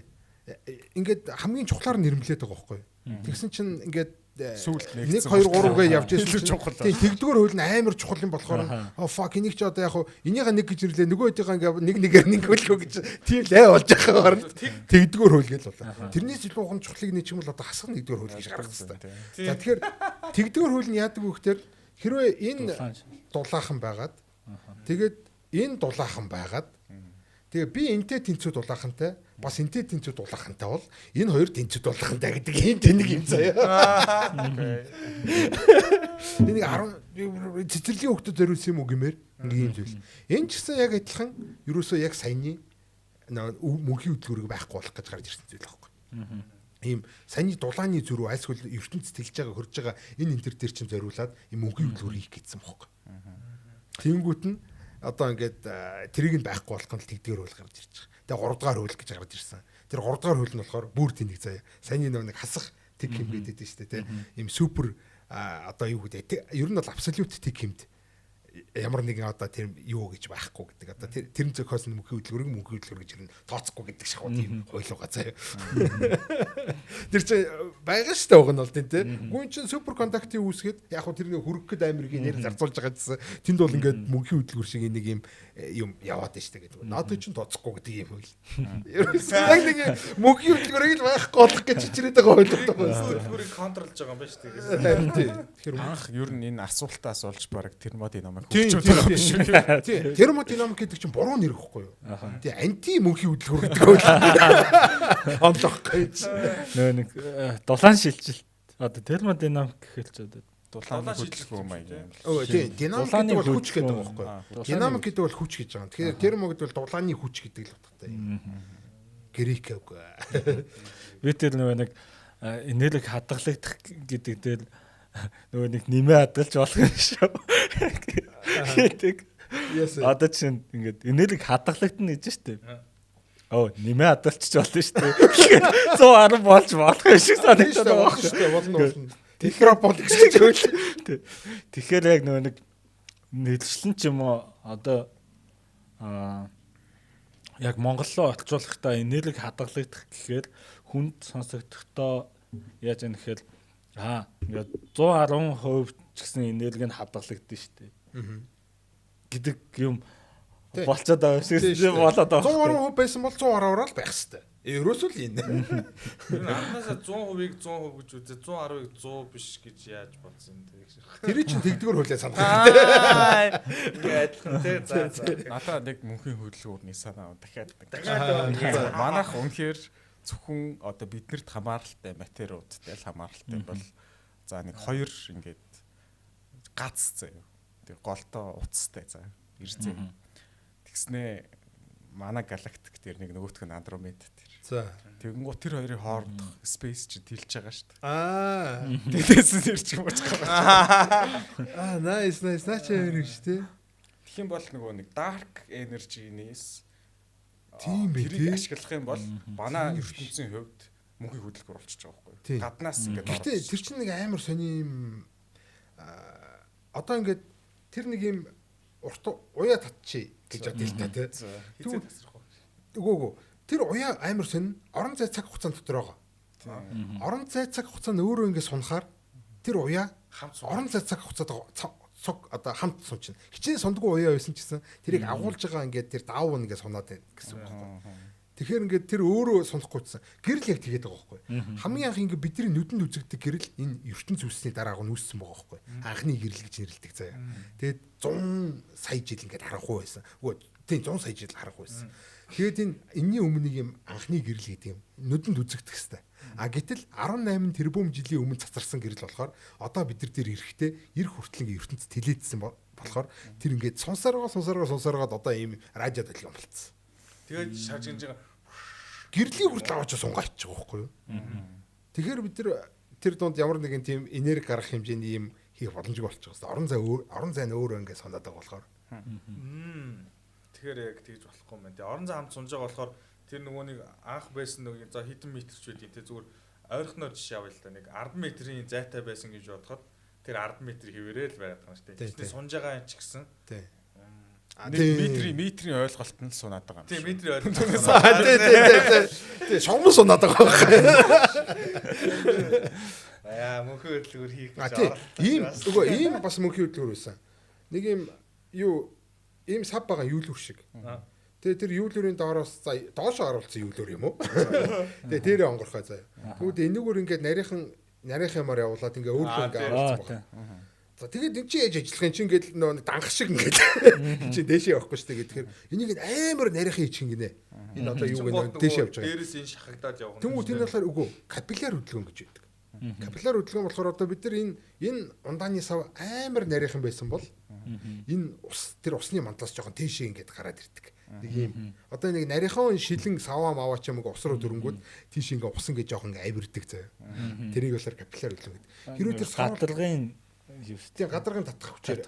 Ингээд хамгийн чухлаар нэрмлээд байгаа байхгүй юу? Тэгсэн чинь ингээд Сүүлд 1 2 3 гэж явж ирсэн чинь чухал. Тийм тэгдүгээр хууль нь амар чухал юм болохоор fuck энийг ч одоо яг хуу энийгээ нэг гэж ирлээ нөгөө хэдийгээ ингээ нэг нэгээр нэг хөлгөө гэж тийм лай болж байгаа харин тэгдүгээр хууль гэж болоо. Тэрнээс илүү уган чухлыг нэг юм бол одоо хасах нэгдүгээр хууль гэж гаргах хэрэгтэй. За тэгэхээр тэгдүгээр хууль нь яадаг вэ гэхээр хэрвээ энэ дулаахан байгаад тэгээд энэ дулаахан байгаад тэгээ би энтэй тэнцүү дулаахантай бас энтэй тэнцүү дулаахантай бол энэ хоёр тэнцүү дулаахантай гэдэг ийм тэнэг юм заяа. Энийг 10 цэцэрлэгийн хүүхдэд зориулсан юм уу гэмээр нэг ийм зүйл. Энэ ч гэсэн яг адилхан ерөөсөө яг саяны мөнхийн хөдөлгүүрийг байхгүй болох гэж гарч ирсэн зүйл байхгүй. Ийм саяны дулааны зөрүү альсгүй ертөнц тэлж байгаа хөрж байгаа энэ энтер дээр чинь зориулаад ийм мөнхийн хөдөлгүүр хийх гэсэн бохоо. Тэнгүүт нь одоо ингээд тэрийг нь байхгүй болох нь л тэгдгээр хууль гарч ирж байгаа. Тэгээ 3 дугаар хууль гэж гарч ирсэн. Тэр 3 дугаар хууль нь болохоор бүр тэнэг заяа. Саяны нэг хасах тэг хэм гэдэг дээ шүү дээ, тэ. Ийм супер одоо юу гэдэг. Ер нь бол абсолют тэг хэмд ямар нэгэн одоо тэр юу гэж байхгүй гэдэг. Одоо тэр зохиос нь мөнхийн хөдөлгүүрийг мөнхийн хөдөлгүүр гэж ер нь тооцохгүй гэдэг шахуу тийм хууль байгаа заяа. Тэр чинь байгаа шүү дээ уг нь бол тийм тэ. Гүн чинь супер контактыг үүсгээд яг хуу тэр нэг хөргөх гээд амирыг нэр зарцуулж байгаа гэсэн. Тэнд бол ингээд мөнхийн хөдөлгүүр шиг нэг юм юм яваад байна шүү дээ гэдэг. Надад чинь тооцохгүй гэдэг юм хууль. Ерөөсөө яг нэг мөнхийн хөдөлгүүрийг л байхгүй болох гэж чичрээд байгаа хууль байгаа юм шүү дээ. Хөдөлгүүрийг контролж байгаа юм байна шүү дээ. Тэгэхээр анх ер нь энэ асуултаас болж бараг термодинамик Тийм, хөгжүүлж байгаа юм шиг. тийм. Термодинамик гэдэг чинь буруу нэр ихгүй юу? Тийм, анти мөнхийн хөдөлгүүр гэдэг хууль. Онлохгүй гэж. Нөө нэг дулаан шилжилт одоо термодинамик гэхэл ч одоо Дулааны хөдөлгөөн маяг юм. Өө тийм, динамик Дулааны гэдэг бол хүч гэдэг хөдөлгөөн. байгаа байхгүй юу? Дулааны Динамик гэдэг бол хүч гэж байгаа. Тэгэхээр термо гэдэг бол дулааны хүч гэдэг л утгатай юм. Грек үг. Би тэр нөгөө нэг энерги хадгалагдах гэдэг дээр нөгөө нэг нэмээ хадгалж болох юм шүү. Гэдэг. Одоо чинь ингээд энерги хадгалагдана гэж штэ. Оо нэмээ хадгалчих болно штэ. 110 болж болох юм шиг санагдаад байгаа Болно шүү дээ, болно болно. Телеграф гэж хууль. Тэгэхээр яг нөгөө нэг нийлшлэн ч юм уу одоо яг Монгол руу орчуулахдаа энерги хадгалагдах гэхээр хүнд сонсогдохдоо яаж юм гэхээр ингээд 110% ч гэсэн энерги нь хадгалагдана шүү дээ. Гэдэг юм болцоод байгаа юм шиг болоод байгаа. 110% байсан бол 110-аар л байх хэвээр. Ерөөсөө л энэ. Тэр анхнаасаа 100%-ийг 100% гэж үзээ 110-ыг 100 биш гэж яаж бодсон юм те. Тэр чинь тэгдгөр хуулиа санах хэрэгтэй. Ингээ адилхан те. За за. Надаа нэг мөнхийн хөдөлгүүрний санаа дахиад. Дахиад Манайх үнэхээр зөвхөн одоо биднэрт хамааралтай материудтай л хамааралтай бол за нэг хоёр ингээд гац заяа. Тэг голдоо уцтай за ирзээ. Тэгснээ манай галактик дээр нэг нөгөөх нь Андромеда дээр. За. Тэгэнгүүт тэр хоёрын хоорондох space чинь тэлж байгаа шүү дээ. Аа. Тэгээс нэр ч юм уу гарч. Аа, nice nice наа чи юм шүү дээ. Тэгэх юм бол нөгөө нэг dark energy-нээс Тийм бэ, тэрийг тий. ашиглах юм бол манай ертөнцийн хувьд мөнхийн хөдөлгөөр болчихж байгаа байхгүй Тий. юу? Гаднаас ингээд Гэхдээ тэр чинь нэг амар сони юм одоо ингээд тэр нэг юм урт уяа татчих гэж бодъё л та тий. Хизээ тасрах уу? Үгүй үгүй. Тэр уяа амар сонин орон зай цаг хугацаанд дотор байгаа. Орон зай цаг хугацаа нь өөрөө ингээд сунахаар тэр уяа Хамт орон зай цаг хугацаад цог одоо хамт сунчна. Хичээн сундгүй уяа байсан ч гэсэн тэрийг агуулж байгаа ингээд тэр даав нь ингээд сунаад байна гэсэн үг байхгүй. Тэгэхээр ингээд тэр өөрөө сунахгүйсэн. Гэрэл яг тэгээд байгаа байхгүй. Хамгийн анх ингээд бидний нүдэнд үзэгдэх гэрэл энэ ертөнц үүссэний дараа агуу үүссэн байгаа байхгүй. Анхны гэрэл гэж нэрлэдэг заяа. Тэгээд 100 сая жил ингээд харанхуй байсан. Үгүй тийм 100 сая жил харанхуй байсан. Тэгээд энэ энэний өмнө нэг юм анхны гэрэл гэдэг юм нүдэнд үзэгдэх хэвээр. А гэтэл 18 тэрбум жилийн өмнө цацарсан гэрэл болохоор одоо бид нар дээр эрэхтэй эр хүртэл ингээд ертөнц тэлээдсэн болохоор тэр ингээд сунсаргаа сунсаргаа сунсаргаад одоо ийм радио төлөв болцсон. Тэгээд шаржигнж байгаа. Гэрлийн хүртэл аваач сунгаачж байгаа байхгүй юу? Тэгэхээр бид тэр дунд ямар нэгэн тийм энерги гаргах хэмжээний юм хийх боломжгүй болчих жоох. Орон зай өөр орон зай нь өөрөө ингээд сунаад байгаа болохоор. Тэгэхээр яг тэгж болохгүй юм байна. Тэгээ орон зай хамт сунж байгаа болохоор тэр нөгөө нэг анх байсан нөгөө за хэдэн метр ч байдیں۔ Тэ зүгээр ойрхоноор жишээ авъя л да. Нэг 10 метрийн зайтай байсан гэж бодоход тэр 10 метр хэвээрээ л байгаад байгаа юм шүү дээ. Тэгтээ сунж байгаа юм ч гэсэн. Тий. Нэг метрийн ойлголт нь л сунаад байгаа юм. Тий, метрийн ойлголт. Тий, тий, тий. Тий, шугам сунаад байгаа байхгүй. Аа, мөнхийн хөдөлгөөр хийх гэж оролдсон. Ийм үгүй ийм бас мөнхийн хөдөлгөөр байсан. Нэг ийм юу ийм сав байгаа юулүр шиг. Тэгээ тэр юулүрийн доороос за доошоо харуулсан юулүр юм уу? Тэгээ дээрээ онгорхой заяа. Тэгвэл энэгээр ингээд нарийнхан нарийнхан юмар явуулаад ингээ өөрлөө ингээ харуулсан байна. За тэгээд эн чинь яаж ажиллах юм чинь ингээд нөө данх шиг ингээд чи дээшээ явахгүй шүү дээ. Тэгэхээр энийг амар нарийнхан хийчих гинэ. Энэ одоо юу гэнэ дээшээ явж байгаа. Дээрээс энэ шахагдаад явах. Тэнгүү тэр нь болохоор үгүй капилляр хөдөлгөөн гэж байдаг. Капилляр хөдөлгөөн болохоор одоо бид нар энэ ундааны сав амар нарийнхан байсан бол энэ ус тэр усны мандлаас жоохон тийшээ ингээд гараад ирдэг. Нэг юм одоо нэг нарийнхан шилэн саваа маваа ч юм уу ус руу дөрөнгүүд тийш ингээд ус ингээд жоохон ингээд авирдаг заяа. Тэрийг болохоор капилляр хөдөлгөөн гэдэг. Хэрвээ тэр гадаргын тийм гадаргын татах хүчээр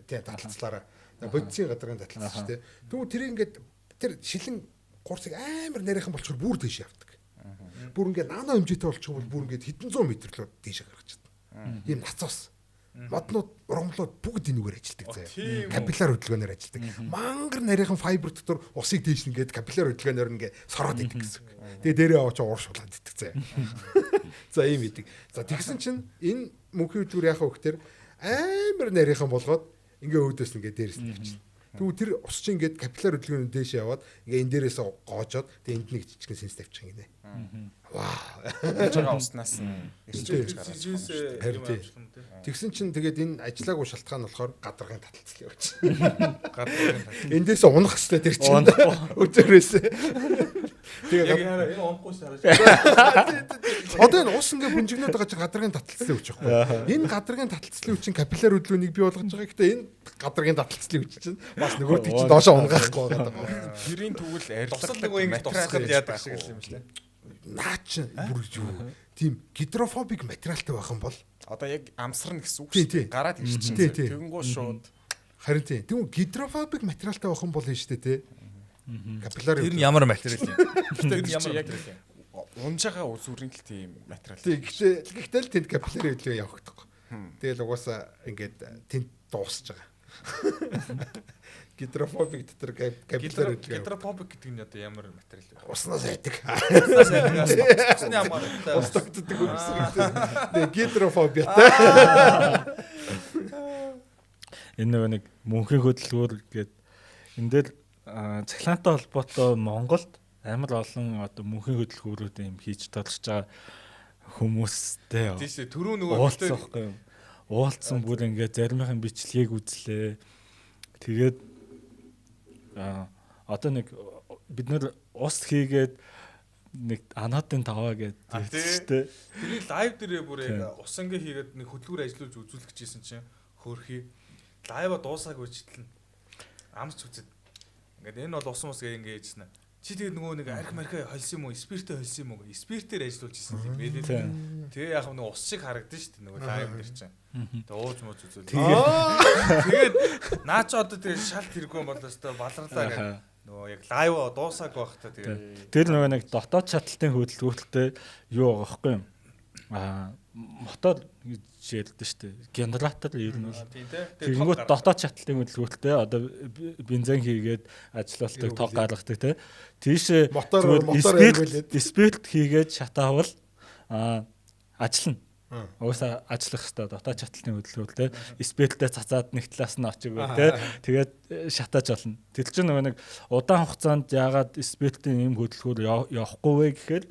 тийм таталцлаараа бодисын гадаргын таталцж шүү дээ. Тэгвэл тэрийг ингээд тэр шилэн гурцыг амар нарийнхан болчихор бүр тийш явдаг. Бүр ингээд нано хэмжээтэй болчих бол бүр ингээд хэдэн зуун метр лөө тийш гаргаж чадна. Ийм нацаас моднууд ургамлууд бүгд энүүгээр ажилтдаг заяа. Капилляр хөдөлгөөнөөр ажилтдаг. Мангар нарийнхан файбер дотор усыг тийш ингээд капилляр хөдөлгөөнөөр ингээд сороод идэг гэсэн үг. Тэгээ дээрээ аваач ууршуулад идэг заяа. За ийм идэг. За тэгсэн чинь энэ мөнхийн хөдөлгөөр яхаа вөхтөр амар нарийнхан болгоод ингээ өөдөөс ингээд дээрээс нь тавьчихна. Тэгвэл тэр ус чинь ингээд капилляр хөдөлгөөний дээш яваад ингээ энэ дээрээс гоожоод тэгээ энд нэг жижигхэн сенс тавьчих гинэ. Вау. Байгаа уснаас нь эрчим гараад. Тэгсэн чинь тэгээд энэ ажиллаагүй шалтгаан болохоор гадаргын таталцал явж. Гадаргын таталцал. Эндээс унах хэвээр тэр чинь. Өзөрөөс. Тэгээ яг энэ унахгүй шаарч. Одоо энэ ус ингээ бүнжигнээд байгаа чинь гадаргын таталцлын хүч байхгүй. Энэ гадаргын таталцлын хүч чинь капилляр хөдөлгөөнийг бий болгож байгаа. Гэтэ энэ гадаргын таталцлын хүч чинь бас нөгөөдөг чинь доошоо унгаахгүй байгаа. Тэрийн тэгвэл арилгах нөгөө ингэ тусахад яадаг шиг юм шиг лээ. Наа чи бүр юу тийм гидрофобик материалтай байх юм бол одоо яг амсарна гэсэн үг шүү дээ. Гараад ирчихсэн. Тэгэнгүүт шууд харин тийм. Тэгвэл гидрофобик материалтай байх юм бол нь шүү дээ тий. Капилляр тэр нь ямар материал юм? Тэр нь ямар материал юм? Унж байгаа үзүүрийн л тийм материал. Тийм. Гэхдээ л тэнд капилляр хөдөлгөөн явагдахгүй. Тэгэл угаасаа ингээд тэнд дуусж байгаа. Гидрофобик дотор капилляр хөдөлгөөн. Гидрофобик гэдэг нь одоо ямар материал вэ? Уснаас айдаг. Уснаас айдаг. Усны хамааралтай. Ус тогтдог гэсэн үг. Тэгээ гидрофобиатай. Энэ нөгөө нэг мөнхийн хөдөлгөөр гээд энэ дээр цахилгаантай холбоотой Монголд амар олон одоо мөнхийн хөдөлгөөрүүд юм хийж толгож байгаа хүмүүстэй. Тийм шүү. Түрүү нөгөө уулзсан байхгүй юу? Уулзсан бүр ингээд заримынхын бичлэгийг үзлээ. Тэгээд одоо нэг бид нэр ус хийгээд нэг анодын таваа гэдэг шүү дээ. Тэрийг лайв дээрээ бүр яг ус ингээ хийгээд нэг хөдөлгүүр ажиллуулж үзүүлэх гэжсэн чинь хөөрхий лайва дуусаагүй читлэн амсч үзээд Ингээд энэ бол усан ус гээ ингээд ээжсэн. Чи тэгээд нөгөө нэг арх мархаа холсон юм уу? Спиртээ холсон юм уу? Спиртээр ажиллуулж исэн юм байлээ. Тэгээ яг нөгөө ус шиг харагдана шүү дээ нөгөө лайв дээр чинь. Тэгээ ууж мууж үзүүл. Тэгээд наа чи одоо тэгээд шалт хэрэггүй бол өстой баларлаа гэх. Нөгөө яг лайв дуусаагүй байх та тэгээд. Тэр нөгөө нэг дотоод шатлалтын хөдөлгөөнтэй юу байгаа байхгүй юм. Аа мотор гэж ярьдэн шүү дээ. Генератор ер нь бол тэгэнгүүт дотоод шатлалтын хөдөлгөөнтэй одоо бензин хийгээд ажиллуулдаг, тог гаргадаг тий. Тийшээ мотор спирт хийгээд шатаавал ажиллана. Угаасаа ажиллах хэвээр дотоод шатлалтын хөдөлгөөнтэй спиртээ цацаад нэг талаас нь очиог тий. Тэгээд шатааж болно. Тэр чинь нөгөө нэг удаан хугацаанд яагаад спиртийн ийм хөдөлгөөр явахгүй вэ гэхээр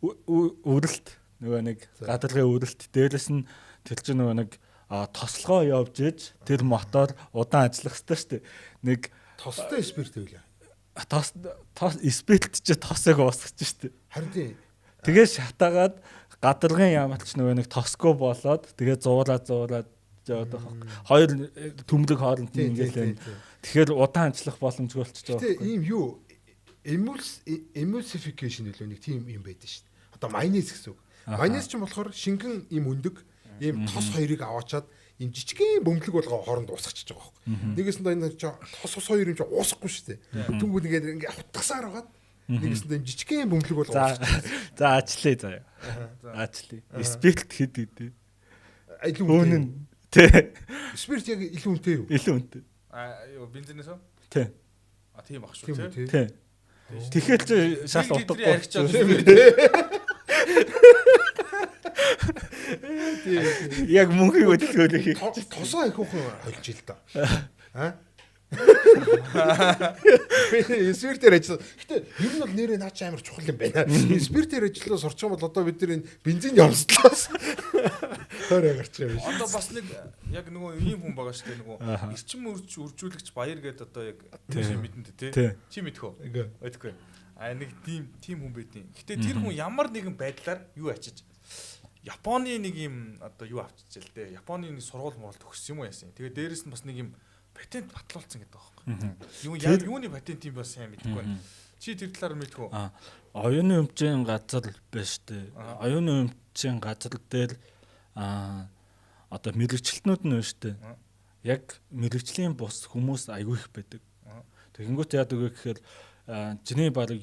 үрэлт нөгөө нэг гадаргын үрэлт дээрээс нь тэр чинь нөгөө нэг тослогоо явж иж тэр мотор удаан ажиллах хэрэгтэй шүү дээ. Нэг тостой спирт байлаа. Тос спирт чи тосыг уусгаж шүү дээ. Харин тийм. Тэгээ шатаагаад гадаргын ямарч нөгөө нэг тосгүй болоод тэгээ зуулаад яваад байгаа. Хоёр төмлөг хооронд нь ингээл энэ. Тэгэхээр удаан ажиллах боломжгүй болчихж байгаа. Гэтэ ийм юу emulsification илүү нэг тийм юм байдаг шүү дээ. Одоо майонез гэсэн үг. Майонез ч юм болохоор шингэн ийм өндөг ийм тос хоёрыг аваачаад ийм жижигхэн бөмбөлөг болгоо хооронд уусгачихж байгаа байхгүй. Нэгэс нь энэ тос ус хоёр юм чи уусахгүй шүү дээ. Түнгүүд ингээд ингээд хутгасаар байгаад нэгэс нь ийм жижигхэн бөмбөлөг болгоо уусгачих. За ажиллая заяа. Ажиллая. Спирт хэд гэдэг? Илүү үнэ. Тэ. Спирт яг илүү үнэтэй юу? Илүү үнэтэй. А юу бензинээс үү? Тэ. А тийм ах шүү тий. Тэ. Тэгэхээр чи шал утгагүй архичаад. Яг мөнхийг хөдөлгөөрөө хийх. Тосоо их хүүхэн холж ил та. Аа? Спиртээр ажиллаа. Гэтэ ер нь бол нэрээ наа чи амар чухал юм байна. Спиртээр ажиллаа сурчих юм бол одоо бид нар энэ бензин явслаас тойроо гарч байгаа юм шиг. Одоо бас нэг яг нөгөө ийм хүн байгаа шүү дээ нөгөө эрчим үрж үржүүлэгч баяр гэдэг одоо яг тийм мэдэн тий. Чи мэдэх үү? Мэдхгүй. А нэг тийм хүн байдیں۔ Гэтэ тэр хүн ямар нэгэн байдлаар юу ачиж Японы нэг юм одоо юу авчиж л дээ. Японы нэг сургууль мурал төгссөн юм уу яасан. Тэгээ дээрэс нь бас нэг юм патент батлуулсан гэдэг байгаа байхгүй. Юу яг юуны патент юм бол сайн мэдэхгүй байна. Чи тэр талаар мэдэх үү? Оюуны өмчийн газар байна шүү дээ. Оюуны өмчийн газар дээр одоо мэрэгчлэтнүүд нь байна шүү дээ. Яг мэрэгжлийн бус хүмүүс айгүй их байдаг. Тэгэнгүүт яадаг вэ гэхээр чиний бараг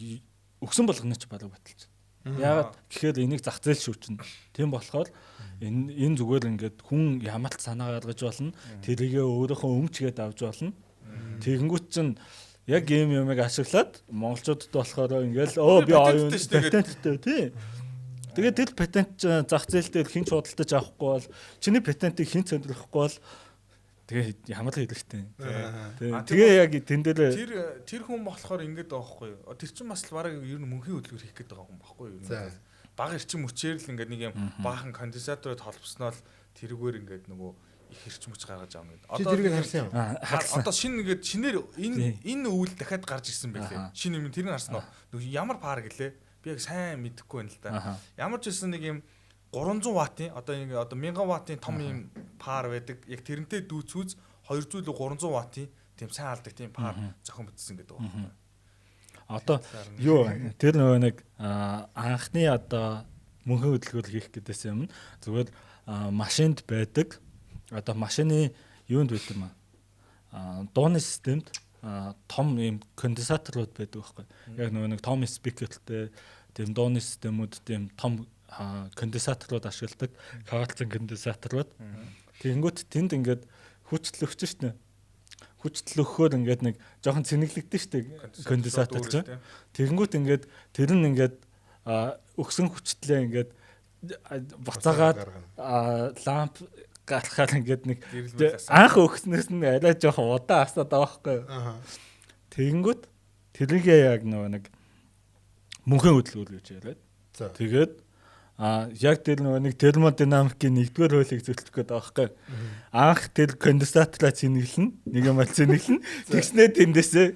өгсөн болгоно ч бараг баталж. Яагаад гэхээр энийг зах зээл шүүчнэ. Тийм болохоор энэ зүгээр ингээд хүн ямар ч санаа гаргаж болно. Тэрийгээ өөрийнхөө өмчгээд авч болно. Тэгэнгүүт чинь яг ийм юмыг ашиглаад монголчуудад болохоор ингээл өө би оюун патенттэй тий. Тэгээд тэр патент зах зээл дээр хэн ч худалдаж авахгүй бол чиний патентыг хэн сонирхохгүй бол тэгээ ямар л хэрэгтэй. Тэгээ яг тэн дээр тэр хүн болохоор ингэж байгаа байхгүй юу? Тэр чинь бас л бараг ер нь мөнхийн хөдөлгөөр хийх гээд байгаа хүн байхгүй юу? Бага эрчим хүчээр л ингээд нэг юм баахан конденсаторыг холбосноо л тэрүүгээр ингээд нөгөө их эрчим хүч гаргаж авна гэдэг. Одоо тэрийг харсан юм. Одоо шинэ ингээд шинээр энэ өвөл дахиад гарч ирсэн байлээ. Шинэ юм тэрийг харсан уу? Нөгөө ямар пар гэлээ? Би яг сайн мэдэхгүй байна л да. Ямар ч байсан нэг юм 300 ваттын одоо нэг одоо 1000 ваттын том юм пар байдаг. Яг тэрнтэй дүүцүүз 200 300 ваттын тийм сайн алдаг тийм пар зохион бүтсэн гэдэг байна. Одоо юу тэр нөгөө нэг анхны одоо мөнхөн хөдөлгөөр хийх гэдээс юм зүгээр машинд байдаг. Одоо машины юунд байдаг юм аа? Дууны системд том юм конденсаторууд байдаг байхгүй. Яг нөгөө нэг том спикертэй тийм дууны системүүд тийм том конденсаторууд ашигладаг, кальцийн конденсаторууд. Тэгэнгүүт тэнд ингээд хүчтэл өгч шнэ. Хүчтэл өгөхөөр ингээд нэг жоохон цэнэглэгдэн штэ конденсатор чинь. Тэгэнгүүт ингээд тэр нь ингээд өгсөн хүчтлээ ингээд буцаагаад ламп гаргахаар ингээд нэг анх өгснөөс нь арай жоохон удаан асаад байгаа байхгүй. Тэгэнгүүт тэрийгээ яг нөгөө нэг мөнхийн хөдөлгөөр гэж яриад. Тэгээд яг тэр нөгөө нэг термодинамикийн нэгдүгээр хуулийг зөвлөх гээд байгаа байхгүй. Анх тэр конденсатораа цэнэглэнэ, нэг юм цэнэглэнэ. Тэгснээ тэндээсээ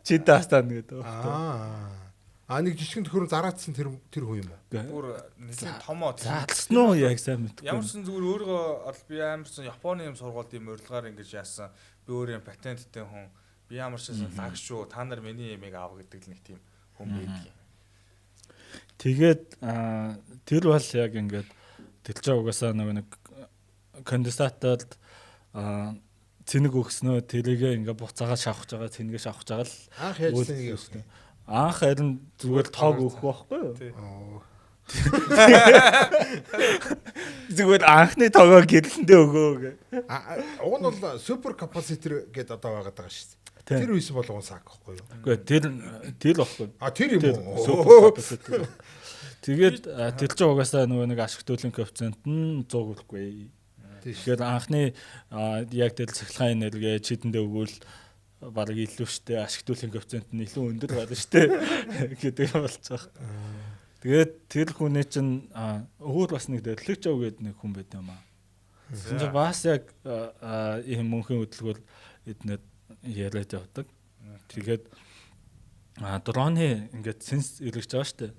чи даастаа гэдэг байгаа байхгүй. А нэг жижигэн төхөрөн зараадсан тэр хүн юм уу? Бүр нэлийн томоо заалсан уу яг сайн мэдэхгүй. Ямар ч зүгээр өөрийгөө би амарсан Японы юм сургуульд юм урилгаар ингэж яасан. Би өөр юм патенттэй хүн. Би ямар ч байсан лаг шүү. Та нар миний ямыг аав гэдэг л нэг тийм хүн байдаг юм. Тэгээд тэр бол яг ингээд дэлжээ угаасаа нөгөө нэг конденсаторд цэнэг өгснөө тэрийгээ ингээ буцаагаад шавхаж байгаа, цэнэгээ шавхаж байгаа л анх яаж цэнэг өгсөн? Анх харин зүгээр тоог өгөх байхгүй юу? Зүгээр анхны тоогоо гэрлэндээ өгөө гэ. Уг нь бол супер капаситор гэдээ одоо байгаад байгаа шүү дээ. Тэр үеэс болгон сак байхгүй юу? Үгүй тэр байхгүй. А тэр юм уу? Супер капаситор. Тэгээд тэр чинь угаасаа нөгөө нэг ашиг төлөн коэффициент нь 100 хүрэхгүй. Тэгэхээр анхны яг тэр цахилгаан энерги чидэндээ өгвөл бараг илүү штэ, ашиг төлөн коэффициент нь илүү өндөр гарна штэ гэдэг юм болчих. Тэгээд тэр хүний чинь өөр бас нэг дэрлэгч ав гэдэг нэг хүн байт юм аа. Тэгсэн чинь бас яг ийм мөнхийн хөдөлгөөр эднэр яриад явдаг. Тэгээд дроны ингээд сенс эргэж байгаа штэ.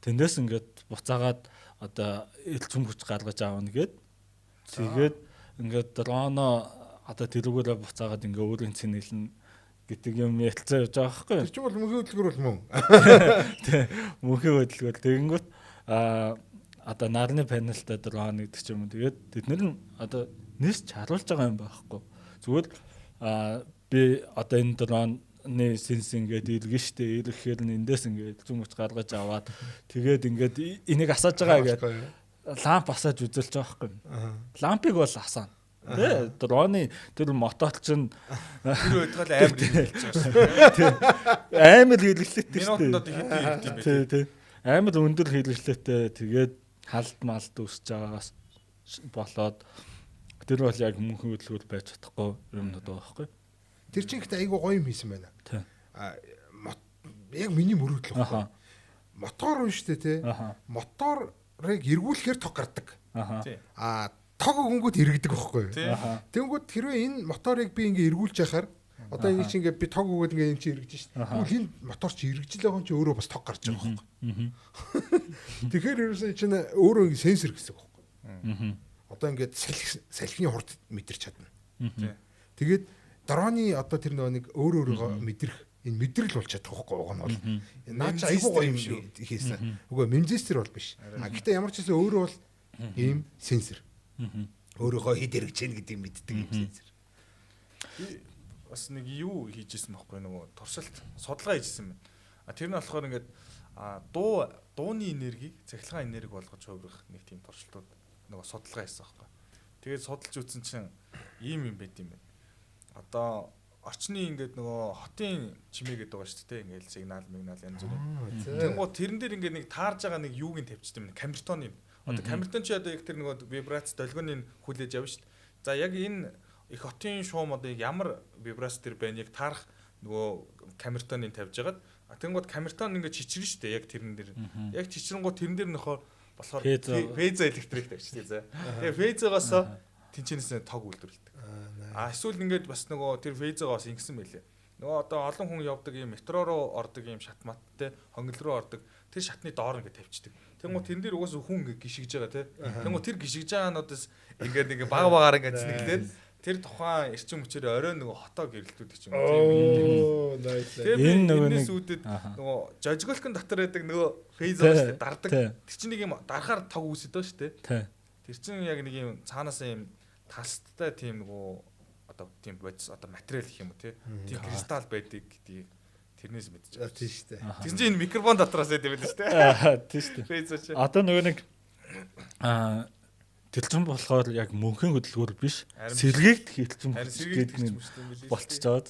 Тэндээс ингээд буцаагаад одоо элчим хүч гаргаж аавна гэд. Тэгээд ингээд дроно одоо тэрүүгээрээ буцаагаад ингээ өөрийн цэнэглэн гэдэг юм ярилцаа явж байгаа байхгүй юу? Тэр чинь бол мөнхийн хөдөлгөөр бол мөн. Тэ мөнхийн хөдөлгөөр тэгэнгүүт одоо нарны панелтай дрон гэдэг ч юм уу. Тэгээд тэд нар нь одоо нэс ч харуулж байгаа юм байхгүй. Зүгээр би одоо энэ дроны сенс ингээд илгэн штэ, ирэхээр нь эндээс ингээд зүм хүч гаргаж аваад тэгээд ингээд энийг асааж байгаа гэдэг ламп асааж үзэлж байгаа байхгүй. Лампыг бол асаана. Тэ дроны тэр мотор чинь тэр өдгөл амар хэрэглэж байгаа шүү дээ. Амар хэрэглээтэй шүү дээ. Минутанд одоо хэдэн хэрэглэдэг юм бэ? Тэ тэ. Амар өндөр хэрэглээтэй. Тэгээд халд малд өсөж байгаагаас болоод тэр бол яг мөнхийн хөдөлгөөр байж чадахгүй юмнууд байгаа байхгүй. Тэр чинь ихтэй айгүй гоё юм хийсэн байна. Тэ. Яг миний мөрөөдөл байхгүй. Мотор уу шүү дээ тэ. Моторыг эргүүлэхээр тог гардаг. Аа тог өгөнгүүт эргэдэг байхгүй юу? Тэнгүүд хэрвээ энэ моторыг би ингээ эргүүлж яхаар одоо энэ чинь ингээ би тог өгөөд ингээ энэ чинь эргэж шít. Тэгвэл энэ мотор чи эргэж л байгаа юм чи өөрөө бас тог гарч байгаа байхгүй. Тэгэхээр ерөөсөө чинь өөрөө ингээ сенсор гэсэн үг байхгүй. Одоо ингээд салхины хурд мэдэрч чадна. Тэгээд дроны одоо тэр нөгөө нэг өөрөө өөрийгөө мэдрэх энэ мэдрэл болж чадах байхгүй уг нь бол. Наа чи айгүй гоё юм хийсэн. Үгүй мемзистер бол биш. А гэхдээ ямар ч гэсэн өөрөө бол ийм сенсор. Өөрийнхөө хэд эргэж гин гэдгийг мэддэг юм сенсор. Бас нэг юу хийжсэн байхгүй нөгөө туршилт судалгаа хийжсэн байна. А тэр нь болохоор ингээд дууны энергийг цахилгаан энерги болгож хувирах нэг тийм туршилтууд нөгөө судалгаа хийсэн байхгүй. Тэгээд судалж үзсэн чинь ийм юм байт юм байна. Одоо орчны ингээд нөгөө хотын чимээ гэдэг байгаа шүү дээ, ингээд сигнал, мигнал янз бүрийн. Тэнгуут тэрэн дээр ингээд нэг таарж байгаа нэг юуг нь тавьчихсан юм. Камертон юм. Одоо камертон чи одоо яг тэр нөгөө вибрац долгионыг хүлээж авна шүү дээ. За яг энэ их хотын шуум одоо ямар вибрац тэр байна яг таарах нөгөө камертоныг тавьж агаад тэнгуут камертон ингээд чичрэн шүү дээ яг тэрэн дээр. Яг чичрэнгуут тэрэн дээр нөхөр болохоор фейзо электрик тавьчихсан заа. Тэгээ фейзогоос тэнчэнээс тог үйлдвэрлэдэг. А эсвэл ингээд бас нөгөө тэр фейзогоос бас ингэсэн байлээ. Нөгөө одоо олон хүн явдаг юм метро руу ордог юм шат маттай хонгил руу ордог тэр шатны доор ингээд тавьчихдаг. Тэнгуут тэн дээр угаасаа хүн ингээд гიშгэж байгаа тий. Тэнгуут тэр гიშгэж байгаануудаас ингээд нэг баг багаар ингээд цэнэглээд тэр тухайн эрчим хүчээр орой нөгөө хотоо гэрэлтүүлдэг ч юм уу. Тийм. Энэ нөгөө нэг үүдээд нөгөө жожголкын дотор байдаг нөгөө фейзо шүү дээ дардаг. Тэр чинь нэг юм дарахаар тог үүсэдэг шүү дээ. Тэр чинь яг нэг юм цаанаасаа юм талсттай тийм нөгөө одоо тийм бодис одоо материал гэх юм уу тий. Тийм кристалл байдаг гэдгийг тэрнээс мэдчих. Тийм шүү дээ. Тэгсэн чинь энэ микрофон дотроос байд юм байл шүү дээ. Тийм шүү дээ. Одоо нөгөө нэг дэлжин болохоор яг мөнхийн хөдөлгөөр биш сэргээгдэх элчим гэдэг нь болчихж байгаа.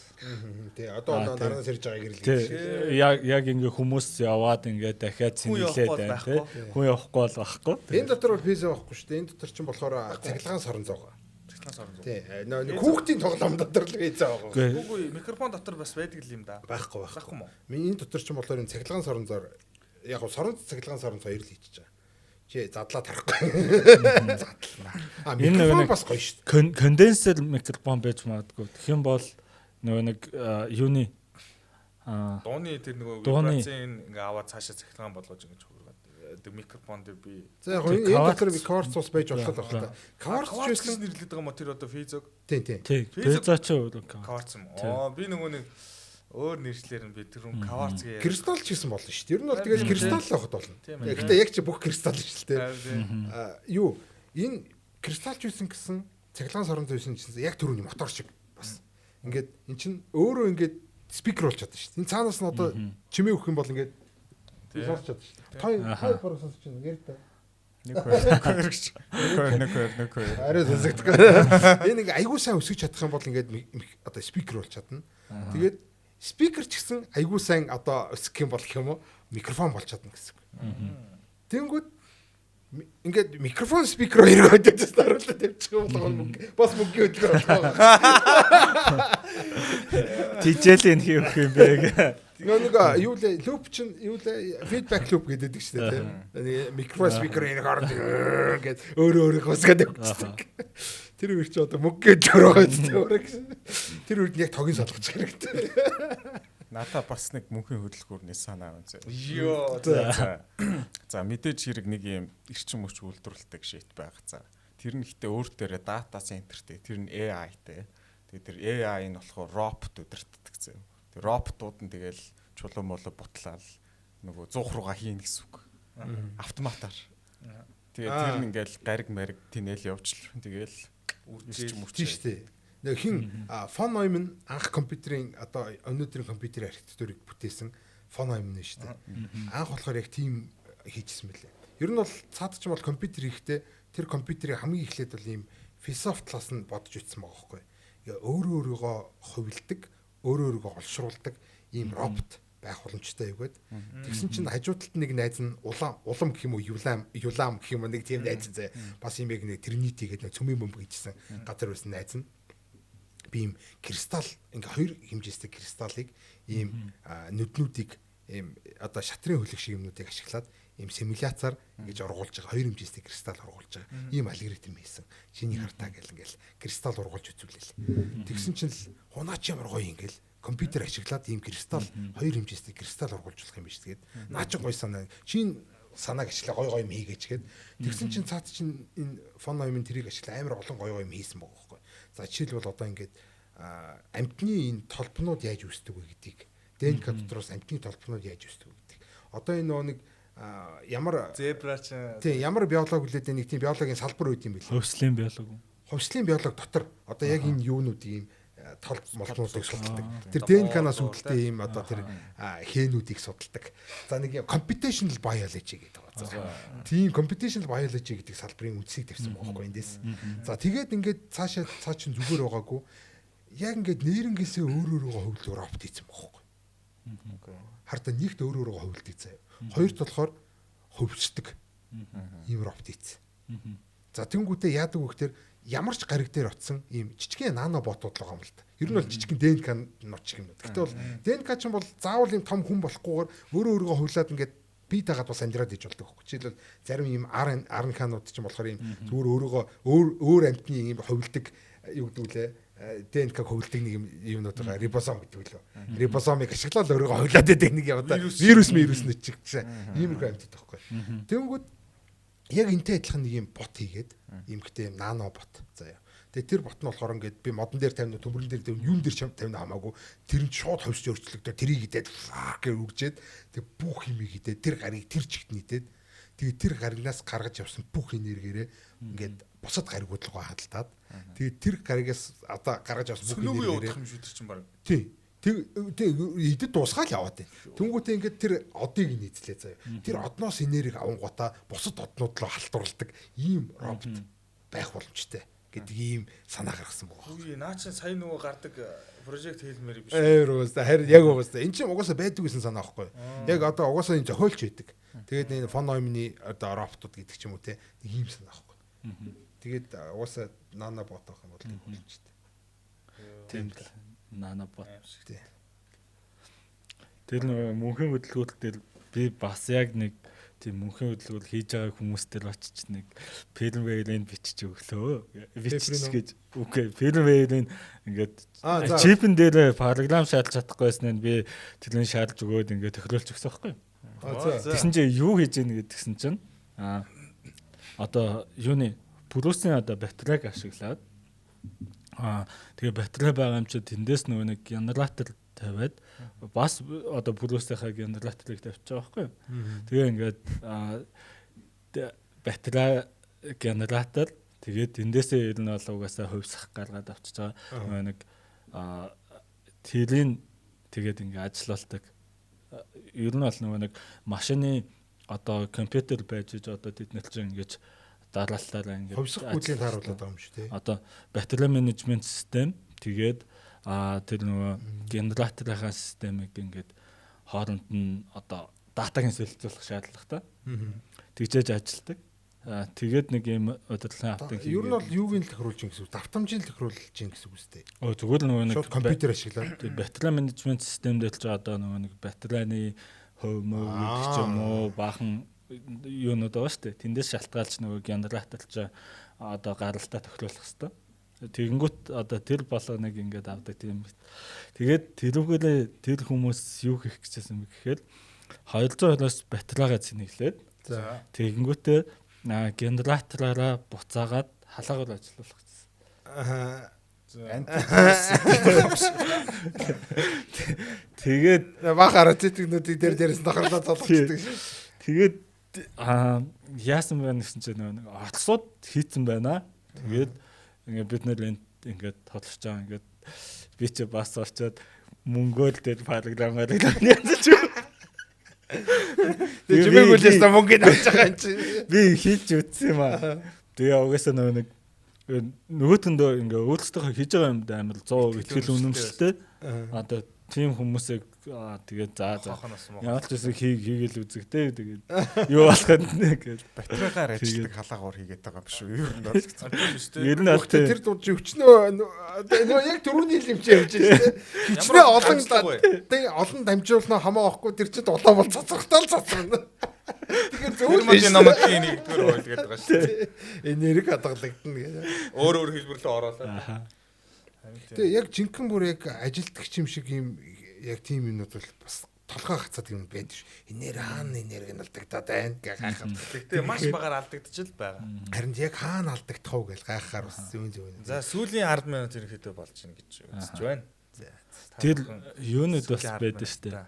Тий одоо нараас ирж байгаа гэрэл. Яг яг ингээ хүмүүс яваад ингээ дахиад цэнэглээд байна тий. Хүн явахгүй бол байхгүй. Энэ дотор бол пиза байхгүй шүү дээ. Энэ дотор чинь болохоор цахилгаан сорон зоогоо. Цахилгаан сорон зоо. Тий. Нөө хүүхдийн тоглоом дотор л пиза байгаа. Үгүй микрофон дотор бас байдаг юм да. Байхгүй байхгүй мó. Энэ дотор чинь болохоор энэ цахилгаан сорон зоор яг сорон цахилгаан сорон хоёр л хийчихэж байгаа. Чи задлаа тарахгүй. Задлаа. А микрофон бас гоё шүү дээ. Конденсер микрофон байж магадгүй. Тэгэх юм бол нөгөө нэг юуны дууны тэр нөгөө вибрацийн ингээ аваад цаашаа цахилгаан болгож ингэж хувиргаад. гэдэг микрофон дээр би. За яг энэ дотор кварц ус байж болох л байна та. Кварц ч гэсэн нэрлэдэг байгаа мо тэр одоо физог. Тийм тийм. Физо ч өөрөө кварц юм. Аа би нөгөө нэг өөр нэршлэр нь би тэр хүн кварц гэж. Кристалл ч гэсэн болно шүү дээ. Ер нь бол тэгэл кристалл л байхад болно. Гэхдээ яг чи бүх кристалл шүү дээ. Аа юу энэ кристалл ч байсан гэсэн цахилгаан сорон зүйсэн гэсэн яг түрүүний мотор шиг бас. Ингээд эн чин өөрөө ингээд спикер болж чадсан шүү дээ. Энэ цаанаас нь одоо чимээ өгөх юм бол ингээд сонсч чадсан шүү дээ. Той той бараг сонсч байна. Ярь та. 1 2 1 2 1 2 1 2 Арай сонсогдохгүй. Энэ ингээ айгуу сайн өсөж чадах юм бол ингээд одоо спикер болж чадна. Тэгээд спикер ч гэсэн айгуу сайн одоо өсөх юм бол гэх юм уу микрофон болж чадна гэсэн үг. Тэнгүүд ингээд микрофон спикер хоёрыг хөдөлж харуулаад тавьчих юм бол бас мөнгөний хөдөлгөөн болох. Тижэл энэ хийх юм бэ гэ. Нэг юу лээ луп чинь юу лээ фидбек луп гэдэг шүү дээ тийм. Микрофон спикер энэ хооронд ингээд өөрөө өөрийнхөө өсгöd явчихдаг. Тэр үер чи одоо мөнгө гэж байгаа тийм өөрөө. Тэр үед яг тогийн солгож хэрэгтэй. Надаа бас нэг мөнхийн хөдөлгүүрний санаа үнзээ. Йоо. За мэдээж хэрэг нэг юм эрчим хүч үйлдвэрлэдэг шийт байх. За тэр нь ихтэй өөр дээрээ дата центртэй, тэр нь AI-тэй. Тэгээ тэр AI нь болохоор робот удирддаг зэ. Тэр роботууд нь тэгэл чулуу молоо бутлаал нөгөө 100 руугаа хийнэ гэсэн үг. Автоматар. Тэгээ тэр нь ингээл гариг мариг тэнэл явжл. Тэгэл эрчим хүч тийм шүү дээ. Нэг хин фон Нойман анх компьютерийн одоо өнөөдрийн компьютерийн архитектурыг бүтээсэн фон Нойман нь шүү дээ. Анх болохоор яг тийм хийжсэн мэлээ. Ер нь бол цаад ч юм бол компьютер хийхдээ тэр компьютерийн хамгийн эхлээд бол ийм философи талаас нь бодож үтсэн байгаа байхгүй. Өөрөө өөрийгөө хувилдаг, өөрөө өөрийгөө олшруулдаг ийм робот байх боломжтой юугээд. Тэгсэн чинь хажуу талд нэг найз нь улам гэх юм уу юлам гэх юм уу нэг тийм найз зэ. Бас юм яг нэг Тринити гэдэг нэг цөмийн бөмбөг хийжсэн газар байсан найз нь. Би ийм кристалл ингээ хоёр хэмжээстэй кристаллыг ийм нүднүүдийг ийм одоо шатрын хөлөг шиг юмнуудыг ашиглаад ийм симуляцаар ингэж ургуулж байгаа хоёр хэмжээстэй кристалл ургуулж байгаа ийм алгоритм хийсэн. Чиний хартаа гэл ингээл кристалл ургуулж үзүүлээл. Тэгсэн чинь л хунаач ямар гоё ингээл компьютер ашиглаад ийм кристалл хоёр хэмжээстэй кристалл ургуулж болох юм биш тэгээд наа чи гоё санаа. Чин санааг ашиглаа гоё гоё юм хийгээч гээд. Тэгсэн чинь цаад чинь энэ фон Нойман тэрийг ашиглаа амар олон гоё гоё юм хийсэн байгаа байхгүй. За жишээлбэл одоо ингээд амьтны энэ толбонууд яаж үүсдэг вэ гэдгийг ДНК дотроос амьтны толбонууд яаж үүсдэг вэ гэдгийг. Одоо энэ нөгөө нэг ямар зебра чинь тийм ямар биологи үлээд нэг тийм биологийн салбар үйт юм бэл. Хувьслын биологи. Хувьслын биологи дотор одоо яг энэ юунууд ийм толб молтнуудыг судалдаг. Тэр ДНК-наас үүдэлтэй ийм одоо тэр хэнүүдийг судалдаг. За нэг юм computational biology гэдэг байгаа. Тийм computational biology гэдэг салбарын үндсийг тавьсан байгаа байхгүй эндээс. За тэгээд ингээд цаашаа цаа чин зүгээр байгаагүй. Яг ингээд нэрнгээсээ өөр өөрөөгөө хөвлөөр робот хийсэн байгаа байхгүй. Хардаа нэгт өөр өөрөөгөө хөвлөдөг заяа. Хоёрт болохоор хөвсдөг. Ийм робот хийсэн. За тэнгүүтээ яадаг вэ гэхээр ямар ч гариг дээр очсон ийм жижигхэн наноботууд л байгаа юм л та. Ер нь бол жижигхэн ДНК нот шиг юм. Гэхдээ бол ДНК ч юм бол заавал ийм том хүн болохгүйгээр өөрөө өөрийгөө хувлаад ингээд бие дагаад бас амьдраад иж болдог байхгүй. Жишээлбэл зарим ийм RNK-нууд ч юм болохоор ийм зүгээр өөрийгөө өөр амьтны ийм хувилдаг юу гэдэг үлээ ДНК-г хувилдаг нэг юмнууд байгаа. Рибосом гэдэг үлээ. Рибосомыг ашиглаад өөрийгөө хувилаад байдаг нэг юм одоо вирус нэг чиг гэсэн иймэрхүү амьтад байхгүй. Тэнгүүд яг энтэй адилхан нэг юм бот хийгээд иймхтэй юм нано бот заяа. Тэгээ тэр бот нь болохоор ингээд би модон дээр тавина, төмөрөн дээр тавина, юун дээр тавина хамаагүй тэр нь шууд ховсч өөрчлөгдөө тэрийг идээд гэж үржээд тэг бүх юмыг идээд тэр гарыг тэр чигт нийтээд тэгээ тэр гаригнаас гаргаж явсан бүх энергиэрээ ингээд бусад гаригууд руугаа хадалтаад тэгээ тэр гаригаас одоо гаргаж явсан бүх энергиэрээ юм шүү тэр чинь баг. Тий. Тэг идэд дуусгаал яваад байна. Тэнгүүтээ ингээд тэр одыг нийцлээ заяа. Тэр одноос энерги авангуудаа бусад однууд руу халтурладаг ийм робот байх боломжтой гэдэг ийм санаа гаргасан байгаа. Үгүй наа чинь сая нөгөө гардаг Project Hail Mary биш. Өөр угаасаа харин яг угаасаа эн чинь угаасаа байдаг гэсэн санаа байхгүй. Яг одоо угаасаа энэ зохиолч байдаг. Тэгээд энэ фон Ноймны одоо роботууд гэдэг ч юм уу те нэг ийм санаа байхгүй. Тэгээд угаасаа нано бот авах юм бол тийм боломжтой. Тийм л нано бот. Тий. Тэр нөгөө мөнхийн хөдөлгөөн дээр би бас яг нэг тийм мөнхийн хөдөлгөөн хийж байгаа хүмүүс дээр очиж нэг firmware-ийг бичиж өглөө. Бичиж гэж үгүй firmware-ийг ингээд чипэн дээр програм шаардж чадахгүй байсан нь би тэрний шаардж өгөөд ингээд тохируулж өгсөн байхгүй юу? Тэгсэн чинь юу хийж гэнэ гэдгсэн чинь одоо юуны Брүсийн одоо батарейг ашиглаад тэгээ батарей байгаа юм чи тэндээс нөгөө нэг генератор тавиад бас одоо Брүсийнхаа генераторыг тавьчих байгаа байхгүй юу. Тэгээ ингээд батарей генератор тэгээд тэндээсээ ер нь бол угаасаа хувьсах гаргаад авчиж байгаа. Нөгөө нэг тэрийг тэгээд ингээ ажилуулдаг. Ер нь бол нөгөө нэг машины одоо компьютер байж иж одоо тэд нар чинь ингэж дараалтаараа ингээд хувьсах гүйцлийн тааруулаад байгаа юм шүү дээ. Одоо батарей менежмент систем тэгээд тэр нөгөө генераторынхаа системийг ингээд хооронд нь одоо датагийн солилцуулах шаардлагатай. Тэгжээж ажилтдаг. Тэгээд нэг юм удирдлагын автыг хийгээд. Ер нь бол юуг нь л тохируулж гин гэсэн үг. Давтамжийг л тохируулж гин гэсэн үг үстэй. Зүгээр нөгөө нэг компьютер ашиглаад. Батарей менежмент систем дээр ч одоо нөгөө нэг батарейны хувь мөв гэдэг ч юм уу баахан юунууд байгаа шүү дээ. Тэндээс шалтгаалж нөгөө генератор ч одоо гаралтаа тохируулах хэвээр. Тэгэнгүүт одоо тэр болгоныг ингээд авдаг тийм. Тэгээд тэрүүгээрээ тэр хүмүүс юу хийх гэжсэн бэ гэхээр 220-оос батарейгаа цэнэглээд тэгэнгүүтээ генератораараа буцаагаад халаагаар ажиллуулах гэсэн. Тэгээд бага аратитгнүүдийг дээр дээрээс тохирлоо золгочдөг шээ. Тэгээд яасан бэ гэсэн чинь нөгөө нэг орцууд хийцэн байна. Тэгээд ингээд бид нэр ингээд тоглож байгаа ингээд би чи бас очиод мөнгөөл дээр програмаар янз ч. Тэгээ чимээгүүлээс та мөнгөний авч байгаа юм чи. Би хийж үтсэн юм аа. Тэгээ угаасаа нөгөө нэг нөгөөтөндөө ингээ өөрсдийнхөө хийж байгаа юмд амар 100% итгэл үнэмшилтэй. Одоо тийм хүмүүсийг тэгээд за ямар ч байсан хийгээл үзэгтэй. Тэгээд юу болох вэ гээд батарейгаар ажилладаг халаагуур хийгээд байгаа юм шүү. Ер нь бол ер нь бол тэр дунд өчнөө нөгөө яг түрүүний юм чи явж байна шүү дээ. Хичнээн олон тэг олон дамжуулна хамаа авахгүй тэр чинь улаан бол цацрахтаа л цацрна. Тэгэхээр зөвхөн нэгдүгээр хууль гэдэг байгаа шүү дээ. Энерги хадгалагдана гэж. Өөр өөр хэлбэрлөө оруулаад. Тэгээ яг жинхэнэ бүр яг ажилтгч юм шиг юм яг тийм юмнууд бол бас толгой хацаад юм байдаг ш. Энээр хаана энерги нь алдагдаад байна гэж гайхаад. Гэхдээ маш багаар алдагдчих л байгаа. Харин яг хаана алдагдах вэ гэж гайхахаар бас зүүн зүүн. За сүүлийн 10 минут ерөнхийдөө болж байна гэж үзэж байна. Тэр юунууд бас байдаг шүү дээ.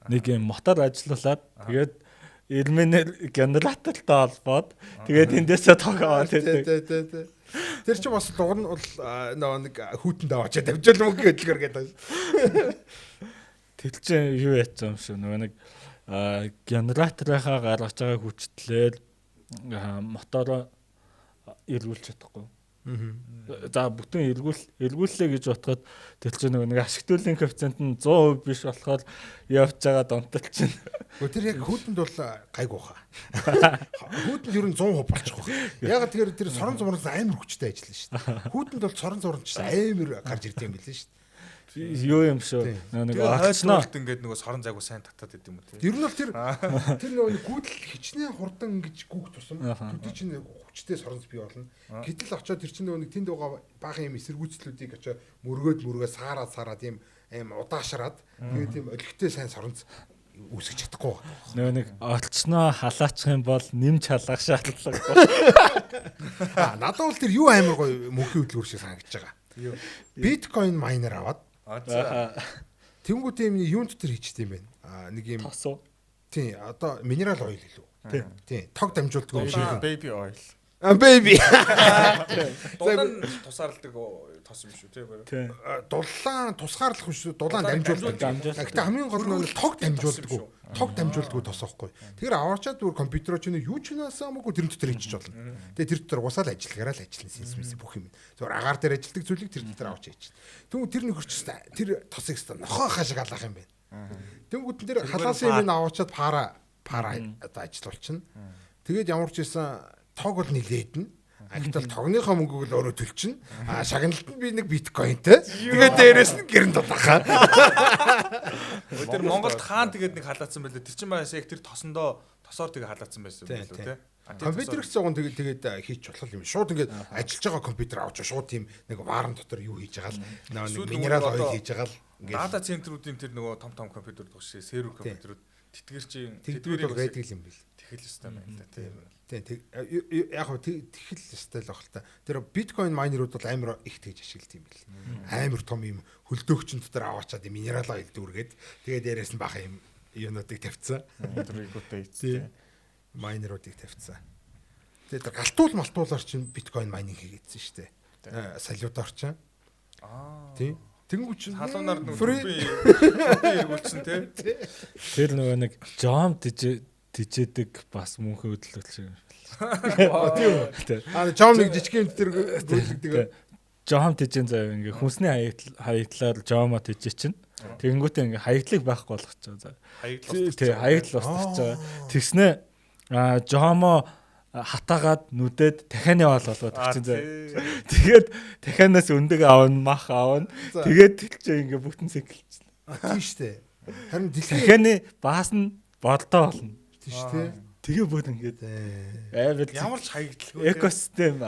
Нэг юм мотор ажиллуулад тэгээд ирмэнээр генератортай холбоод тэгээд эндээсээ тог аваад байдаг. Тэр чинь бас лугар нь бол нөгөө нэг хүүтэнд аваачаа тавьжал мөнгө хөдөлгөр гэдэг. Тэр чинь юу яач юм шүү нөгөө нэг генераторынхаа гаргаж байгаа хүчтлээр мотороо эргүүлж чадахгүй. За бүтэн эргүүллээ гэж бодоход тэр чинь нөгөө нэг ашиг төллийн коэффициент нь 100% биш болохоор явж байгаа донтол чинь. Гэхдээ тэр яг хүүтэнд бол гайгүй хаа. Хүүтэнд ер нь 100% болчих واخ. Яг тэгэхээр тэр сорон зурнаас амар хүчтэй ажиллана шүү дээ. Хүүтэнд бол сорон зурн ч амар гарч ирд юм билээ шүү дээ. Юу юм шүү. Нэг орчноо ингээд нөгөө сорон зайгуу сайн татаад идэм үү те. Ер нь бол тэр нөгөө гүйдэл хичнээн хурдан ингэж гүйх тусам төдий чинь хүчтэй соронз бий болно. Гэтэл очоод тэр чинь нөгөө нэг тэнд байгаа баахан юм эсэргүүцлүүдийг очоо мөргөөд саараа тийм аим удаашраад тэгээд тийм олигтой сайн соронз үүсгэж чадахгүй байна. Нөгөө нэг орчноо халаачих юм бол нэмж халаах шаардлагатай. Надад бол тэр юу амар гоё мөнхийн хөдөлгүүр шиг санагдаж байгаа. Биткойн майнер аваад тэнгуү тийм юун дотор хийчихдээ юм бэ? Нэг юм тос уу? Тийм, одоо минерал ойл илүү. Тийм, тог дамжуулдаг юм шиг. Baby oil. Baby. Дулаан тусаарладаг тос юм шүү тий. Дулаан тусгаарлах биш шүү. Дулаан дамжуулдаг. Гэхдээ хамгийн гол нь тог дамжуулдаг. Тог дамжуулдаг тос аахгүй. Тэгэхээр аваачаад бүр компьютероо чинь юу ч наасаа хамаагүй тэр дотор хийчих болно. Тэгээ тэр дотор угсаал ажиллагаараа л ажиллана сэнс бүх юм. Зүгээр агаар дээр ажилладаг зүйлийг тэр дотор аваач хийчих. Тэгвэл тэр нөхөрч тэр тосыг өстө нохоо хашиг алаах юм байна. Тэнгүүд тэр халаасан юм аваачаад пара одоо ажиллуулчихна. Тэгээд ямар ч байсан тог бол нилээднэ. Агтал тогныхоо мөнгөг л өөрөө төлчихнө. А шагналт нь би нэг биткойнтэй. Тэгээд дээрээс нь гэрэн дулаахаа. Тэр Монголд хаан тэгээд нэг халаацсан байлээ. Тэр чинь бас яг тэр тосондоо тосоор тэгээ халаацсан байсан байлээ тий. Компьютер их зогон тэгээд хийж болох юм. Шууд ингээд ажиллаж байгаа компьютер авч шууд тийм нэг варн дотор юу хийж байгаа л нэг минерал ойл хийж байгаа л ингээд дата центруудын тэр нөгөө том том компьютерүүд байгаа шээ. Сервер компьютерүүд. Тэтгэр чинь Тэгдгүүд бол байдаг юм бил. Тэхэл өстой байна л да тийм. Тийм яг хөө тэхэл өстой л баг л та. Тэр биткойн майнерууд бол амар их тэгж ашигладаг юм бил. Амар том юм хөлдөөгчн дотор аваачаад минералаа илдүүргээд тэгээ дээрээс нь баха юм юунуудыг тавьчихсан. Тэрийгүүтэй ийцтэй. Майнеруудыг тавьчихсан. Тэгээ тэр галтуул малтуулаар чинь биткойн майнинг хийгээдсэн шүү дээ. Салютаар чинь. Аа. Тийм. Тэнгүү чинь халуунаар нэг түрбийн эргүүлсэн тий. Тэр нөгөө нэг жом тижээдэг бас мөнхөн хөдөлгөх шиг юм. Тийм үү. Аа жом нэг жижиг юм дээр гүйлгдэг. Жом тижэн заяа ингээ хүнсний хаягдлаар жомо тижээ чинь. Тэгэнгүүтээ ингээ хаягдлыг байхгүй болгочих заяа. Тий, хаягдл устгах байгаа. Тэгснэ жомо хатаагаад нүдэд дахианы оол болгоод өгчин заа. Тэгээд дахианаас өндөг аавна, мах аавна. Тэгээд тэр чинь ингээ бүтэн циклчин. Тийм штэ. Харин дэлхийн дахианы баас нь бодолтой болно. Тийм штэ. Тэгээ бүгд ингээд амар ямар ч хаягдлгүй экосистем.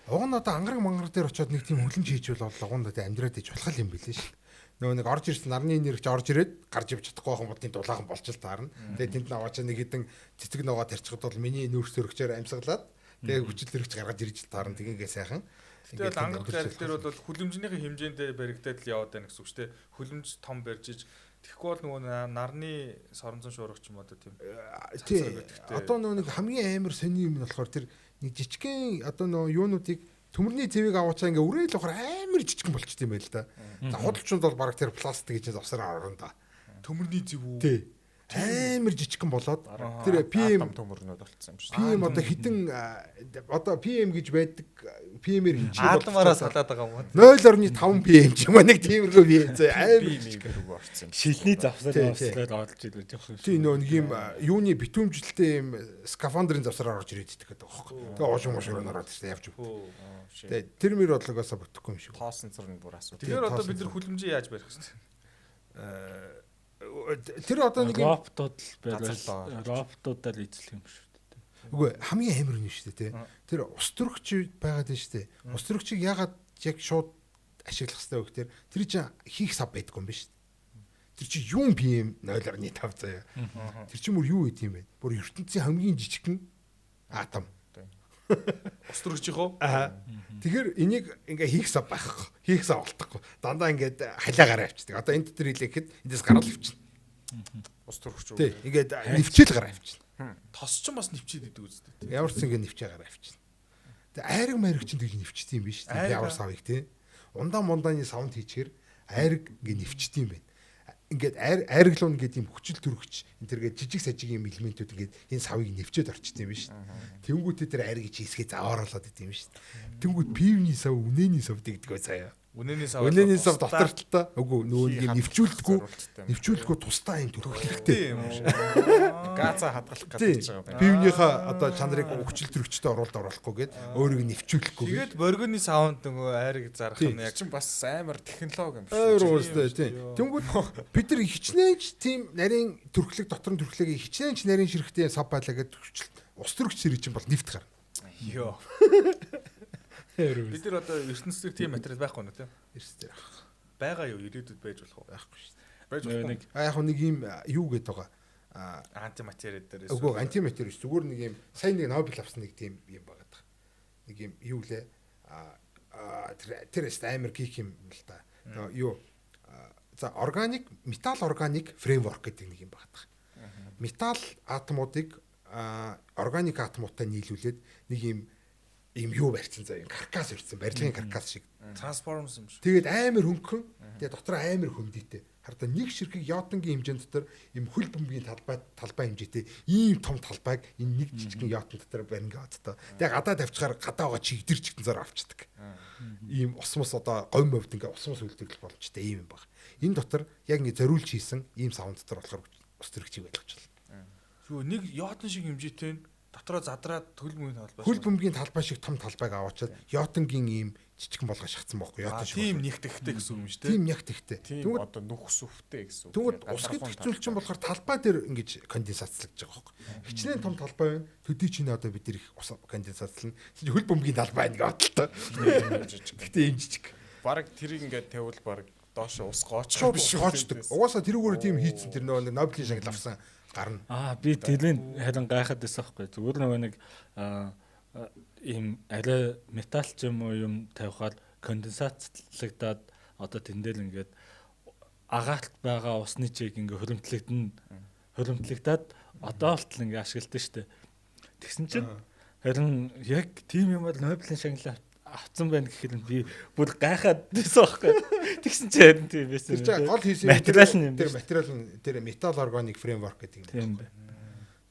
Уг нь одоо ангараг мангараг дээр очиод нэг тийм хөлөмж хийжвэл бол уг нь одоо амьдраад иж болох юм билээ шээ. Нөгөө нэг орж ирсэн нарны нэрч орж ирээд гарч явж чадахгүй байх юм бол тэнд дулаахан болчихл таарна. Тэгээ тэнд наваачаа нэг хідэн цэцэг ногоо тарчихад бол миний нүүрс төрөгчөөр амьсгалаад тэгээ хүчил төрөгч гаргаж ирж таарна. Тэгээ ингээ сайхан. Тэгээд ангараг зариг дээр бол хүлэмжнийхээ хэмжээнд баригдаад л яваад байна гэсэн үг шүү дээ. Хүлэмж том барьж иж тэгэхгүй бол нөгөө нарны соронзон шуурга ч юм уу тийм. Тий. Одоо нөгөө нэг хамгийн амар сони юм нь болохоор тэр нэг жижигхэн одоо нөгөө юунуудыг төмөрний цэвийг аваачаа ингээ үрээл болохоор амар жижигхэн болчт юм байл л да. За худалчунд бол баг тэр пластик гэж завсараа орно да. Төмөрний зэв үү? Тий. Амар жижигхэн болоод тэр PM төмөрнүүд болцсон юм шиг. PM одоо хитэн одоо PM гэж байдаг PM-ээр хичээл атомаараа салаад байгаа юм уу? 0.5 PM ч юм уу нэг тиймэрхүү PM зэ амар жижигхэн рүү орсон юм. Шилний завсар авсраад орж ирж явах юм. Тий нөө нэг юм юуны битүүмжлэлтэй юм скафандрын завсараар орж ирээд идэх гэдэг байхгүй. Тэгээ уушин уушин ороод шүү явж өгдөг. Тэгээ тэр мөр бодлогоосоо бүтэхгүй юм шиг. Тоосон цар нь бүр асуудал. Тэгэхээр одоо бид нар хүлэмжээ яаж барих вэ? Тэр одоо нэг роботууд л барил роботуудаар эзлэх юм шүү дээ. Үгүй хамгийн амар нь шүү дээ тий. Тэр ус төрөгч байгаад байна шүү дээ. Ус төрөгчийг ягаад яг шууд ашиглах хэрэгтэй вэ гэхээр тэр чинь хийх сав байдгүй юм биш үү? Тэр чинь юм PM 0.5 заяа. Тэр чинь бүр юу гэдэг юм бэ? Бүр ертөнцийн хамгийн жижигхэн атом. Ус төрөгчийнх үү? Аа. Тэгэхээр энийг ингээ хийх сав байхгүй. Хийх сав олдохгүй. Дандаа ингээд халиагаар авчдаг. Одоо энэ дотор илээхэд эндээс гараал авчна. Ус төрөгч үү? Тий. Ингээд нэвчээл гараа авчна. Тос ч бас нэвчээд идэг үстэй. Ямар ч ингэ нэвчээ гараа авчна. Тэгээ айраг майраг чинь тэгж нэвчдэг юм биш үү? Ямар савыг тий. Ундаа мундааны савнд хийчихэр айраг ингээ нэвчдэг юм байна. Ингээд айраглуун гэдэг юм хүчил төрөгч энэ төргээд жижиг сажиг юм элементүүд ингээд энэ савыг нэвчээд орчт юм биш. Тэнгүүтээ тэр айргийг чи хэсгээ завааруулад идэм биш. Тэнгүүт пивний сав, үнэний сав дэгдэг бай заяа. Үнэний сав. Үнэний сав дотор талдаа үгүй нөгөө нэг юм нэвчүүлдэггүй тусдаа юм төрөлхтэй юм шиг. Газа хадгалах гэж байгаа юм байна. Пивнийхээ одоо чанарыг хүчил төрөгчтэй оруулаад оруулахгүй гээд өөрийг нэвчүүлэхгүй. Тэгээд боргоны савнд нөгөө айрыг зарах нь яг чинь бас амар технологи юм шиг. Амар уустай тийм. Тэнгүүд бид нар хичнээн ч тийм нарийн төрхлөг дотор нь төрхлөгийг хичнээн ч нарийн ширхтээ сав байлаа гэдэг хүчил ус төрөгч сэрэг чинь бол нэвт гарна. Йоо. Бид нар одоо ертөнцийн тийм материал байхгүй нэ тийм. Ертөнцийн байхгүй. Байгаа юу ирээдүйд байж болох уу? Байхгүй шүү дээ. Байж болох нэг. А яг нэг юм юу гэдэг байгаа. Антиматери дээр. Үгүй антиматери биш. Зүгээр нэг юм сайн нэг Нобель авсан нэг тийм юм байгаа даа. Нэг юм юу лээ. Тэр тэр амар гик юм л та. Юу за органик металл органик фреймворк гэдэг нэг юм байгаа даа. Металл атомуудыг органик атомуудтай нийлүүлээд нэг юм ийм юу барьсан заа юм каркас барьсан барилгын каркас шиг трансформс юм шиг. Тэгээд амар хөнгөн тэгээд дотор амар хөндийтэй. Хардаа нэг ширхэг йотонгийн хэмжээнд дотор ийм хөл бөмбөгийн талбай хэмжээтэй ийм том талбайг энэ нэг жижигхэн йотон дотор барина гэдэг одоо. Тэгээд гадаа тавьчихаар гадаа байгаа чигдэр чигтэн зар авчдаг. Ийм ус мус одоо говь мовд ингээ ус мус үлдэгдэх боломжтой ийм юм баг. Энэ дотор яг ингээ зориулж хийсэн ийм савн дотор болохоор ус төрөгчийг байлгаж байна. Юу нэг йотон шиг хэмжээтэй нь дотроо задраад хөл бөмбөгийн талбай. Хөл бөмбөгийн талбай шиг том талбайг аваачаад йотонгийн ийм жижигхэн болгоо шахацсан байхгүй йотон шиг. Тийм нэг тэгхтэй гэсэн үг юм шүү дээ. Тийм яг тэгхтэй. Тэгвэл одоо нүхс өвтэй гэсэн үг. Тэгвэл ус гэдэг зүйл чинь болохоор талбай дээр ингэж конденсацлагдж байгаа байхгүй. Хичнээн том талбай байна. Төдий чинь одоо бид нар их ус конденсацлна. Хөл бөмбөгийн талбай нэг бодлоо. Тэгтээ ийм жижиг. Бараг тэрийг ингээд тавиул бараг доош ус гооччих биш гоочдөг. Угаасаа тэрүүгээр тийм хийцэн тэр нөгөө Нобелийн шагнал авсан Гарна. Аа би тэрийг харин гайхаад байсан байхгүй. Зүгээр нөгөө нэг ийм арай металл ч юм уу юм тавихаар конденсацлагдаад одоо тэн дээр ингээд агаалт байгаа усны чиг ингээ хөрөмтлөгдөөд одоо болтол ингээ ашигладаг штэ. Тэгсэн чинь харин яг тийм юмар Нобелийн шагнал авцсан байна гэхэд би бүр гайхаад байсан байхгүй. Тэгсэн чинь харин тийм байсан. Тэр чинь гол хийсэн материал нь юм. Тэр материал нь тэр металл органик фреймворк гэдэг юм байна.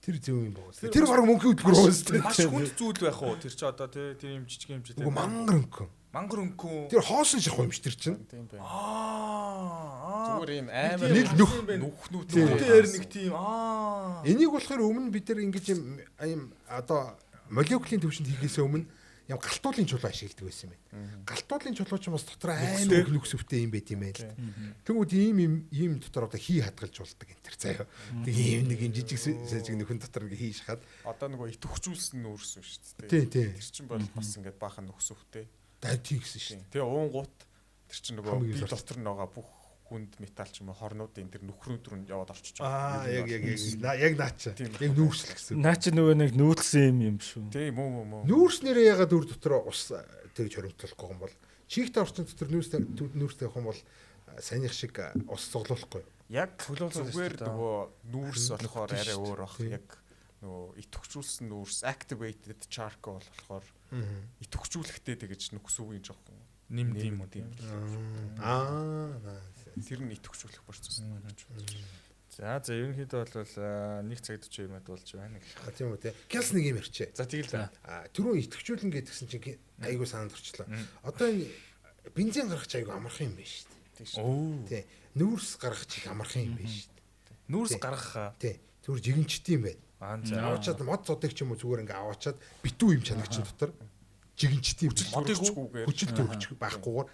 Тэр зөв юм байна. Тэр баг мөнхийн хөдөлгүүр байна шүү дээ. Маш хүнд зүйл байх уу? Тэр чинь одоо тэр юм жижиг юм чи тэр. Үгүй мангар өнгөн. Мангар өнгөн. Тэр хоосон ширхүү юм ш тэр чинь. Тийм байна. Аа. Зүгээр юм амар нэг нүх нүхнүүд дээр нэг тийм Энийг болохоор өмнө бид нар ингэж юм одоо молекулын түвшинд хийхээс өмнө юм галтуулын чулуу ашигладаг байсан юм байна. Галтуулын чулуу ч бас дотор амар их нүксвтэй юм байт юм байна л да. Тэнгүүд ийм дотор одоо хий хадгалж болдог энэ төр заяа. Тэг ийм нэг юм жижиг сажиг нөхөн дотор ингээ хий шахаад одоо нөгөө идэвхжүүлсэн нүүрс үү шүү дээ. Тэр чинь бол бас ингээд баахан нүксвтэй. Тийм гэсэн шүү. Тэгээ уунгуут тэр чинь нөгөө бие дотор нь байгаа бүх хүнд металл ч юм уу хорнуудын тэр нүхрүүд рүү яваад орчиж байгаа. Аа яг яг наа чи. Яг нүүрс л гэсэн. Наа чи нөгөө нэг нүүрсэн юм шүү. Тийм мөн. Нүүрс нэрээ ягаад үр дотор ус тэгж хоримтлахгүй юм бол чигт орчин дотор нүүрс тавих юм бол саяных шиг ус цуглуулахгүй. Яг зүгээр нөгөө нүүрс болохоор арай өөр бах. Яг нөгөө идэвхжүүлсэн нүүрс activated charcoal болохоор идэвхжүүлэхдээ тэгэж нүкс үгийн жоохон нэмд юм уу тийм. Аа тэр нь идэвхжүүлэх процесс гэж бодож байна. За ерөнхийдөө бол 1 цаг 42 минут болж байна гэх. Тийм үү те. Гялс нэг юм ярьчээ. За тэгэл та. Түрүүн идэвхжүүлэн гэдгсэн чинь айгүй санаанд орчлоо. Одоо энэ бензин гаргах чи айгүй амархан юм байна шүү дээ. Тий. Нүүрс гаргах чи их амархан юм байна шүү дээ. Нүүрс гаргах. Тий. Зүгээр жигэнчт юм байна. Аваачаад мод зодыг ч юм уу зүгээр ингээ аваачаад битүү юм чанагчин дотор жигэнчт юм. Хүчил төрөгч байхгүйгээр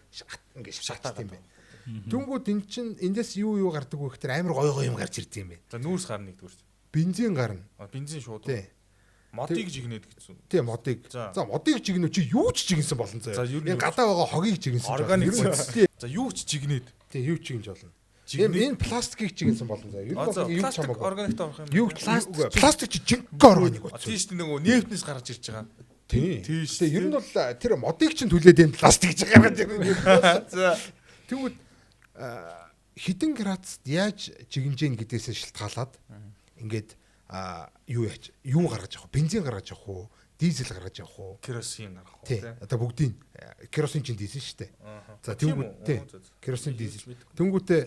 ингээ шатаад юм байна. Тэнгүүд эн чин эндээс юу гардаг вэ гэхээр амар гоё гоё юм гарч ирдэг юм байна. За нүүрс гарна нэгдүгээр. Бензин гарна. Бензин шууд. Тий. Модыг жигнэд гэсэн. Тий, модыг. За модыг жигнэ чи юу ч жигнсэн болно заяа. Энэ гадаа байгаа хогийг жигнсэн. Органик. За юу ч жигнэд. Тий, юу ч жигнэж болно. Энэ пластикийг жигнсэн болно заяа. Ер нь бол юу ч хамаагүй. Органикт орох юм. Юу пластик чи жинхэнэ органик байна. Тийм шүү дээ нөгөө нефтнээс гарч ирж байгаа. Тий. Тий, ер нь бол тэр модыг чинь түлээд энэ пластик гэж гаргаж ирнэ. За. Тэнгүүд хэдэн градусд яаж жигнжээн гэдгээсээ шалтгаалаад ингээд юу яаж юу гаргаж явах вэ? Бензин гаргаж явах уу? Дизель гаргаж явах уу? Керосин гаргах уу тий. Одоо бүгдийг керосин чинь дизель шүү дээ. За тэнгүүд тий. Керосин дизель. Тэнгүүтээ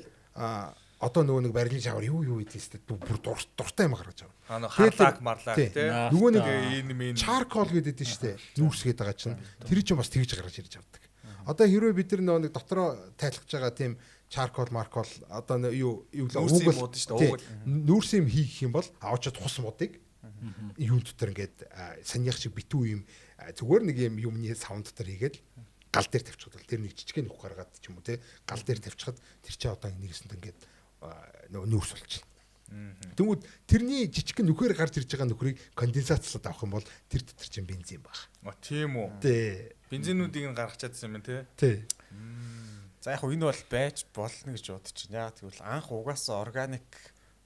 одоо нөгөө нэг барилын шавар юу гэдэг нь бүр дуртай юм гаргаж авна. Аа нөгөө харлаг марлаг тий. Нөгөө нэг энэ charcoal гэдэг нь шүү дээ. Нүүрс гэдэг байгаа чинь тэр чинь бас тэгж гаргаж ирж авдаг. Одоо хэрвээ бид нар нөгөө нэг дотроо тайлгаж байгаа тийм charcoal marcoal одоо юу уугуул шүү дээ. Нүүрс юм хийх юм бол аваачаад хус модыг юун дотор ингээд санийх шиг битүү юм зүгээр нэг юм юмны савн дотор хийгээд гал дээр тавьчихад бол тэр нэг жижигхэн нүх гаргаад ч юм уу те гал дээр тавьчихад тэр чинь одоо нэгсэнд ингээд нөгөө нүүрс болчихно. Тэнгүүд тэрний жижигхэн нүхээр гарч ирж байгаа нөхрийг конденсацлаад авах юм бол тэр дотор чинь бензин баг. А тийм үү. Тий. Бензинүүдийг нь гаргачихсан юм тий. Тий. За яг энэ бол байж болно гэж бодож чинь. Яг тэгвэл анх угаасаа органик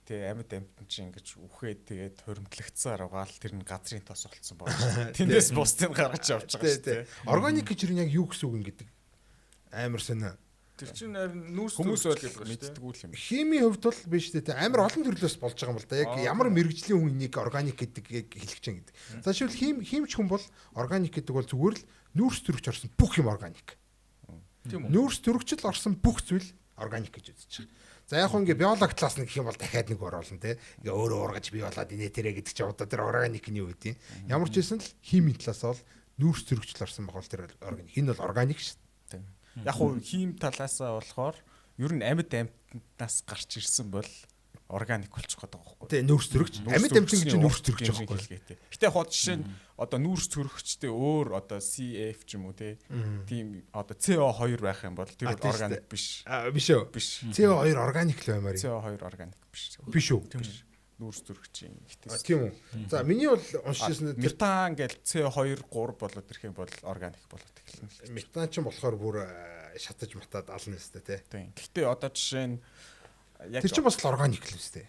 тий амьд амьтан чинь ингэж үхээд тэгээд хуримтлагцсаар байгаа л тэр нь газрын тос болцсон байна. Тэндээс бусдыг гаргаж авч байгаа шүү дээ. Органик гэж юу яг юу гэсэн үг юм гэдэг амар сонио. Тэр чинь харин нүүрс хүмүүс бол мэддэггүй л юм. Химийн хувьд бол биш үү те амар олон төрлөөс болж байгаа юм бол да. Яг ямар мэрэгжлийн хүн энийг органик гэдэг яг хэлэх чинь гэдэг. За жишээл химч хүн бол органик гэдэг бол зүгээр л нүүрс төрөгч орсон бүх юм органик. Тийм үү? Нүүрс төрөгчл орсон бүх зүйл органик гэж үзэж байгаа. За яг хөө ингээ биолог талаас нь гэх юм бол дахиад нэг оруулна те. Ингээ өөрөө ургаж бий болоод инээ тэрэ гэдэг чинь одоо тэр органик нь юу гэдэг юм. Ямар ч байсан л химийн талаас бол нүүрс төрөгчл орсон баг бол тэр органик. Энэ бол органик шүү дээ. Яг хуу хим талаасаа болохоор ер нь амьд амьтнаас гарч ирсэн бол органик болчих гээд байгаа байхгүй. Тий, нүүрс төрөгч. Амьд амьтан гэж нүүрс төрөгч байхгүй. Гэтэ яг хоо жишээ нь одоо нүүрс төрөгчтэй өөр одоо CF ч юм уу те. Тийм одоо CO2 байх юм бол тэр бол органик биш. А биш үү? Биш. CO2 органик л баймаар юм. CO2 органик биш. Биш үү? Биш. Нүүрс төрөгчийн гэтээс. Тийм үү. За миний бол уншижсэн тэр метан гэл CO2 3 болоод ирэх юм бол органик болоод эхэлнэ. Метан ч болохоор бүр шатаж матаад ална өстэй тий. Тийм. Гэхдээ одоо жишээ нь яг тэр чинь бас л органик л өстэй.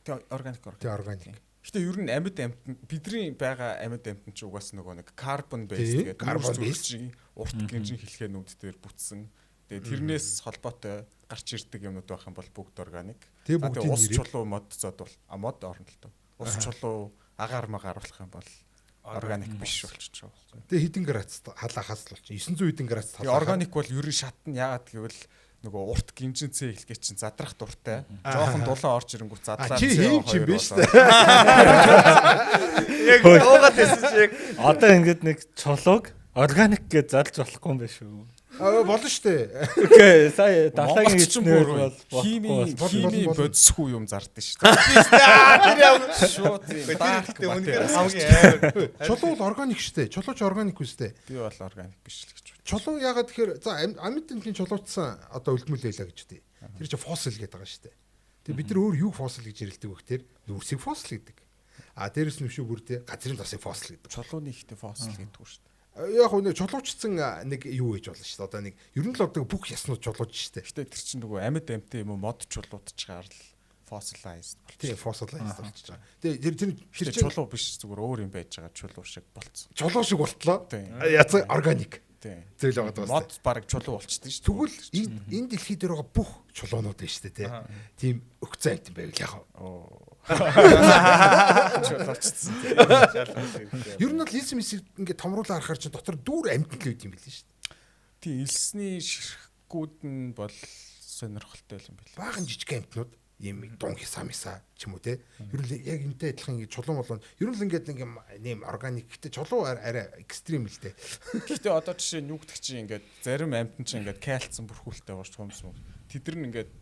Тэг органик. Тэг органик. Гэтэ ер нь амьд амьтан бидний байгаа амьд амьтан чи угаас нөгөө нэг carbon based гэдэг carbon based урт гинжин хэлхээнүүд дээр бүтсэн. Тэгээ тэрнээс холбоотой гарч ирдэг юмнууд байх юм бол бүгд органик. Тэгээ ус чулуу мод зод бол мод орно л доо. Ус чулуу агаар магаар болох юм бол органик биш болчих жоох. Тэгээ хэдэн градус халаахаас л болчих. 900 хэдэн градус халаах. Органик бол ер нь шатна. Яагаад гэвэл нөгөө урт гинжин цэ эхлэхээ чинь задрах дуртай. Жохон дулаан орж ирэнгүүт задлаа. Чи хийм чинь биш үү? Яг уугаад байсан чи яг одоо ингээд нэг чулууг органик гэж залж болохгүй юм байна шүү. Болно шүү дээ. Окей, сая далайгийн эзнэр бол химийн бодисгүй юм зардсан шүү дээ. Тэр яг шууд юм. Тэр үнэхээр хамгийн амар. Чулуу бол органик шүү дээ. Чулуу ч органик үстэй. Би бол органик биш л гэж бодсон. Чулуу ягаад тэгэхээр за амьд тэнхлийн чулуутсан одоо үлдмэл байлаа гэж үү. Тэр чинь фосил гэдэг байгаа шүү дээ. Тэгээ бид нар өөр юу фосил гэж ярилдэг вэ гэхээр нүрсийг фосил гэдэг. А дээрэс нь шүү бүр тэ газрын тосыг фосил гэдэг. Чулууны ихтэй фосил гэдэг үү шүү дээ. Яг нэг чулуучсан нэг юу гэж болно шүү дээ. Одоо нэг ер нь л одоо бүх яснууд чулууж шүү дээ. Гэтэ тэр чинь нөгөө амьд амьтан юм уу мод чулуудчихаар л fossilized болчих. Тийм, fossilized болчихж байгаа. Тэгээ тэр чинь чулуу биш зүгээр өөр юм байж байгаа чулуу шиг болцсон. Чулуу шиг болтлоо. Яцаа органик. Тийм. Зүйл байгаа даа. Мод баг чулуу болчихдээ шүү. Тэгвэл энэ дэлхий дээр байгаа бүх чулуунууд байна шүү дээ, тий. Тийм өгцөн амьтан байвал яг. Чулуучсан. Ер нь бол элс мэсийг ингээд томруулаа харахаар чинь дотор дүүр амьтан л байд юм билээ шүү дээ. Тийм, элсний ширхгүүд нь бол сонирхолтой юм билээ. Баахан жижиг амьтнууд ийм дун хисаа мисаа ч юм уу те. Ер нь яг энтэй адилхан ингээд чулуун болон ер нь л ингээд нэг юм органик гэтээ чулуу арай экстрим л дээ. Гэтэ одоо жишээ нь юу гэдэг чинь ингээд зарим амьтан чинь ингээд кальцим бүрхүүлтэй байгаа шүү хумс. Тэд нар ингээд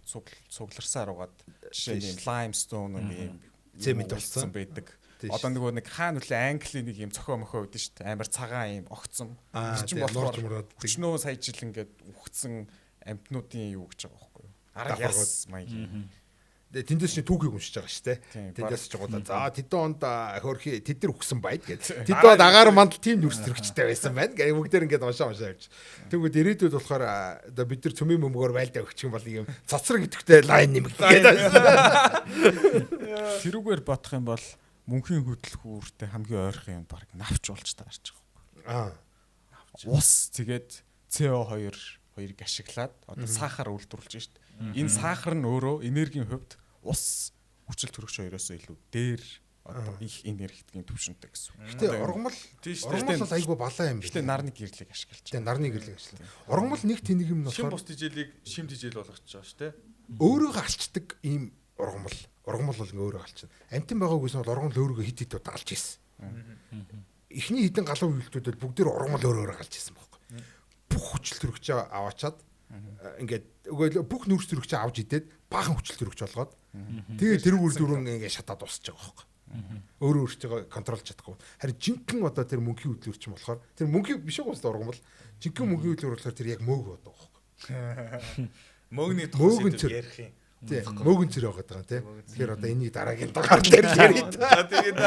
цугларсаар угаад жишээ нь limestone нэг юм цемент болсон байдаг. Одоо нөгөө нэг хаана үлээ Английн нэг юм цохио мохио өгдөн шүү дээ. Амар цагаан юм огцом. Тэр чинь болохоор өчнөө сая жил ингээд үхсэн амьтнуудын юу гэж байгаа байхгүй юу? Арга яс маяг. Тэндээс чинь түүхийг уншиж байгаа шүү дээ. Тэндээс ч угаалаа. За тэдэн онд хөөрхий тэд нар үхсэн байд гэд. Тэдэн онд агаар мандал тийм нүрс төрөгчтэй байсан байна гэх. Бүгдээр ингээд уншаа явж. Тэгвэл ирээдүйд болохоор одоо бид нар цөмийн бөмбөгөөр байлдаа өгчих юм бол юм цацраг идэвхтэй лайн нэмэгдэх гэдэг. Тэрүүгээр бодох юм бол мөнхийн хөдөлгүүртэй хамгийн ойрхон юм баг навч болж таарч байгаа байхгүй. Ус тэгээд CO2 хоёрыг ашиглаад одоо сахар үйлдвэрлэж шít. Энэ сахар нь өөрөө энергийн хувьд ус хүчил төрөгч хоёроос илүү дээр одоо их энергетикийн түвшинтэй гэсэн. Гэтэ ургамал ургамал бол айгүй балаа юм. Гэтэ нарны гэрлийг ашиглаж. Тэ нарны гэрлийг ашиглаж. Ургамал нэг тэнэг юм нь болохоор шим бус тижээлийг шим тижээл болгочих жоох шүү дээ. Өөрийгөө алчдаг ийм ургамал. Ургамал бол ингээ өөрөө алчна. Амтан байгаагүйсэн бол ургамал өөрийгөө хит хит удаа алж ирсэн. Эхний хідэн галуу үйлдэлүүд бүгдээр ургамал өөрөө алж ирсэн байхгүй. Бүх хүчил төрөгчөө аваачаад ингээд үгүй бүх нүрс төрөгчөө авч идээд баахан хүчил төрөгч болгоод тэгээ тэр үр дүрэн ингээд шатаад дуусч байгаа байхгүй. Өөрөө өөртөө контролж чадахгүй. Харин жинхэнэ одоо тэр мөнхийн хөдөлгүүр чинь болохоор тэр мөнхийн биш угсаа ургамал жинхэнэ мөнхийн хөдөлгүүр болохоор тэр яг мөөг одоо байхгүй. Мөөгний тухай ярих юм. Тий, мөөгөн цэр байгаад байгаа тий. Тэгэхээр одоо энийг дараагийн дугаар дээр ярив. За тэгээд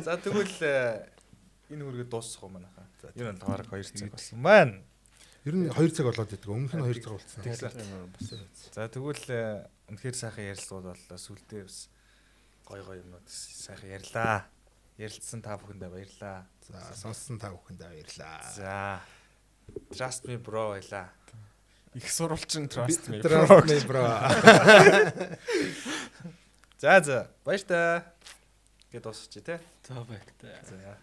за тэгвэл энэ үргээ дуусгах юм манайхаа. Энэ бол бараг 2 цаг болсон байна. Ер нь 2 цаг болоод идэг. Өмнөх нь 2 цаг болсон. За тэгвэл үнэхээр сайхан ярилцлага боллоо. Сүлдээ бас гой гой юмнууд сайхан ярьлаа. Ярилцсан та бүхэндээ баярлалаа. За сонссон та бүхэндээ баярлалаа. За Trust me bro баялаа. Их сурвалжин trust me bro. Trust me bro. За за баяртай. Гэт дуусчих тий. За баяртай. За.